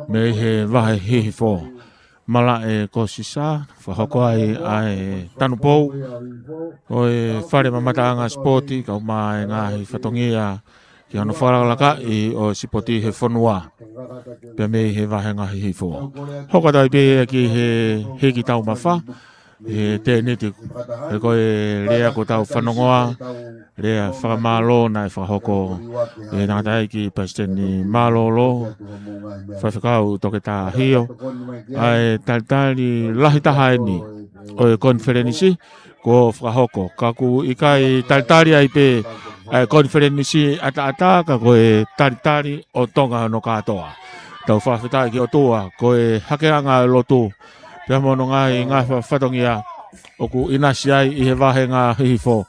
mei he vahe Hihifo. Malaʻe ko Sisa, fakahoko ai ʻa e tanupou ʻo e fale mamataʻanga sipoti, kae ʻumaʻā e ngaahi fatongia ki hono fakalakalakaʻi ʻo e sipoti he fonua, pea mei he vahenga Hihifo. Hoko atu ai pē ia ki he hiki taumafa, he tēniti, he ko e lea kuo tau fanongoa, lea fakamālō naʻe fakahoko ʻe he tangataʻeiki Palesiteni Mālōlō, Faifekau Toketā Hio, ʻa e talitali lahi taha eni ʻo e konifelenisi kuo fakahoko. Ka ʻoku ʻikai talitali ai pē ʻa e konifelenisi ʻataʻatā, ka ko e talitali ʻo Tonga hono kātoa. Tau fakafetaʻi ki he ʻOtua, ko e hakeakiʻanga ʻo e lotu pea mo hono ngaahi, ngaahi fa-, fatongia ʻoku ʻinasi ai ʻi he vahenga Hihifo.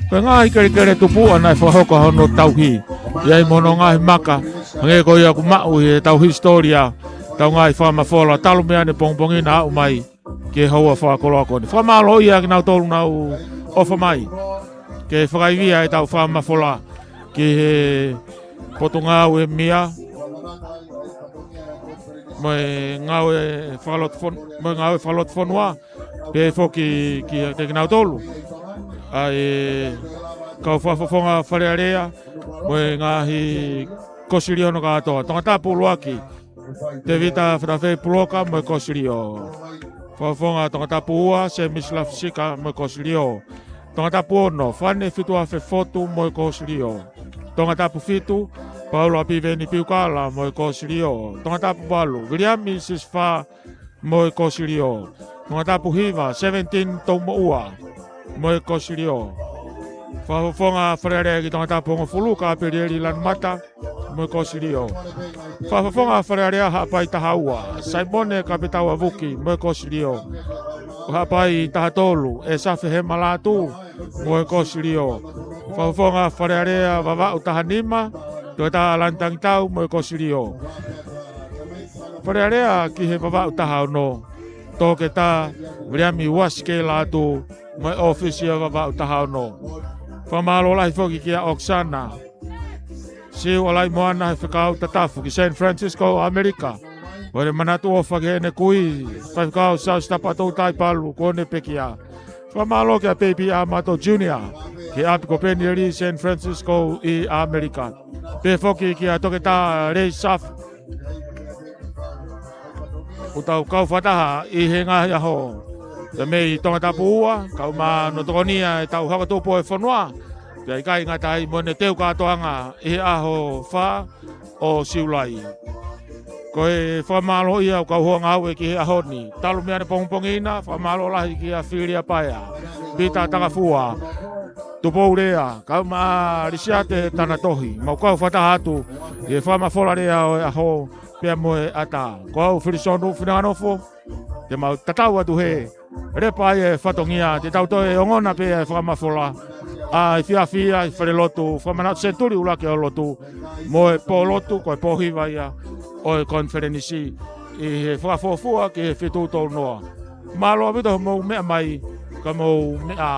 Ko e ngaahi kelekele tupuʻa naʻe fakahoko hono tauhi, ʻi ai mo hono ngaahi maka, hangē ko ia ʻoku maʻu ʻi heʻetau hisitōlia, ʻetau ngaahi fakamafola, talu mei ʻanepongipongí naʻa nau aʻu mai ki he houa fakakoloa ko eni. Fakamālō ia kinautolu naʻa nau ʻofa mai ke fakaivia ʻetau fakamafola ki he Potungāue Mia mo e Ngāue Fakalotofon-, mo e Ngāue Fakalotofonua, pea foki kiate kinautolu ʻa e kau fakafofonga Fale Alea mo e ngaahi kōsilio hono kātoa. Tongatapu ʻuluaki, Tēvita Fatafei Puloka mo e kōsilio. Fakafofonga Tongatapu ua, Semisi Lafisika mo e kōsilio. Tongatapu ono, Fane Fituafe Fotu mo e kōsilio. Tongatapu fitu, Paula Piveni Piukala mo e kōsilio. Tongatapu valu, Viliami Sisifā mo e kōsilio. Tongatapu hiva, Sevenitini Toumoʻua mo e kōsilio. Fakafofonga Fale Alea ki Tongatapu hongofulu, Kapelieli Lanumata mo e kōsilio. Fakafofonga Fale Alea Haʻapai taha ua, Saimone Kapetaua Vuki mo e kōsilio. Haʻapai taha tolu, ʻEsafe Hema Lātū mo e kōsilio. Fakafofonga Fale Alea Vavaʻu taha nima, Toketā ʻAlani Tangitau mo e kōsilio. Fale Alea ki he Vavaʻu taha ono, Toketā Viliami Uasi Kei Lātū mo e ʻōfisi ʻo e Vavaʻu taha ono. Fakamālō lahi foki kia ʻOkesana Siualaimoana, he fekau Tatafu ki San Francisco, ʻAmelika, ʻo ne manatu ʻofa ki heʻene kui, Faifekau Siaosi Tapatoutai Palu, kuo ne pekia. Fakamālō kia Peipi ʻAmato Junior ki he ʻapi ko Penieli, San Francisco ʻi ʻAmelika. Pea foki kia Toketā Lei Safu, ʻoku tau kau fakataha ʻi he ngaahi ʻaho. Pea mei Tongatapu ua, kau mo hono tokonia ʻetau hako tupu ʻo e fonua, pea ʻikai ngata ai, mo ʻene teu kātoanga ʻi he ʻaho fā ʻo Siulai. Ko e fakamālō ia ʻoku kau hoʻo ngāue ki he ʻaho ni. Talu mei ʻanepongipongí na, fakamālō lahi kia Filia Paea, Pita Takafua, Tupou Lea, kau mo Lisiate Tanatohi, mau kau fakataha atu ʻi he fakamafola lea ʻo e ʻaho pea mo e ʻatā. Ko au Filisonu Fineanganofo, te mau tatau atu he lepa ai e fatongia, te tau toe ongona pē e fakamafola ʻa e efiafi ʻi he falelotu, fakamanatu senituli ʻuluaki ʻo e lotu, mo e pōlotu, ko e pō hiva ia ʻo e konifelenisi ʻi he fakafuofua ki he fitu tolu noa. Mālō ʻaupito hoʻomou meʻa mai, ka mou meʻa